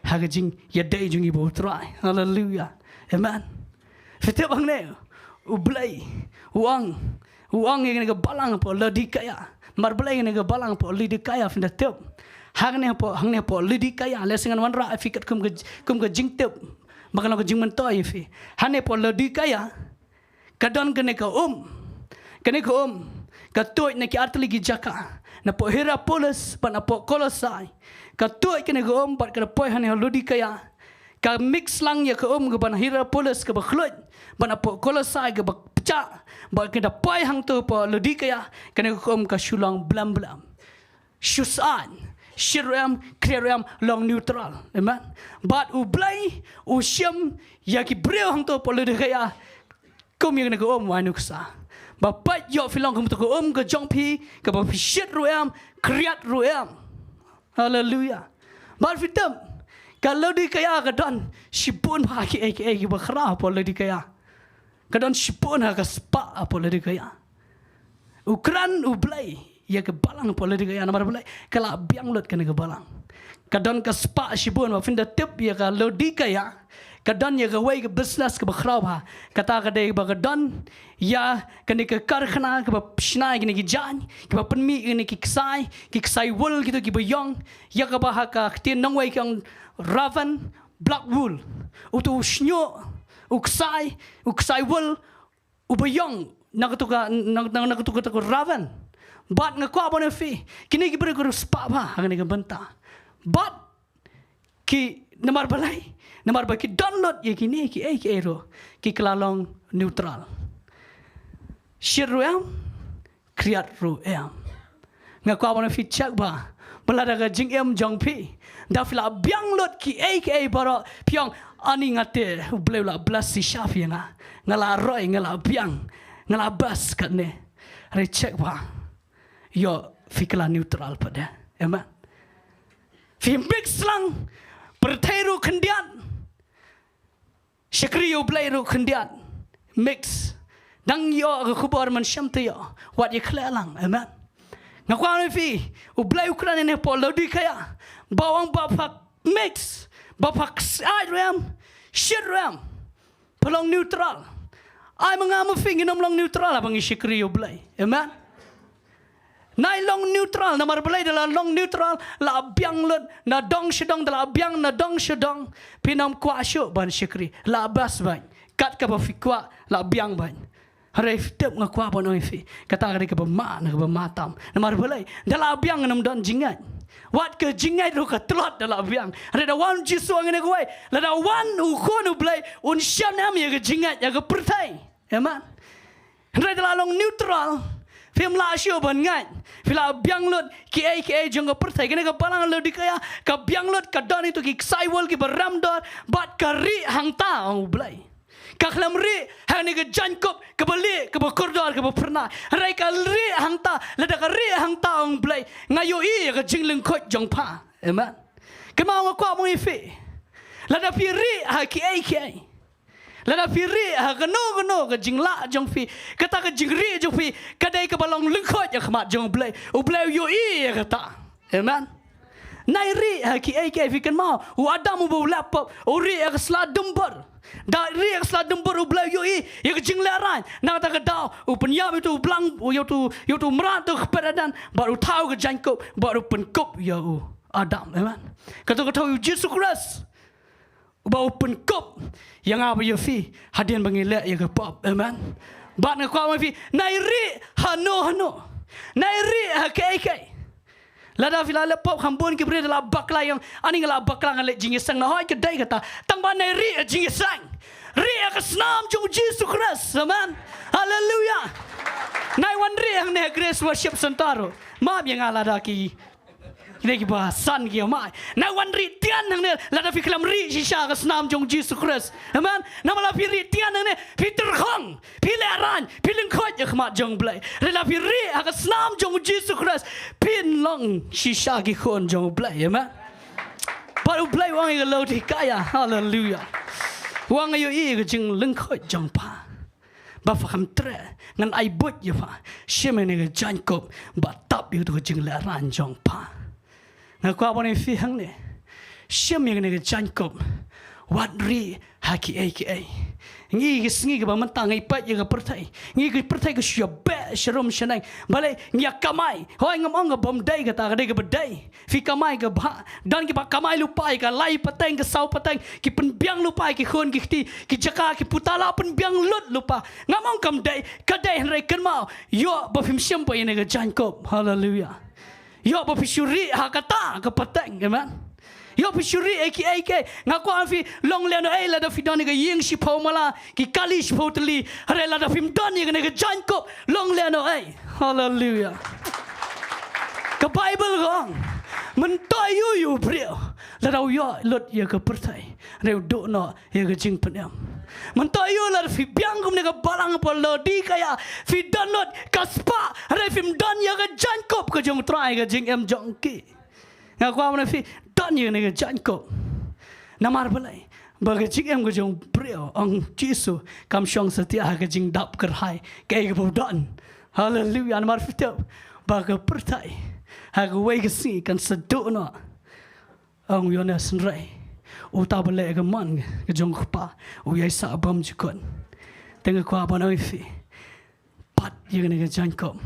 ha ka jingïadei jong ngi bad U Trai? Haleluia. Amen. Phi tip hangne U Blei u ong, u ong ïa kane ka balang hapoh Laodikaia. Namar balei kane ka balang hapoh Laodikaia, phin da tip? Hangne hapoh, hangne hapoh Laodikaia, lehse ngan wanrah ïa phi katkum ka, kum ka jingtip, ba kan long ka jingmyntoi ïa phi. Hangne hapoh Laodikaia ka don kane ka um. Kane ka um ka tuid na ki artylli ki jaka, napoh Hierapolis bad napoh Kolosai. Ka tuid kane ka um bad ka da poi hangne ha Laodikaia. Ka mix lang ïa ka um kaba na Hierapolis kaba khluid, bad napoh Kolosai kaba pjah, bad ka da poi hangto hapoh Laodikaia. Kane ka um ka shu long blem blem, shu syaid, shit ruh em, khriat ruh em, long neutral. Amen. Bad U Blei u shim ïa ki briew hangto hapoh Laodikaia kum ïa kane ka um, wei nuksa. Ba peit, ïoh phi long kum kata ka um ka jong phi, kaba phi shit ruh em, khriat ruh em. Haleluia. Bad phi tip, ka Laodikaia ka don shibun bha kiei kiei kiba khraw hapoh Laodikaia. Ka don shibun ha ka spah hapoh Laodikaia. U kren U Blei ïa ka balang hapoh Laodikaia, namar balei? Ka la biang lut kane ka balang. Ka don ka spah shibun. Ba phin da tip ïa ka Laodikaia, ka don ïa kawei ka business kaba khraw bha. Kata ka dei ba ka don ïa kane ka karkhana kaba shna ïa kine ki jaiñ, kiba pynmih ïa kine ki ksai, ki ksai wul kito kiba ïong, ïa kaba ha ka ktien nongwei ki ong raven, black wool. Uto u shñiuh, u ksai, u ksai wul uba ïong na kato ka, na, na, na kato ka, kato ka raven. Bad nga kwah ban ong ïa phi, kine ki briew ki riewspah bha ha kane ka bynta. Bad ki, namar balei? Namar ba ki don lut ïa kine kiei kiei ruh, ki kylla long neutral. Shit ruh em, khriat ruh em. Nga kwah ban ong ïa phi check ba, ba lada ka jingim jong phi, da phi la biang lut kiei kiei baroh, phi ong, ani nga te, U Blei u la bless shisha ïa nga. Nga la roi, nga la biang, nga la best katne. Hynrei check ba, ïoh phi kylla neutral pat de. Amen. Phi mix lang, pyrthei ruh khyndiat, shakri ïa U Blei ruh khyndiat. Mix. Dang ïoh ka khubor, man shym te ïoh. Wat ïakhleh lang. Amen. Nga kwah ong ïa phi, U Blei u kren hangne hapoh Laodikaïa, ba u ong ba pha mix, ba pha ksai ruh em, shit ruh em. Pha long neutral. Ai ma nga ma phi, ngin ym long neutral haba ngi shakri ïa U Blei. Amen. Nai long neutral, namar balei? Da la long neutral, la biang lut na dong sha dong, da la biang na dong sha dong, phin ym kwah shuh ban shakri, la best beit. Kat kaba phi kwah, la biang beit. Hynrei phi tip, nga kwah ban ong ïa phi, kata ka dei kaba ma, na kaba ma tam. Namar balei? Da la biang ngin ym don jingngeit. Wat ka jingngeit ruh ka tlot da la biang. Hynrei da wan U Jisu hangne kawei, lada wan u Khun U Blei, un shon em ïa ka jingngeit, ïa ka pyrthei. Amen. Hynrei da la long neutral, phim lah shuh ban ngeit. Phi la biang lut kiei kiei jong ka pyrthei. Kane ka balang Laodikaïa ka biang lut, ka don ïa kito ki ksai wol kiba rem dor, bad ka rieh hangta, ong U Blei. Ka khlem rieh ha kane ka jaiñkup kaba lieh, kaba kordor, kaba phyrnai. Hynrei ka rieh hangta, lada ka rieh hangta, ong U Blei, nga ïohi ïa ka jinglyngkhuit jong pha. Amen. Kynmaw, nga kwah ban ong ïa phi, lada phi rieh ha kiei kiei, lada phi rieh ha kano kano ka jinglah jong phi, kata ka jingrieh jong phi ka dei kaba long lyngkhuit ha khmat jong U Blei. U Blei u ïohi ïa kata. Amen. Nai rieh ha kiei kiei. Phi kynmaw, u Adam uba u la pop, u rieh ha ka sla dumbur. Da rieh ha ka sla dumbur, U Blei u ïohi ïa ka jinglehraiñ. Na kata ka daw u pynïap ïa uto u blang, ïa uto, ïa uto u mrad, uto u kper Eden, bad u thaw ka jaiñkup, bad u pynkup ïa u Adam. Amen. Kato kato U Jisu Khrist, uba u pynkup ïa nga bad ïa phi hadien ba ngi leh ïa ka pop. Amen. Bad nga kwah ong ïa phi, nai rieh hano hano, nai rieh ha kiei kiei. Lada phi la leh pop, kham bun ki briew da la bakla, ong, ani nga la bakla, nga leh jingïaseng. Nahoi, ka dei kata. Tang ba nai rieh ha jingïaseng. Rieh ha ka snam jong U Jisu Khrist. Amen. Haleluia. Nai wan rieh hangne ha Grace Worship Centre ruh. Map ïa nga lada ki, kine kiba san ki ïa mai. Nai wan rieh tian hangne, lada phi khlem rieh shisha ha ka snam jong U Jisu Khrist. Amen. Namar lada phi rieh tian hangne, phi tyrkhong, phi lehraiñ, phi lyngkhuit ha khmat jong U Blei. Hynrei lada phi rieh ha ka snam jong U Jisu Khrist, phin long shisha ki khun jong U Blei. Amen. Bad U Blei u ong ïa ka Laodikaïa. Haleluia. U ong, nga ïohi ïa ka jinglyngkhuit jong pha, ba pha kham treh. Ngan ai buit ïa pha. Shim ïa kane ka jaiñkup bad tap ïa kato ka jinglehraiñ jong pha. Nga kwah ban ong ïa phi hangne, shim ïa kane ka jaiñkup. Wat rieh ha kiei kiei. Ngi, ki sngi kiba mynta ngi peit ïa ka pyrthei, ngi, ka pyrthei ka shu ïa beh sharum shaneng. Balei? Ngi ïa kamai. Hoi, ngam ong ka bym dei kata, ka dei kaba dei. Phi kamai ka bha. Don kiba kamai lypa ïa ka lai pateng, ka saw pateng, ki pynbiang lypa ïa ki khun ki kti, ki jaka, ki putala, pynbiang lut lypa. Ngam ong kam dei, ka dei. Hynrei kynmaw, ïoh ba phim shim pat ïa kane ka jaiñkup. Haleluia. Ïoh ba phi shu rieh ha kata ka pateng. Amen. Ïoh phi shu rieh ha kiei kiei. Nga kwah ong ïa phi, long lehnohei lada phi don ïa ka ïing shiphew mala, ki kali shiphew tylli, hynrei lada phim don ïa kane ka jaiñkup, long lehnohei. Haleluia. Ka Baibl ka ong, mynta ïoh ïa u briew lada u ïoh lut ïa ka pyrthei, hynrei u duh noh ïa ka jingpynim. Mynta ïoh, lada phi biang kumne ka balang hapoh Laodikaïa, phi don lut ka spah, hynrei phim don ïa ka jaiñkup ka jong U Trai ha ka jingim jong ki. Nga kwah ban ong ïa phi, don ïa kane ka jaiñkup. Namar balei? Ba ka jingim ka jong u briew, ong Jisu, kam shong satia ha ka jingdap kyrhai kaei kaba u don. Haleluia. Namar phi tip ba ka pyrthei ha kawei ka sngi kan sa duh noh. Ong u Ïoannis, hynrei uta uba leh ïa ka mon ka jong u Kpa u ïaisah bymjukut. Te nga kwah ban ong ïa phi, bat ïa kane ka jaiñkup.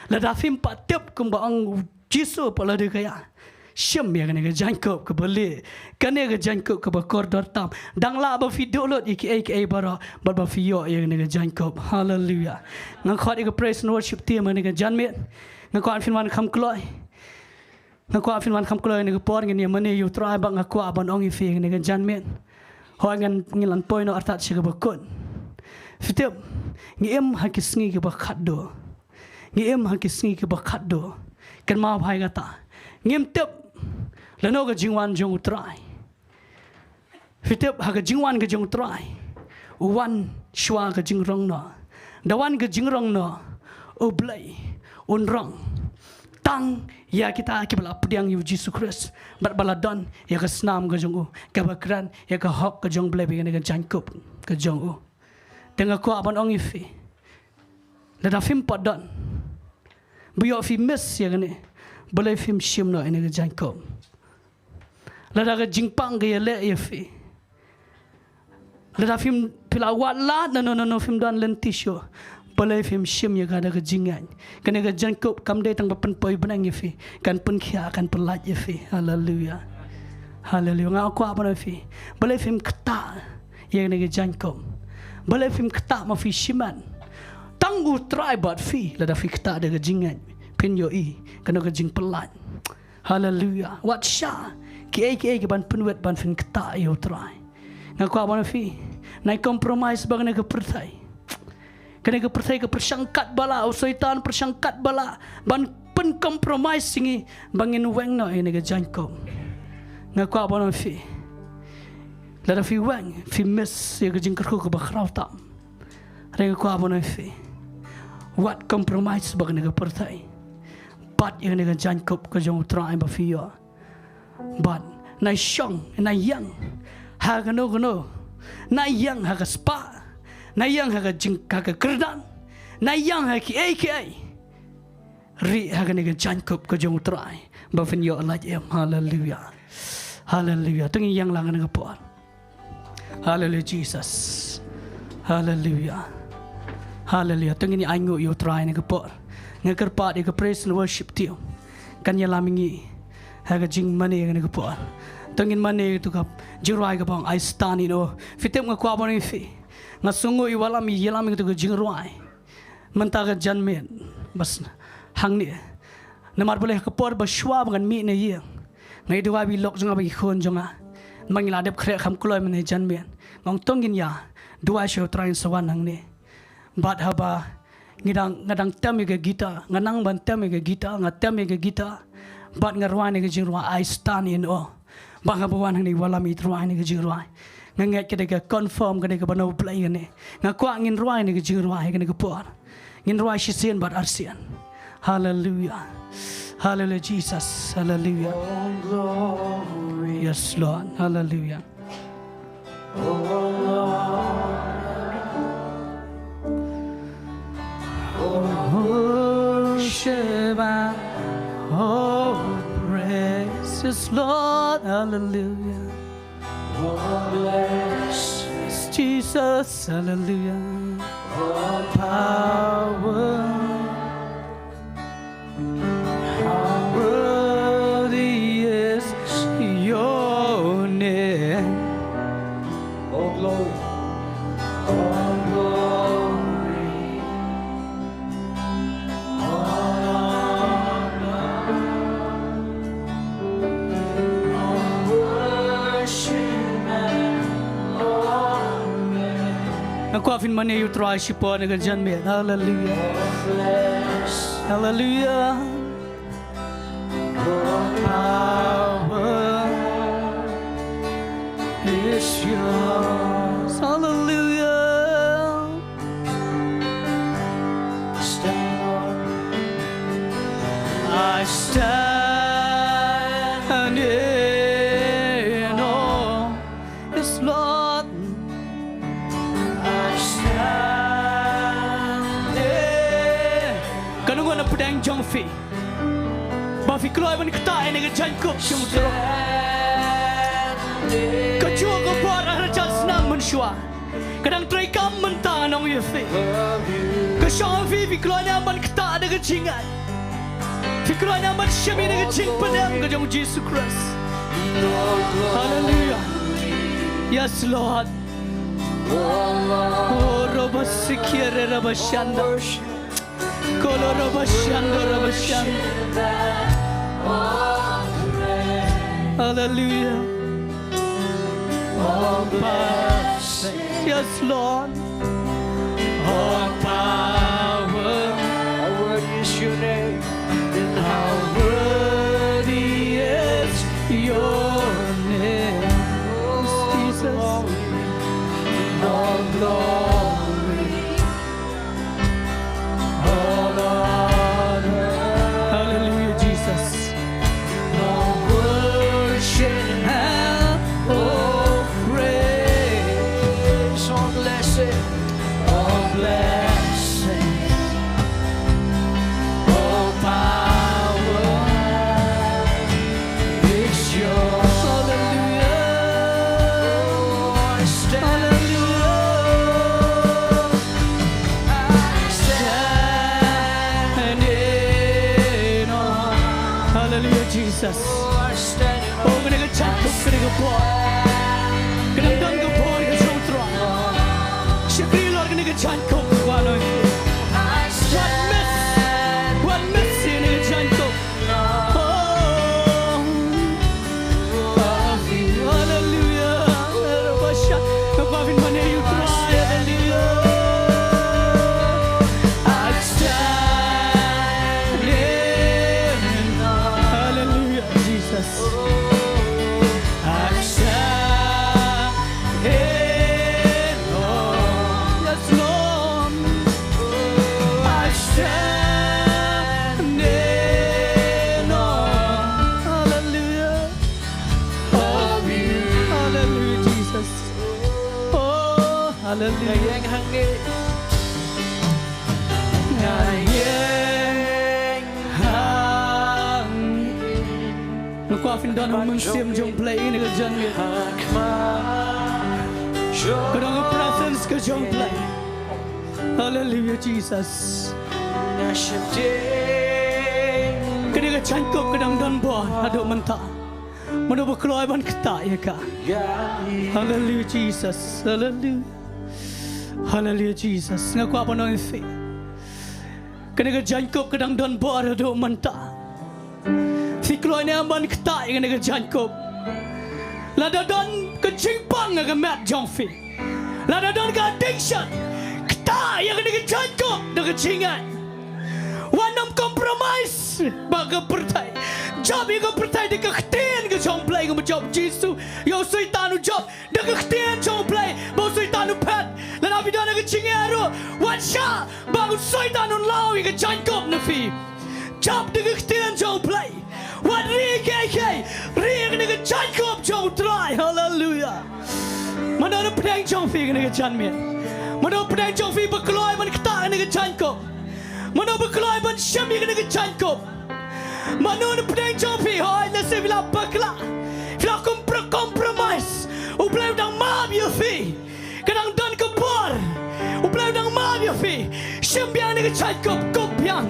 Lada phim pat tip kumba ong u Jisu hapoh Laodikaïa, shim ïa kane ka jaiñkup kaba lieh, kane ka jaiñkup kaba kordor tam. Dang lah ba phi duh lut ïa kiei kiei baroh bad ba phi ïoh ïa kane ka jaiñkup. Haleluia. Ngan khot ïa ka praise and worship team ha kane ka janmiet. Nga kwah phin wan kham kloi. Nga kwah phin wan kham kloi ha kane ka por, ngin ïa mane ïa u Trai, bad nga kwah ban ong ïa phi ha kane ka janmiet. Hooid, ngan, ngin lah poi noh artat sha kaba kut. Phi tip, ngi im ha ki sngi kiba khatduh. Ngi im ha ki sngi kiba khatduh. Kynmaw bha ïa kata. Ngim tip lano ka jingwan jong U Trai. Phi tip ha ka jingwan ka jong U Trai, u wan shuwa ka jingrong noh. Da wan ka jingrong noh, U Blei un rong tang ïa kita kiba la pdiang ïa U Jisu Khrist bad ba la don ïa ka snam ka jong u, kaba kren ïa ka hok ka jong U Blei bad ïa kane ka jaiñkup ka jong u. Te nga kwah ban ong ïa phi, lada phim pat don, ba ïoh phi miss ïa kane, balei phim shim noh ïa kane ka jaiñkup? Lada ka jingpang ka ïaleh ïa phi, lada phim, phi la wad lad nano nano, phim don lynti shuh, balei phim shim ïa kane ka jingngeit? Kane ka jaiñkup kam dei tang ba pynpoi bneng ïa phi, kan pynkhiah, kan pynlait ïa phi. Haleluia. Haleluia. Nga kwah ban ong ïa phi, balei phim ktah ïa kane ka jaiñkup? Balei phim ktah, ma phi shimet? Tang U Trai bad phi, lada phi ktah da ka jingngeit, phin ïohi kano ka jingpynlait. Haleluia. Wat shah kiei kiei kiban pynwit ban phin ktah ïa U Trai. Nga kwah ban ong ïa phi, nai compromise bad kane ka pyrthei. Kane ka pyrthei ka pyrshang katba lah, u Soitan pyrshang katba lah ban pyn-compromise ïa ngi ba ngin weng noh ïa kane ka jaiñkup. Nga kwah ban ong ïa phi, lada phi weng, phi miss ïa ka jingkyrkhu kaba khraw tam. Hynrei nga kwah ban ong ïa phi, wat compromise bad kane ka pyrthei bad ïa kane ka jaiñkup ka jong U Trai ba phi ïoh. Bad nai shong, nai ïeng ha kano kano, nai ïeng ha ka spah, nai ïeng ha ka jing, ha ka kyrdan, nai ïeng ha kiei kiei. Rieh ha kane ka jaiñkup ka jong U Trai ba phin ïoh lait im. Haleluia. Haleluia. To ngin ïeng lang ha kane ka por. Haleluia, Jesus. Haleluia. Haleluia. To ngin ïa ainguh ïa U Trai ha kane ka por. Nga kyrpad ïa ka praise and worship team kan ïalam ïa ngi ha ka jingmane ha kane ka por. To ngin mane ïa kato ka jingrwai kaba ong I Stand in Awe. Phi tip, nga kwah ban ong ïa phi, nga sngewnguh ïa u wallam, ïalam ïa kato ka jingrwai mynta ka janmiet, bad hangne. Namar balei, ha ka por ba shuwa ba ngan mih na ïing, nga ïa duwai bad ki lok jong nga bad ki khun jong nga. Namar ngi la dep khreh kham kloi mynne janmiet. Nga ong to ngin ïa duwai sha U Trai un sa wan hangne. Bad haba ngi dang, nga dang tem ïa ka guitar, nga nang ban tem ïa ka guitar, nga tem ïa ka guitar, bad nga rwai ïa ka jingrwai I Stand in Awe. Ba haba wan hangne u wallam, i rwai ïa ka jingrwai, nga ngeit ka dei ka confirm, ka dei kaba na U Blei kane. Nga kwah ngin rwai ïa ka jingrwai ha kane ka por. Ngin rwai shisien bad arsien. Haleluia. Haleluia, Jesus. Haleluia. Yes, Lord. Haleluia. Worship and all praises, Lord, hallelujah. Oh, bless Jesus, hallelujah. All power, how worthy is your name. All glory, all glory, all honor, all worship and all praise. Nga kwah phin mane ïa U Trai shipor na ka janmiet. Hallelujah. Hallelujah. All power is yours. Hallelujah. Stand, Lord. I stand in awe. Yes, Lord. I stand in. Kano kano na pdeng jong phi ba phi kloi ban ktah ïa kane ka jaiñkup jong U Trai. Kajuh ka por, ar hajar snem mynshuwa, ka dang treikam mynta, ngan ong ïa phi. Ka shong ha phi, phi kloi ne em ban ktah da ka jingngeit? Phi kloi ne em ban shim ïa ka jingpynim ka jong U Jisu Khrist? Hallelujah. Yes, Lord. Oh, roba sikia re roba shanda. Kolo roba shando roba shanda. Hallelujah. All power. Yes, Lord. All power. How worthy is your name. And how Glory, all honor, hallelujah, Jesus. All worship and all praise, all blessing, all blessing, all power is yours. Hallelujah. I stand, hallelujah, I stand in awe. Hallelujah, Jesus. Oh, I stand in awe. Oh, kane ka jaiñkup, kane ka por. Ka dang don ka bor ka jong U Trai. Shakri halor kane ka jaiñkup, ka anointing. Wat miss, wat miss ïa kane ka jaiñkup. Oh. Hallelujah. Rabasha. Nga kwah phin mane ïa U Trai. Hallelujah. I stand in awe. Hallelujah, Jesus. I stand in awe. Yes, Lord. I stand in awe. Hallelujah. Of you. Hallelujah, Jesus. Oh, hallelujah. Nga ïeng hangne. Nga ïeng hangne. Nga kwah phin don ha u mynsiem jong U Blei ha kane ka janmiet. Ka don ka presence ka jong U Blei. Hallelujah, Jesus. Kane ka jaiñkup ka dang don bor haduh mynta. Mano ba kloi ban ktah ïa ka? Hallelujah, Jesus. Hallelujah. Hallelujah, Jesus. Nga kwah ban ong ïa phi, kane ka jaiñkup ka dang don bor haduh mynta. Phi kloi ne em ban ktah ïa kane ka jaiñkup? Lada don ka jingpang ha ka met jong phi, lada don ka addiction, ktah ïa kane ka jaiñkup da ka jingngeit. Wat nym compromise bad ka pyrthei. Jop ïa ka pyrthei da ka ktien ka jong U Blei, kumba jop u Jisu ïa u Soitan, u jop da ka ktien jong U Blei ba u Soitan u phet. Lada phi don ha ka jingeh ruh, wat shah ba u Soitan un law ïa ka jaiñkup na phi. Jop da ka ktien jong U Blei. Wat ri kiei kiei, ri ha kane ka jaiñkup jong U Trai. Hallelujah. Mano na pdeng jong phi ha kane ka janmiet? Mano na pdeng jong phi ba kloi ban ktah ha kane ka jaiñkup? Mano ba kloi ban shim ïa kane ka jaiñkup? Mano na pdeng jong phi, hooid, lehse phi la bakla, phi la compro-, compromise. U Blei u dang map ïa phi. Ka dang don ka por. U Blei u dang map ïa phi. Shim biang ïa kane ka jaiñkup, kup biang.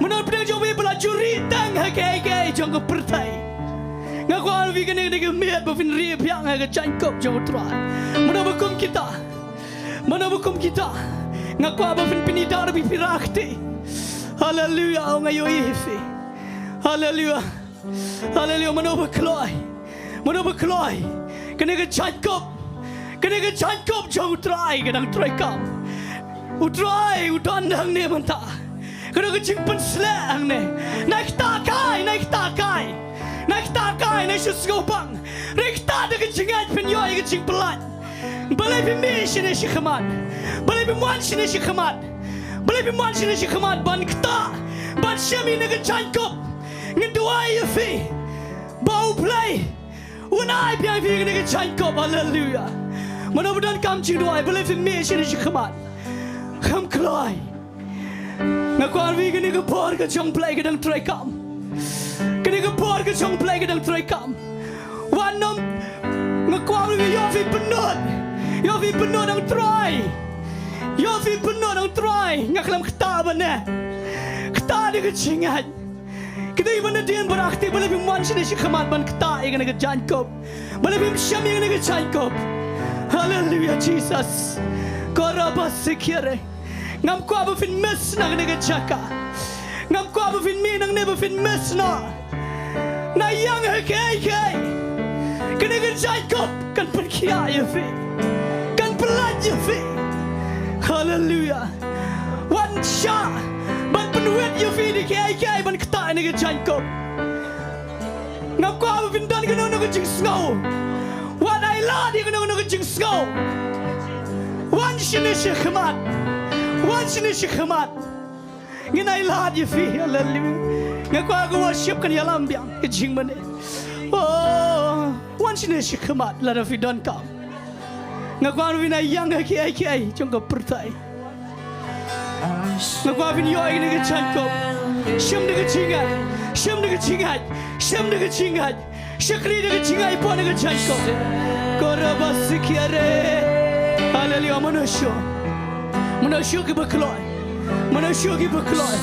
Mano na pdeng jong phi ba la ju ri tang ha kiei kiei jong ka pyrthei? Nga kwah ong ïa phi kane ka dei ka miet ba phin ri biang ha ka jaiñkup jong U Trai. Mano ba kum kita? Mano ba kum kita? Nga kwah ba phin pyni da ka bynta phi rah kti. Haleluya, nga ïohi ïa phi. Haleluya. Haleluya, mano ba kloi? Mano ba kloi? Kane ka jaiñkup, kane ka jaiñkup jong U Trai ka dang trei kam. U Trai u don hangne mynta. Ka don ka jingpynsleh hangne. Nai ktah kai, nai ktah kai. Nai ktah kai, nai shu sngewbang. Nai ktah da ka jingngeit, phin ïoh ïa ka jingpyllait. Balei phim mih shane shakhmat? Balei phim wan shane shakhmat? Balei phim wan shane shakhmat ban ktah, ban shim ïa kane ka jaiñkup? Ngan duwai ïa phi ba U Blei un ai biang ïa phi kane ka jaiñkup. Haleluya. Mano ba donkam jingduwai, balei phim mih shane shakhmat? Kham kloi. Nga kwah ong ïa phi, kane ka por ka jong U Blei ka dang trei kam. Kane ka por ka jong U Blei ka dang trei kam. Wat nym, nga kwah ong ïa phi, ïoh phi pynnud. Ïoh phi pynnud na U Trai. Ïoh phi pynnud na U Trai. Nga khlem ktah ban ne. Ktah da ka jingngeit. Kito kiba na dien ba rah kti, balei phim wan shane shakhmat ban ktah ïa kane ka jaiñkup? Balei phim shim ïa kane ka jaiñkup? Haleluya, Jisas. Korabasikiare. Ngam kwah ba phin miss na kane ka jaka. Ngam kwah ba phin mih nangne ba phin miss noh. Nai ïeng ha kiei kiei. Kane ka jaiñkup kan pynkhiah ïa phi. Kan pyllait ïa phi. Haleluya. Wat shah ban pynwit ïa phi da kiei kiei ban ktah ïa kane ka jaiñkup. Ngam kwah ba phin don kano kano ka jingsngew. Wat ai lad ïa kano kano ka jingsngew. shane shakhmat. Wan shane shakhmat. Ngin ai lad ïa phi, haleluya. Nga kwah ka worship kan ïalam biang ka jingmane. Oh, wan shane shakhmat lada phi donkam. Nga kwah phin ïa ïeng ha kiei kiei jong ka pyrthei. Nga kwah phin ïoh ïa kane ka jaiñkup. Shem da ka jingngeit, shem da ka jingngeit, shem da ka jingngeit. Shakri da ka jingngeit hapoh kane ka jaiñkup. Korabasikiare. Haleluya, mano shuh. Mano shuh kiba kloi. Mano shuh kiba kloi.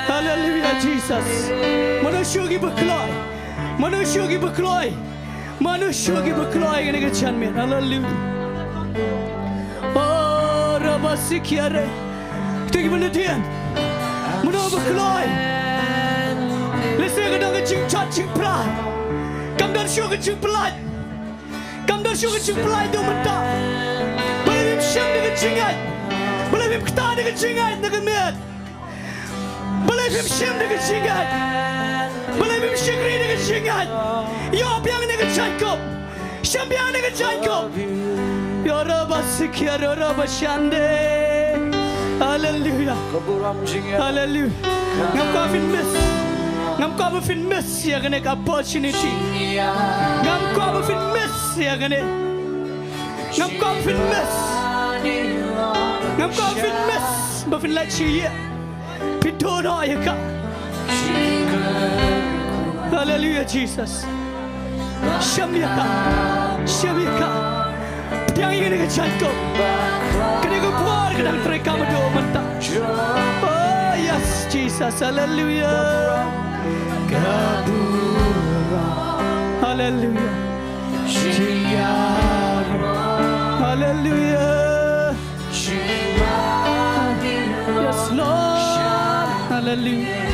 Haleluya, Jesus. Mano shuh kiba kloi. Mano shuh kiba kloi. Mano shuh kiba kloi kane ka janmiet. Haleluya. Oh, rabasikiare. Kito kiba nadien. Mano ba kloi. Lehse ka don ka jingjot jingpra. Kam don shuh ka jingpyllait. Kam don shuh ka jingpyllait da u mynta. Balei phim shem da ka jingngeit. Balei phim ktah da ka jingngeit na ka miet. Balei phim shem da ka jingngeit. Balei phim shakri da ka jingngeit. Ïoh biang na ka jaiñkup. Shem biang na ka jaiñkup. Ïa raba sikia, ïa raba shande. Haleluya. Haleluya. Ngam kwah ba phin miss. Ngam kwah ba phin miss ïa kane ka opportunity. Ngam kwah ba phin miss ïa kane. Ngam kwah ba phin miss. Ngam kwah ba phin miss ba phin leit sha ïing. Phi duh noh ïa ka. Haleluya, Jesus. Shem ïa ka. Shem ïa ka. Pdiang ïa kane ka jaiñkup. Kane ka por ka dang trei kam haduh mynta. Oh, yes, Jesus. Haleluya. Haleluya. Haleluya. Yes, Lord. Hallelujah.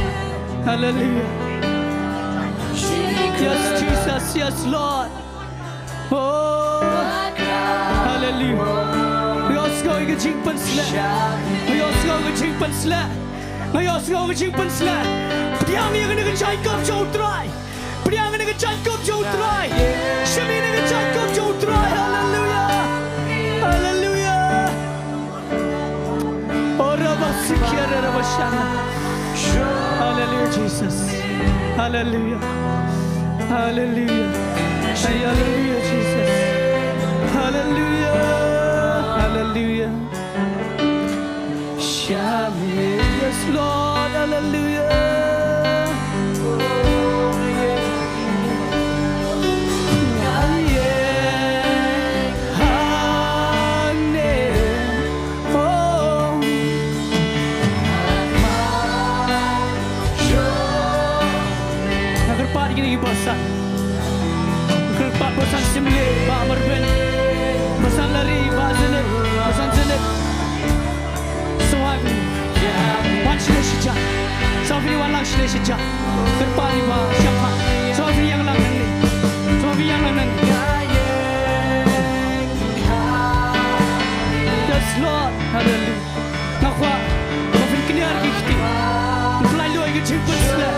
Hallelujah. Yes, Jesus. Yes, Lord. Oh. Hallelujah. Nga ïohsngew ïa ka jingpynshlur. Nga ïohsngew ïa ka jingpynshlur. Nga ïohsngew ïa ka jingpynshlur. Pdiang ïa kane ka jaiñkup jong U Trai. Pdiang ïa kane ka jaiñkup jong U Trai. Shem ïa kane ka jaiñkup jong U Trai. Haleluya. Haleluya. Oh, rabasikia, rabashana. Haleluya, Jesus. Haleluya. Haleluya. Haleluya, Jesus. Haleluya. Haleluya. Yes, Lord. Hallelujah. Nga kyrpad ïa kine ki basan. Nga kyrpad basan Simle, Bah Marben. Basan Lari, Bah Zenep, basan Zenep. Sngewbha wan sha ne sha jan. Sngewbha wan lang sha ne sha jan. Kyrpad ïa ba shang ha. Sngewbha ïa lang nangne. Sngewbha ïa lang nangne. Yes, Lord. Hallelujah. Nga kwah ba phin kynriah ki kti. Pynlait lut ïa ka jingpynshlur.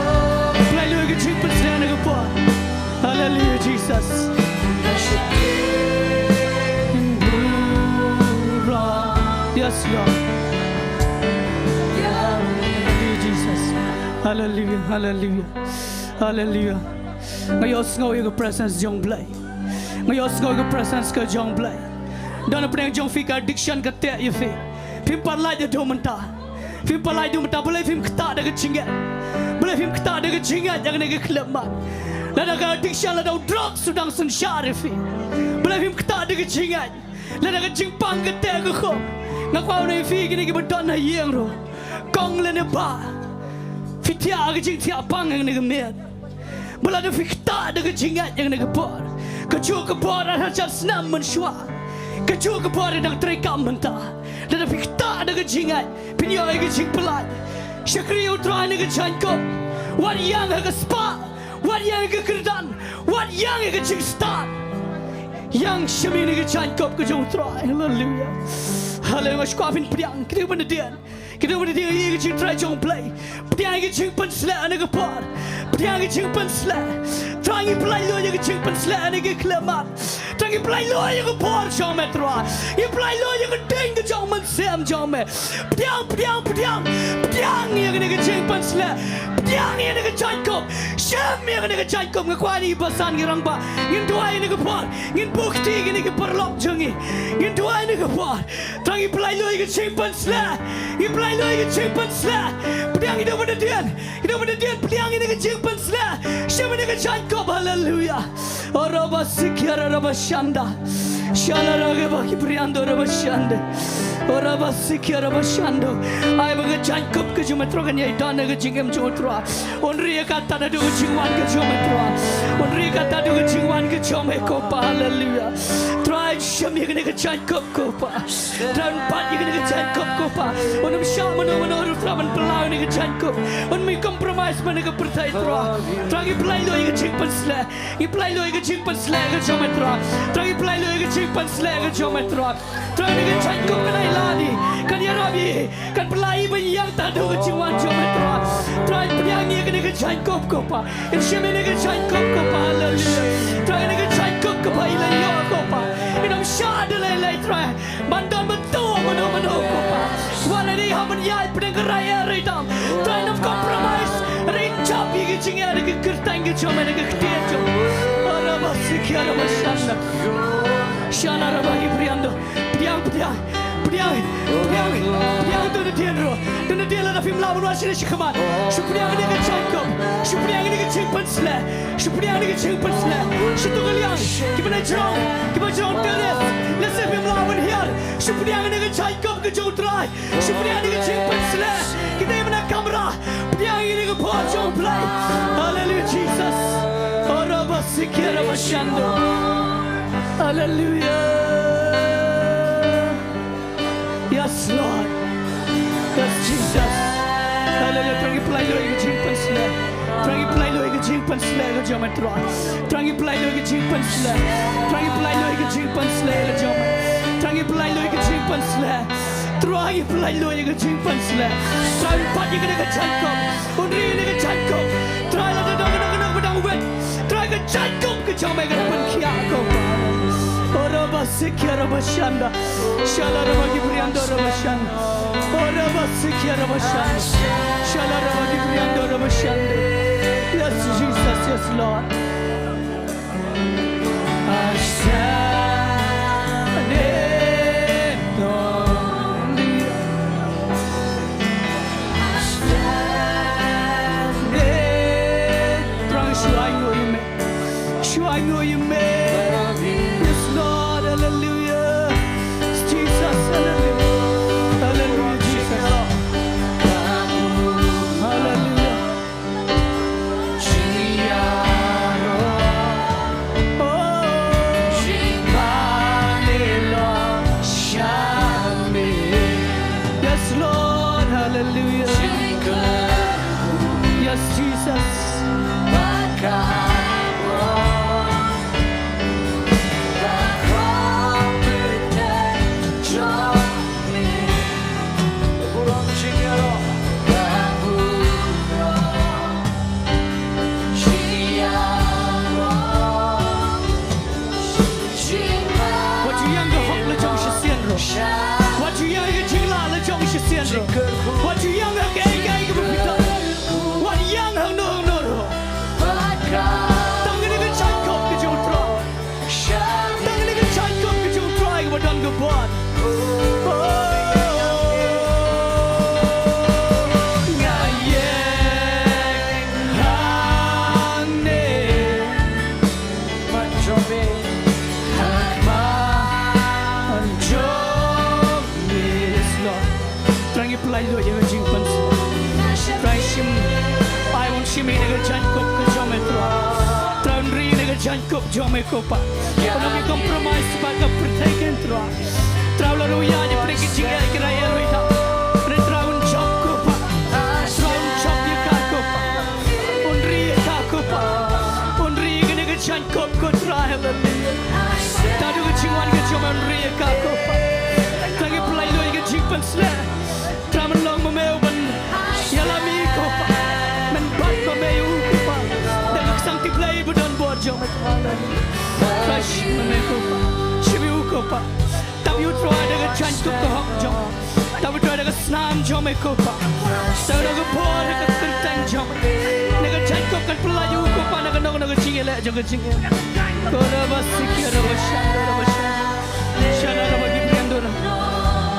Pynlait lut ïa ka jingpynshlur na ka por. Hallelujah, Jesus. Yes, Lord. Hallelujah, Jesus. Hallelujah, hallelujah. Hallelujah. Nga ïohsngew ïa ka presence jong Blei. Nga ïohsngew ïa ka presence ka jong Blei. Don hapdeng jong phi ka addiction ka teh ïa phi. Phim pat lait haduh mynta. Phim pat lait haduh mynta, balei phim ktah da ka jingngeit? Balei phim ktah da ka jingngeit ïa kane ka khyllipmat? Lada ka addiction, lada u drugs u dang synshar ïa phi, balei phim ktah da ka jingngeit? Lada ka jingpang ka teh ka khum, nga kwah ban ong ïa phi kine kiba don ha ïing ruh, kong lane bah, phi thiah ka jingthiah pang ha kane ka miet. Ba lada phi ktah da ka jingngeit ïa kane ka por, kajuh ka por ar hajar snem mynshuwa, kajuh ka por dang treikam mynta. Lada phi ktah da ka jingngeit, phin ïoh ïa ka jingpyllait. Shakri ïa U Trai ha kane ka jaiñkup. Wat ïeng ha ka spah, wat ïeng ha ka kyrdan, wat ïeng ha ka jingstad. Ïeng shim ïa kane ka jaiñkup ka jong U Trai. Haleluya. Haleluya. Nga kwah phin pdiang, kito kiba nadien. Kito kiba nadien ïa ka jingtrei jong U Blei. Pdiang ïa ka jingpynshlur ha kane ka por. Pdiang ïa ka jingpynshlur. Trai, ngi pynlait lut ïa ka jingpynshlur ha kane ka khyllipmat. Trai, ngi pynlait lut ïa ka bor jong me Trai. Ngi pynlait lut ïa ka ding ka jong mynsiem jong me. Pdiang, pdiang, pdiang, pdiang ïa kane ka jingpynsleh. Pdiang ïa kane ka jaiñkup. Shim ïa kane ka jaiñkup. Nga kwah ïa i basan, i rangbah, ngin duwai ïa kane ka por. Ngin buh kti ïa kine ki paralok jong ngi. Ngin duwai ïa kane ka por. Trai, ngi pynlait lut ïa ka jingpynsleh. Ngi pynlait lut ïa ka jingpynsleh. Pdiang, ngi dang ban dien. Ngi dang ban dien. Pdiang ïa kane ka jingpynsleh. Shim ïa kane ka jaiñkup. Haleluia. Oraba sikia raba shanda. Shala rage ba ki priando raba shanda. Oraba sikia raba shando. Ai ba ka jaiñkup ka jong me Trai kan ïai don ha ka jingim jong u Trai. Un ri ïa kata naduh ka jingwan ka jong me Trai. Un ri ïa kata naduh ka jingwan ka jong me ko Pa. Haleluia. Trai, shim ïa kane ka jaiñkup ko Pa. Trai, un bat ïa kane ka jaiñkup ko Pa. Un ym shah mano mano ruh Trai ban pynlait ïa kane ka jaiñkup. Un ym compromise ma kane ka pyrthei Trai. Trai, ngi pynlait lut ïa ka jingpynsleh. Ngi pynlait lut ïa ka jingpynsleh ka jong me Trai. Trai, ngi pynlait lut ïa ka jingpynsleh ka jong me Trai. Trai, kane ka jaiñkup kan ïai lad ïa, kan ïarap ïa, kan pynlait ïa ban ïeng tad haduh ka jingwan jong me Trai. Trai, pdiang ïa kane ka jaiñkup ko Pa. Ngi shim ïa kane ka jaiñkup ko Pa. Haleluia. Trai, kane ka jaiñkup kaba i la ïoh ko Pa. Ngim shah da lei lei Trai ban don ban tuh mano mano ko Pa. Wat la dei ha ban ïaid pdeng ka rai ïa rai dam, Trai, ngim compromise. Ring jop ïa ka jingeh da ka kyrteng ka jong me, da ka ktien jong me. Araba sikia raba shanda. Shana raba ki priando. Pdiang, pdiang, pdiang, pdiang, pdiang. To nadien ruh, to nadien lada phim lah ban wan shane shakhmat. Shu pdiang ïa kane ka jaiñkup. Shu pdiang ïa kane ka jingpynsleh. Shu pdiang ïa kane ka jingpynsleh. Shu tu ka liang. Kiba na jrong, kiba jrong terrace, lehse phim lah ban hiar. Shu pdiang ïa kane ka jaiñkup ka jong u Trai. Shu pdiang ïa kane ka jingpynsleh. Kita kiba na kamra, pdiang ïa kane ka por jong u Blei. Haleluia, Jesus. Oraba sikia raba shando. Haleluia. Yes, Lord. Yes, Jesus. Haleluia. Trai, ngi pynlait lut ïa ka jingpynsleh. Trai, ngi pynlait lut ïa ka jingpynsleh ka jong me Trai. Trai, ngi pynlait lut ïa ka jingpynsleh. Trai, ngi pynlait lut ïa ka jingpynsleh ka jong me. Trai, ngi pynlait lut ïa ka jingpynsleh. Trai, ngi pynlait lut ïa ka jingpynsleh. Trai, un bat ïa kane ka jaiñkup. Un ri ïa kane ka jaiñkup. Trai, lada don kano kano ba dang wit, Trai, ka jaiñkup ka jong me kan pynkhiah ko Pa. Oraba sikia raba shanda. Shala raba ki priando raba shanda. Oraba sikia raba shanda. Shala raba ki priando raba shanda. Yes, Jesus, yes, Lord. Trai, shu ainguh ïa me. Shu ainguh ïa me. Yes, Lord, hallelujah. Jesus, hallelujah. Hallelujah, Jesus. Hallelujah. Yes, Lord, hallelujah. Yes, Jesus. Wat ju ïeng ka hok la jong shisien ruh. Wat ju ïeng ka jinglah la jong shisien ruh. Wat ju ïeng ka kaei kaei kaba phi don. Wat ïeng hangno hangno ruh. Tang kane ka jaiñkup ka jong u Trai. Tang kane ka jaiñkup ka jong u Trai kaba don ka bor. Oh. Nga ïeng hangne. Yes, Lord. Trai, ngi pynlait lut ïa ka jingpynsleh. Trai, shim, ai un shim ïa ka jaiñkup ka jong me Trai. Trai, un ri ïa ka jaiñkup jong me ko Pa. Un ym compromise bad ka pyrthei ken Trai. Trai, la ruh ïa pyrthei ki jingeh ki rai ïa ruh ïa. Trai, un jop ko Pa. Trai, un jop ïa ka ko Pa. Un ri ïa ka ko Pa. Un ri ïa kane ka jaiñ Jaiñkup ko Trai, haleluya. Naduh ka jingwan ka jong me, un ri ïa ka ko Pa. Trai, ngi pynlait lut ïa ka jingpynsleh. Trai, men long ma me uban ïalam ïa i ko Pa. Men bat ma me ïa u ko Pa. Da ka ksang tip Blei ba don bor jong me Trai, haleluya. Trai, shim ma me ko Pa. Shim ïa u ko Pa. Tap ïa u Trai da ka jaiñkup ka hok jong me. jong me ko Pa. Sa na ka por na ka kyrteng jong me, na ka jaiñkop kan pyllait ïa u ko Pa, na ka nok na ka jingïaleh jong ka jingim. Ko Rabba Sikia Rabba Shanda Rabba Shanda. Shana Rabba Gibriando Rabba.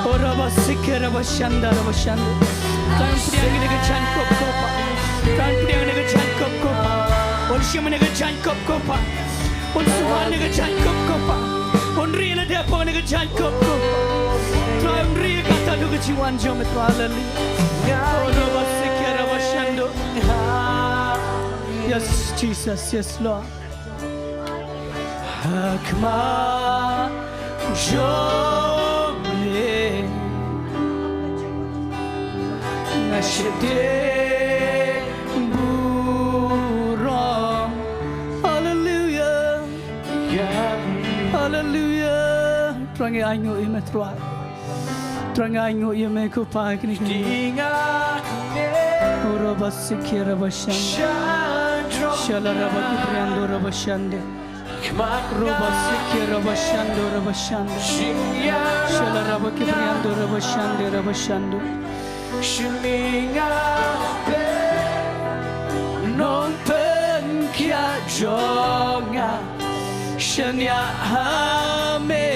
Ko Rabba Sikia Rabba Shanda Rabba Shanda. Kan pdiang na ka jaiñkop ko Pa. Kan pdiang na ka jaiñkop ko Pa. Un shim na ka jaiñkop ko Pa. Un suhan na ka jaiñkop ko Pa. Un ri na depong na ka jaiñkop ko Pa. Trai un ri kata du ka jingwan jong me Trai lali. Ko Rabba Sikia Rabba Shanda. Yes, Jesus, yes, Lord. Hakma jong me. Nga sheptieng burom. Hallelujah. Hallelujah. Trai ngi ainguh ïa me Trai. Trai ngi ainguh ïa me ko Pa kine kine. Ura Rabba Sikia Rabba Shanda. Shala Rabba Gibriando Rabba Shanda. Roba Sikia Rabba Shanda Rabba Shanda. Shala Rabba Gibriando Rabba Shanda Rabba Shanda. Sheming a pe nongpynkiad jong nga. Shania ha me.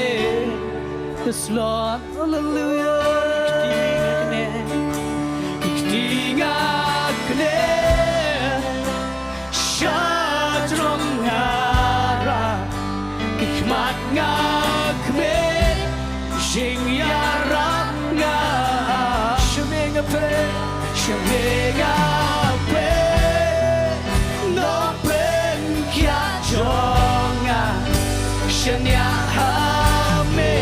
Yes, Lord. Hallelujah. Kti nga kne. Sha jrong nga ra. Ki khmat nga khmih. Jingïarap nga. Sheming a pe. Sheming a pe. Nongpynkiad jong nga. Shania ha me.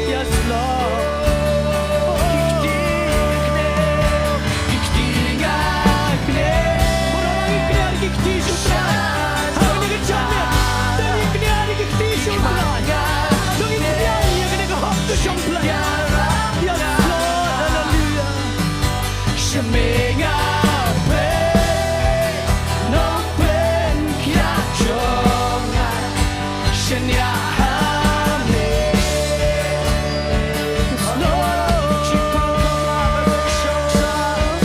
Yes, Lord. Ki kti nga kne. Ki kti nga kne. Bro, ngi kne ki kti sha u Trai. Ha kane ka janmiet. Ngi kne ki kti sha u Trai. Ngi kne ïa kane ka hok ka jong u Blei. Yes, Lord. Hallelujah. Sheming a pe nongpynkiad jong nga. Shania ha me. Lord, jingpang kam lah ba kan shong sah.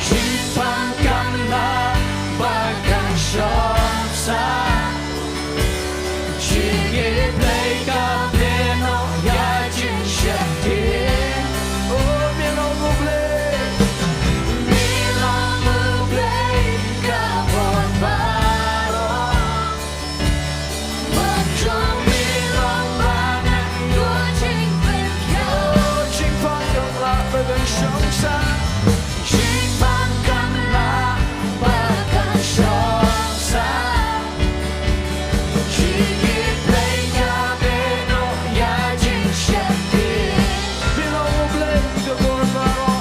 Jingpang kam lah ba kan shong sah. Jingïeit Blei ka pynnoh ïa jingsheptieng. Oh, me long U Blei. Me long U Blei ka bor baroh. Ban jong me long ba ngan ïoh jingpynkhiah. Oh, jingpang kam lah ba kan shong sah. Jingpang kam lah ba kan shong sah. Jingïeit Blei ka pynnoh ïa jingsheptieng. Me long U Blei ka bor baroh.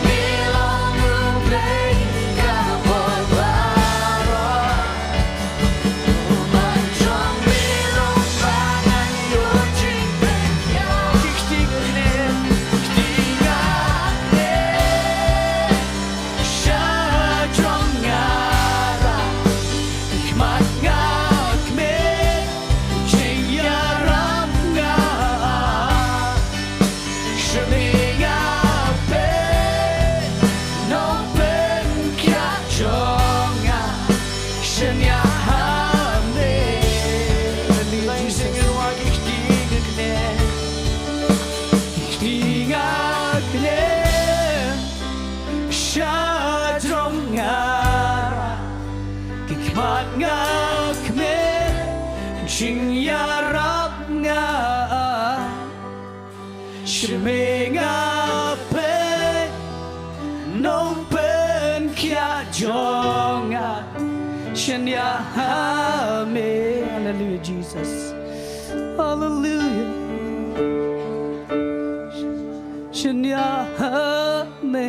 Me long U Blei ka bor baroh. Ban jong me long ba ngan ïoh jingpynkhiah. Ki kti nga kne, ki kti nga kne. Sha jrong nga ra, ki khmat nga khmih, jingïarap nga. Sheming a pe nongpynkiad jong nga. Shania ha me. Blei sing wa ki kti nga kne. Ki kti nga kne. Sha jrong nga. Ki khmat nga khmih. Jingïarap nga. Sheming a pe nongpynkiad jong nga. Shania ha me. Hallelujah, Jesus. Hallelujah. Shania ha me.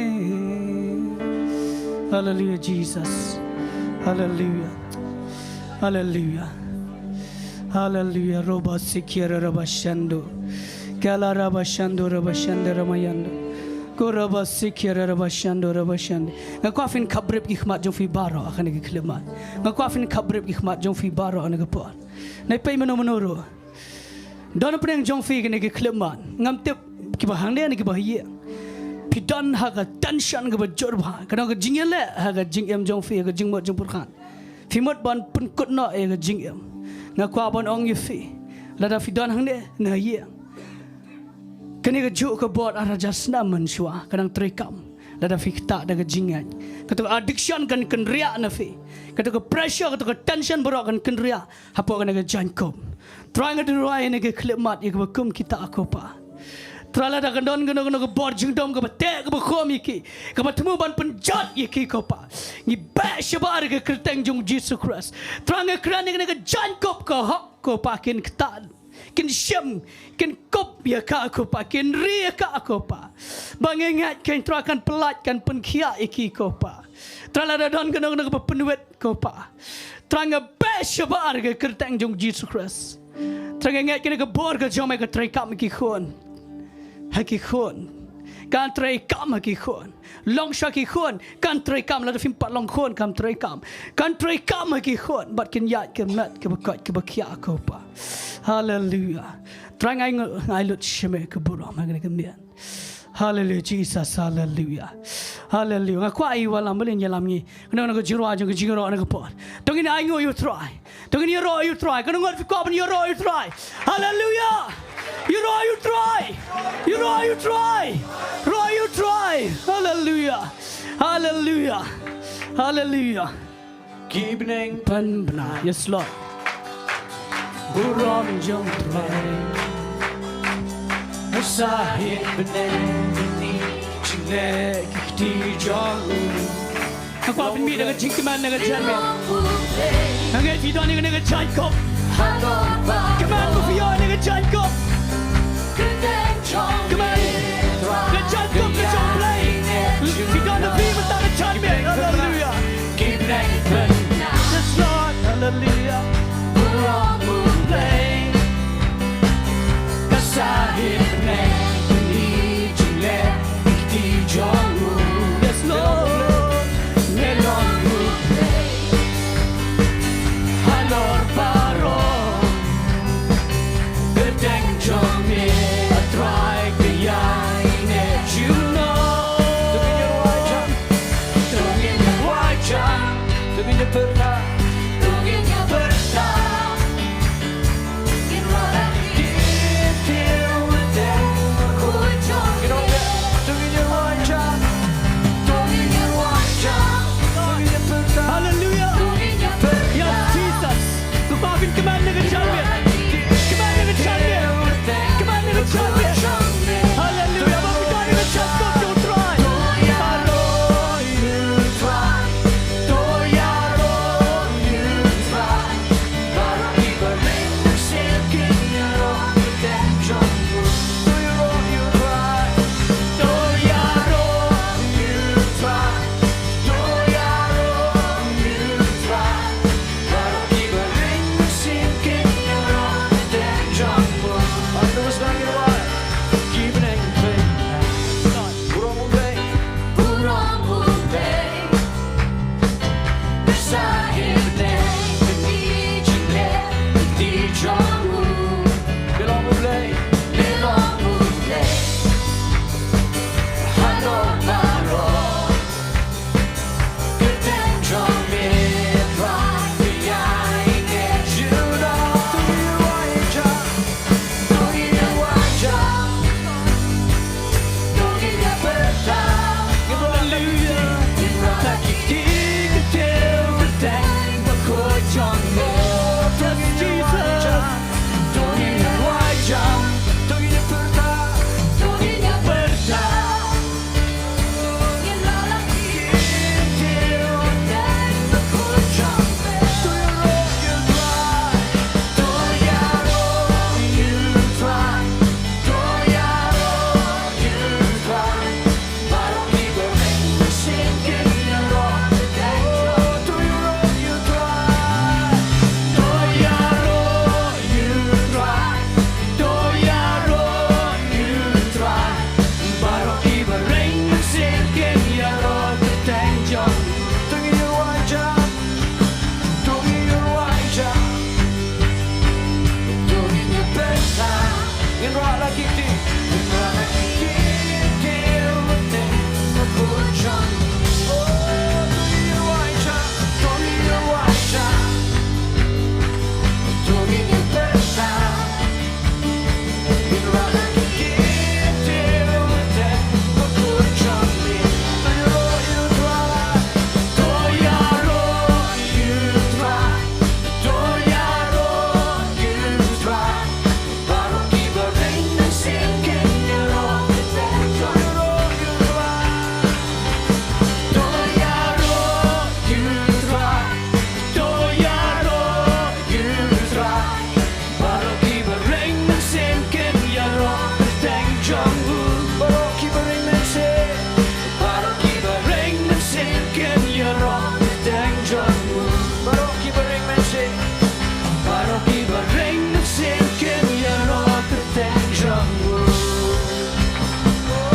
Hallelujah, Jesus. Hallelujah. Hallelujah. Hallelujah. Roba Sikia Rabba Shando. Kala Rabba Shando, Rabba Shando, Ramayando. Ko Rabba Sikia Rabba Shando, Rabba Shando. Nga kwah phin khapbrip ki khmat jong phi baroh ha kane ka khyllipmat. Nga kwah phin khapbrip ki khmat jong phi baroh ha kane ka por. Nai pei mano mano ruh. Don pyrshang jong phi kane ka khyllipmat. Ngam tip kiba hangne ne kiba ha ïing. Phi don ha ka tension kaba jur bha. Ka don ka jingïaleh ha ka jingim jong phi, ha ka jingmut jingpyrkhat. Phi mut ban pynkut noh ïa ka jingim. Nga kwah ban ong ïa phi, lada phi don hangne ne ha ïing, kane kajuh ka bor ar hajar snem mynshuwa ka nang treikam lada phi ktah da ka jingngeit. Kato ka addiction kan kynriah na phi. Kato ka pressure, kato ka tension baroh kan kynriah hapoh kane ka jaiñkup. Trai, nga duwai ïa kane ka khyllipmat ïa kaba kum kita, ko Pa. Trai, lada ka don kano kano ka bor jingdum kaba teh kaba khum ïa ki, kaba thmu ban pynjot ïa ki, ko Pa, ngi beh shabar ha ka kyrteng jong U Jisu Khrist. Trai, nga kren ïa kane ka jaiñkup ka hok, ko Pa, kin ktah, kin shim, kin kup ïa ka, ko Pa, kin ri ïa ka, ko Pa. Ba nga ngeit, ko Trai, kan pyllait, kan pynkhiah ïa ki, ko Pa. Trai, lada don kano kano kaba pynwit, ko Pa, Trai, nga beh shabar ha ka kyrteng jong U Jisu Khrist. Trai, nga ngeit kane ka bor ka jong me ka treikam ha ki khun, ha ki khun. Kan treikam ha ki khun. Long sha ki khun, kan treikam. Lada phim pat long khun, kan treikam. Kan treikam ha ki khun bad kin ïaid kin met kaba koit kaba khiah, ko Pa. Haleluya. Trai, nga ai ngu-, nga ai lut sha me ka burom ha kane ka miet. Haleluya, Jesus, haleluya. Haleluya. Nga kwah ïa i wallam ba lin ïalam ngi. Kano kano ka jingrwai jong ka jingïaroh na ka por, to ngin ai nguh ïa U Trai. To ngin ïaroh ïa U Trai. Kano ngut phi kwah ban ïaroh ïa U Trai? Haleluya. Ïaroh ïa U Trai. Ïaroh ïa U Trai. Ïaroh ïa U Trai. Haleluya. Haleluya. Haleluya. Ki bneng pynbna. Yes, Lord. Burom jong U Trai. Sahit bneng, jingleh ki kti jong u. Nga kwah pynmih da ka jingkmen, da ka jingkmen. Nga ngeit phi don ïa kane ka jaiñkup. Kmen, ko phi ïoh ïa kane ka jaiñkup. Kmen. Ka jaiñkup ka jong U Blei. Phi don, phi mynta ka jaiñkmen. Haleluya. Yes, Lord. Haleluya. Yes, Lord. Halor baroh, kyrteng jong me, A Trai, ka ïaineh junom. To ngin ïa wai jam, to ngin ïa pyrta, to ngin ïa pyrta. Hallelujah. Yes, Jesus. Ko Pa, phin kmen ïa ka jingkmen. Kmen ïa ka jingkmen. Kmen ïa ka jingkmen. Hallelujah. Ba phin don ïa ka jingkmen jong U Trai.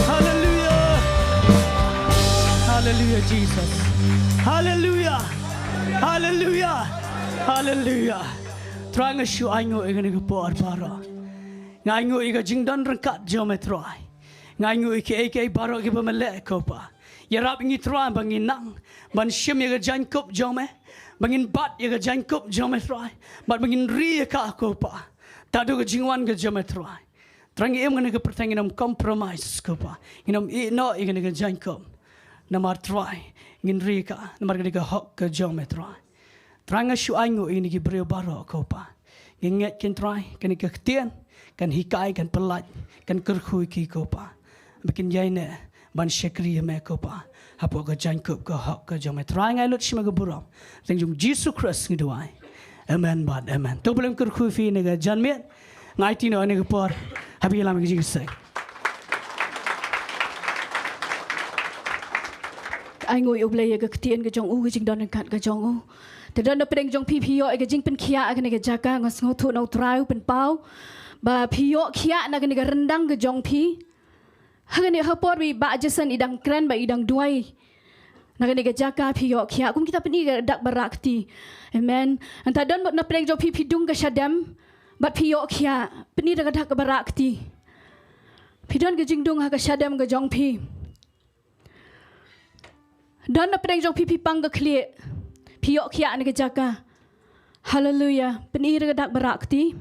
Hallelujah. Hallelujah, Jesus. Hallelujah. Hallelujah. Hallelujah. Trai, nga shu ainguh ïa kane ka por baroh. Nga ainguh ïa ka jingdon ryngkat jong me, Trai. Nga ainguh ïa kiei kiei baroh kiba me leh, ko Pa. Ïarap ïa ngi, Trai, ba ngin nang ban shim ïa ka jaiñkup jong me, ba ngin bat ïa ka jaiñkup jong me, Trai, bad ba ngin ri ïa ka, ko Pa. Tad haduh ka jingwan ka jong me, Trai. Trai, ngi im ha kane ka pyrthei, ngin ym compromise, ko Pa. Ngin ym ïeh noh ïa kane ka jaiñkup. Namar, Trai, ngin ri ïa ka namar kane ka hok ka jong me, Trai. Trai, nga shu ainguh ïa kine ki briew baroh, ko Pa. Ngi ngeit, kin Trai, kane ka ktien kan hikai, kan pyllait, kan kyrkhu ïa ki, ko Pa, ba kin ïaineh ban shakri ïa me, ko Pa, hapoh ka jaiñkup ka hok ka jong me. Trai, nga ai lut sha me ka burom. Ha kyrteng jong U Jisu Khrist ngi duwai. Amen bad amen. To, ba la kyrkhu ïa phi ha kane ka janmiet. Nga aiti noh ïa kane ka por ha phi, ïalam ïa ka jingïaseng. Ainguh ïa U Blei ïa ka ktien ka jong u, ka jingdon ryngkat ka jong u. Te don na pdeng jong phi, phi ïoh ïa ka jingpynkhiah ha kane ka jaka, nga sngewthuh na U Trai u pynpaw ba phi ïoh khiah na kane ka ryndang ka jong phi. Ha kane ka por ba i Bah Jason i dang kren bad i dang duwai, na kane ka jaka phi ïoh khiah. Kum kita, pyni da ka dak barakti. Amen. Hangta don mut na pdeng jong phi, phi dung ka shadem bad phi ïoh khiah, pyni da ka dak barakti. Phi don ka jingdung ha ka shadem ka jong phi. Don na pdeng jong phi, phi pang ka khlieh, phi ïoh khiah na ka jaka. Haleluya. Pyni da ka dak barakti.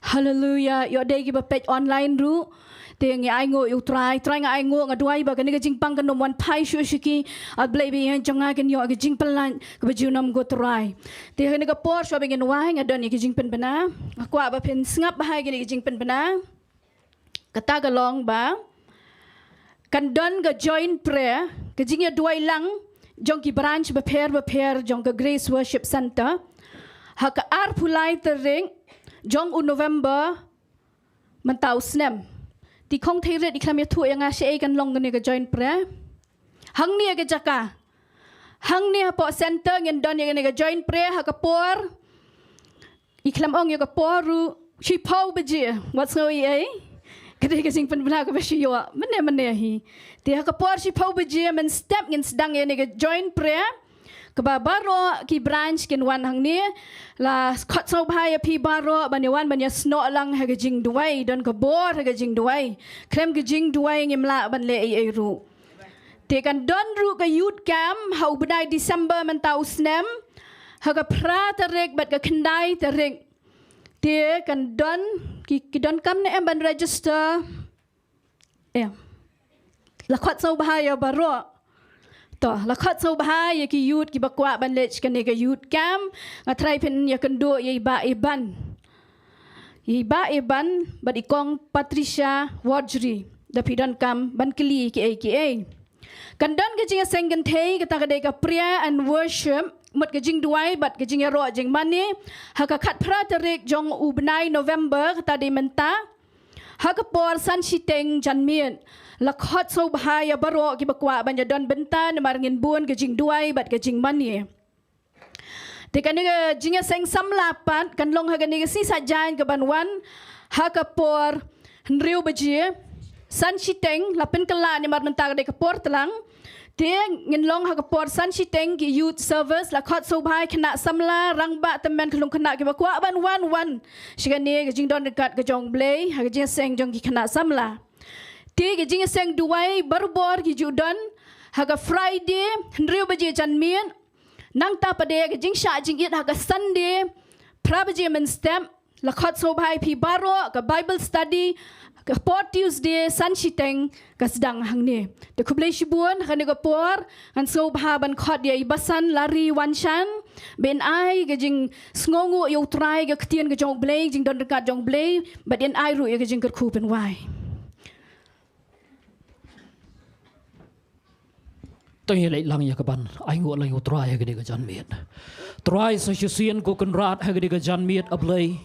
Haleluya. Ïoh dei kiba peit online ruh. Te ngi ainguh ïa U Trai. Trai, nga ainguh, nga duwai ba kane ka jingpang kan ym wan phai shuh sha ki. A Blei, ba ïa jong nga kin ïoh ka jingpyllait kaba junom, ko Trai. Te ha kane ka por, shuwa ba ngin wai, nga don ïa ka jingpynbna. Nga kwah ba phin sngap bha ïa kane ka jingpynbna. Kata ka long ba kan don ka joint prayer, ka jingïaduwai lang jong ki branch bapher bapher jong ka Grace Worship Centre, ha ka arphew lai tarik jong u November mynta u snem. Te Khong Theirit i khlem ïathuh ïa nga shaei kan long kane ka joint prayer. Hangne ha ka jaka, hangne hapoh centre ngin don ïa kane ka joint prayer ha ka por, i khlem ong ïa ka por ruh, shiphew baje. Wat sngew ei ei. Ka dei ka jingpynbna kaba shu ïoh mynne mynne hi. Te ha ka por shiphew baje mynstep ngin sdang ïa kane ka joint prayer, kaba baroh ki branch kin wan hangne. La khot sngewbha ïa phi baroh ban ïa wan ban ïa snoh lang ha ka jingduwai, don ka bor ha ka jingduwai. Khlem ka jingduwai ngim lah ban leh ei ei ruh. Te kan don ruh ka youth camp ha u bnai December mynta u snem, ha ka phra tarik bad ka khyndai tarik. Te kan don, ki, ki donkam ne em ban register? Em. La khot sngewbha ïa baroh. To, la khot sngewbha ïa ki youth kiba kwah ban leit kane ka youth camp. Nga trai phin ïakynduh ïa i Bah Iban. I Bah Iban bad i Kong Patricia Wardry, da phi donkam ban kylli kiei kiei. Kan don ka jingïaseng kynthei, kata ka dei ka prayer and worship, mut ka jingduwai bad ka jingïaroh jingmane, ha ka khatphra tarik jong u bnai November, kata dei mynta, ha ka por san shiteng janmiet. La khot sngewbha ïa baroh kiba kwah ban ïadon bynta, namar ngin bun ka jingduwai bad ka jingmane. Te kane ka jingïaseng samla pat kan long ha kane ka sngi Saitjaiñ kaban wan, ha ka por hynriew baje. San shiteng, la pynkylla namar mynta ka dei ka por tlang. Te ngin long ha ka por san shiteng ki youth service, la khot sngewbha ïa ki khynnah samla, rangbah, tymmen, khyllung khynnah kiba kwah ban wan, wan sha kane ka jingdon ryngkat ka jong U Blei ha ka jingïaseng jong ki khynnah samla. Te ka jingïaseng duwai barabor ki ju don ha ka Friday hynriew baje janmiet. Nangta pat de ka jingshah jingit ha ka Sunday phra baje mynstep. La khot sngewbha ïa phi baroh, ka Bible study ka por Tuesday san shiteng ka sdang hangne. Te khublei shibun, ha kane ka por ngan sngewbha ban khot ïa i Basan Lari Wanshan ba in ai ka jingsngewnguh ïa U Trai, ka ktien ka jong U Blei, jingdon ryngkat jong U Blei, bad in ai ruh ïa ka jingkyrkhu pynwai. To ngin leit lang ïa kaban ainguh lang ïa U Trai ha kane ka janmiet. Trai, sa shisien ko Kynrad ha kane ka janmiet, A Blei,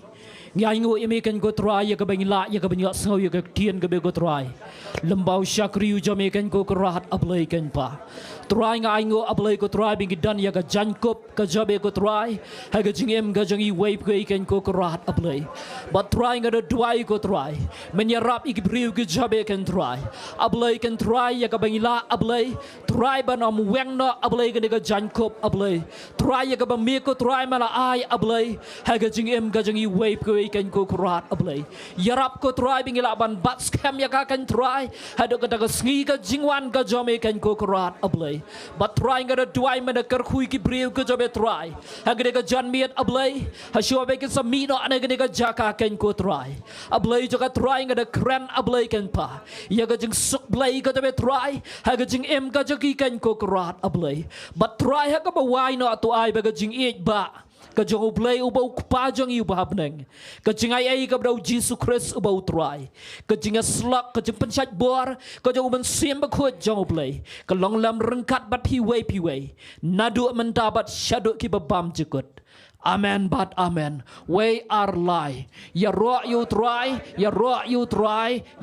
ngi ainguh ïa me, keiñ ko Trai, ïa kaba ngi lah ïa kaban ïohsngew ïa ka ktien kaba, ko Trai, lem bad u shakri u jong me, keiñ ko Kynrad, A Blei keiñ Pa. Trai, nga ainguh, A Blei ko Trai, ba ngi don ïa ka jaiñkup ka jong me, ko Trai, ha ka jingim ka jong iwei pa iwei, keiñ ko Kynrad, A Blei. Bad Trai, nga da duwai, ko Trai, men ïarap ïa ki briew ki jong me, keiñ Trai, A Blei keiñ Trai, ïa kaba ngi lah, A Blei Trai, ban ym weng noh, A Blei, kane ka jaiñkup, A Blei Trai, ïa kaba me, ko Trai, me la ai, A Blei, ha ka jingim ka jong iwei pa iwei, keiñ ko Kynrad, A Blei. Ïarap, ko Trai, ba ngi lah ban bat skhem ïa ka, keiñ Trai, haduh kata ka sngi ka jingwan ka jong me, keiñ ko Kynrad, A Blei. Bad Trai, nga da duwai, men da kyrkhu ïa ki briew ki jong me, Trai, ha kane ka janmiet, A Blei, ha shuwa ba kin sa mih noh na kane ka jaka, keiñ ko Trai, A Blei jong nga, Trai, nga da kren, A Blei keiñ Pa, ïa ka jingsuk Blei ka jong me, Trai, ha ka jingim ka jong ki, keiñ ko Kynrad, A Blei. Bad Trai, ha kaba wai noh, to ai ba ka jingïeit ba ka jong U Blei uba u Kpa jong ngi uba ha bneng, ka jingai ei kaba da U Jisu Khrist uba U Trai, ka jingïasyllok, ka jingpynshait bor ka jong U Mynsiem Bakhuid jong U Blei, ka long lem ryngkat bad phi iwei pa iwei, naduh mynta bad shaduh kiba bymjukut. Amen bad amen. Wei ar lai. Ïaroh ïa U Trai, ïaroh ïa U Trai.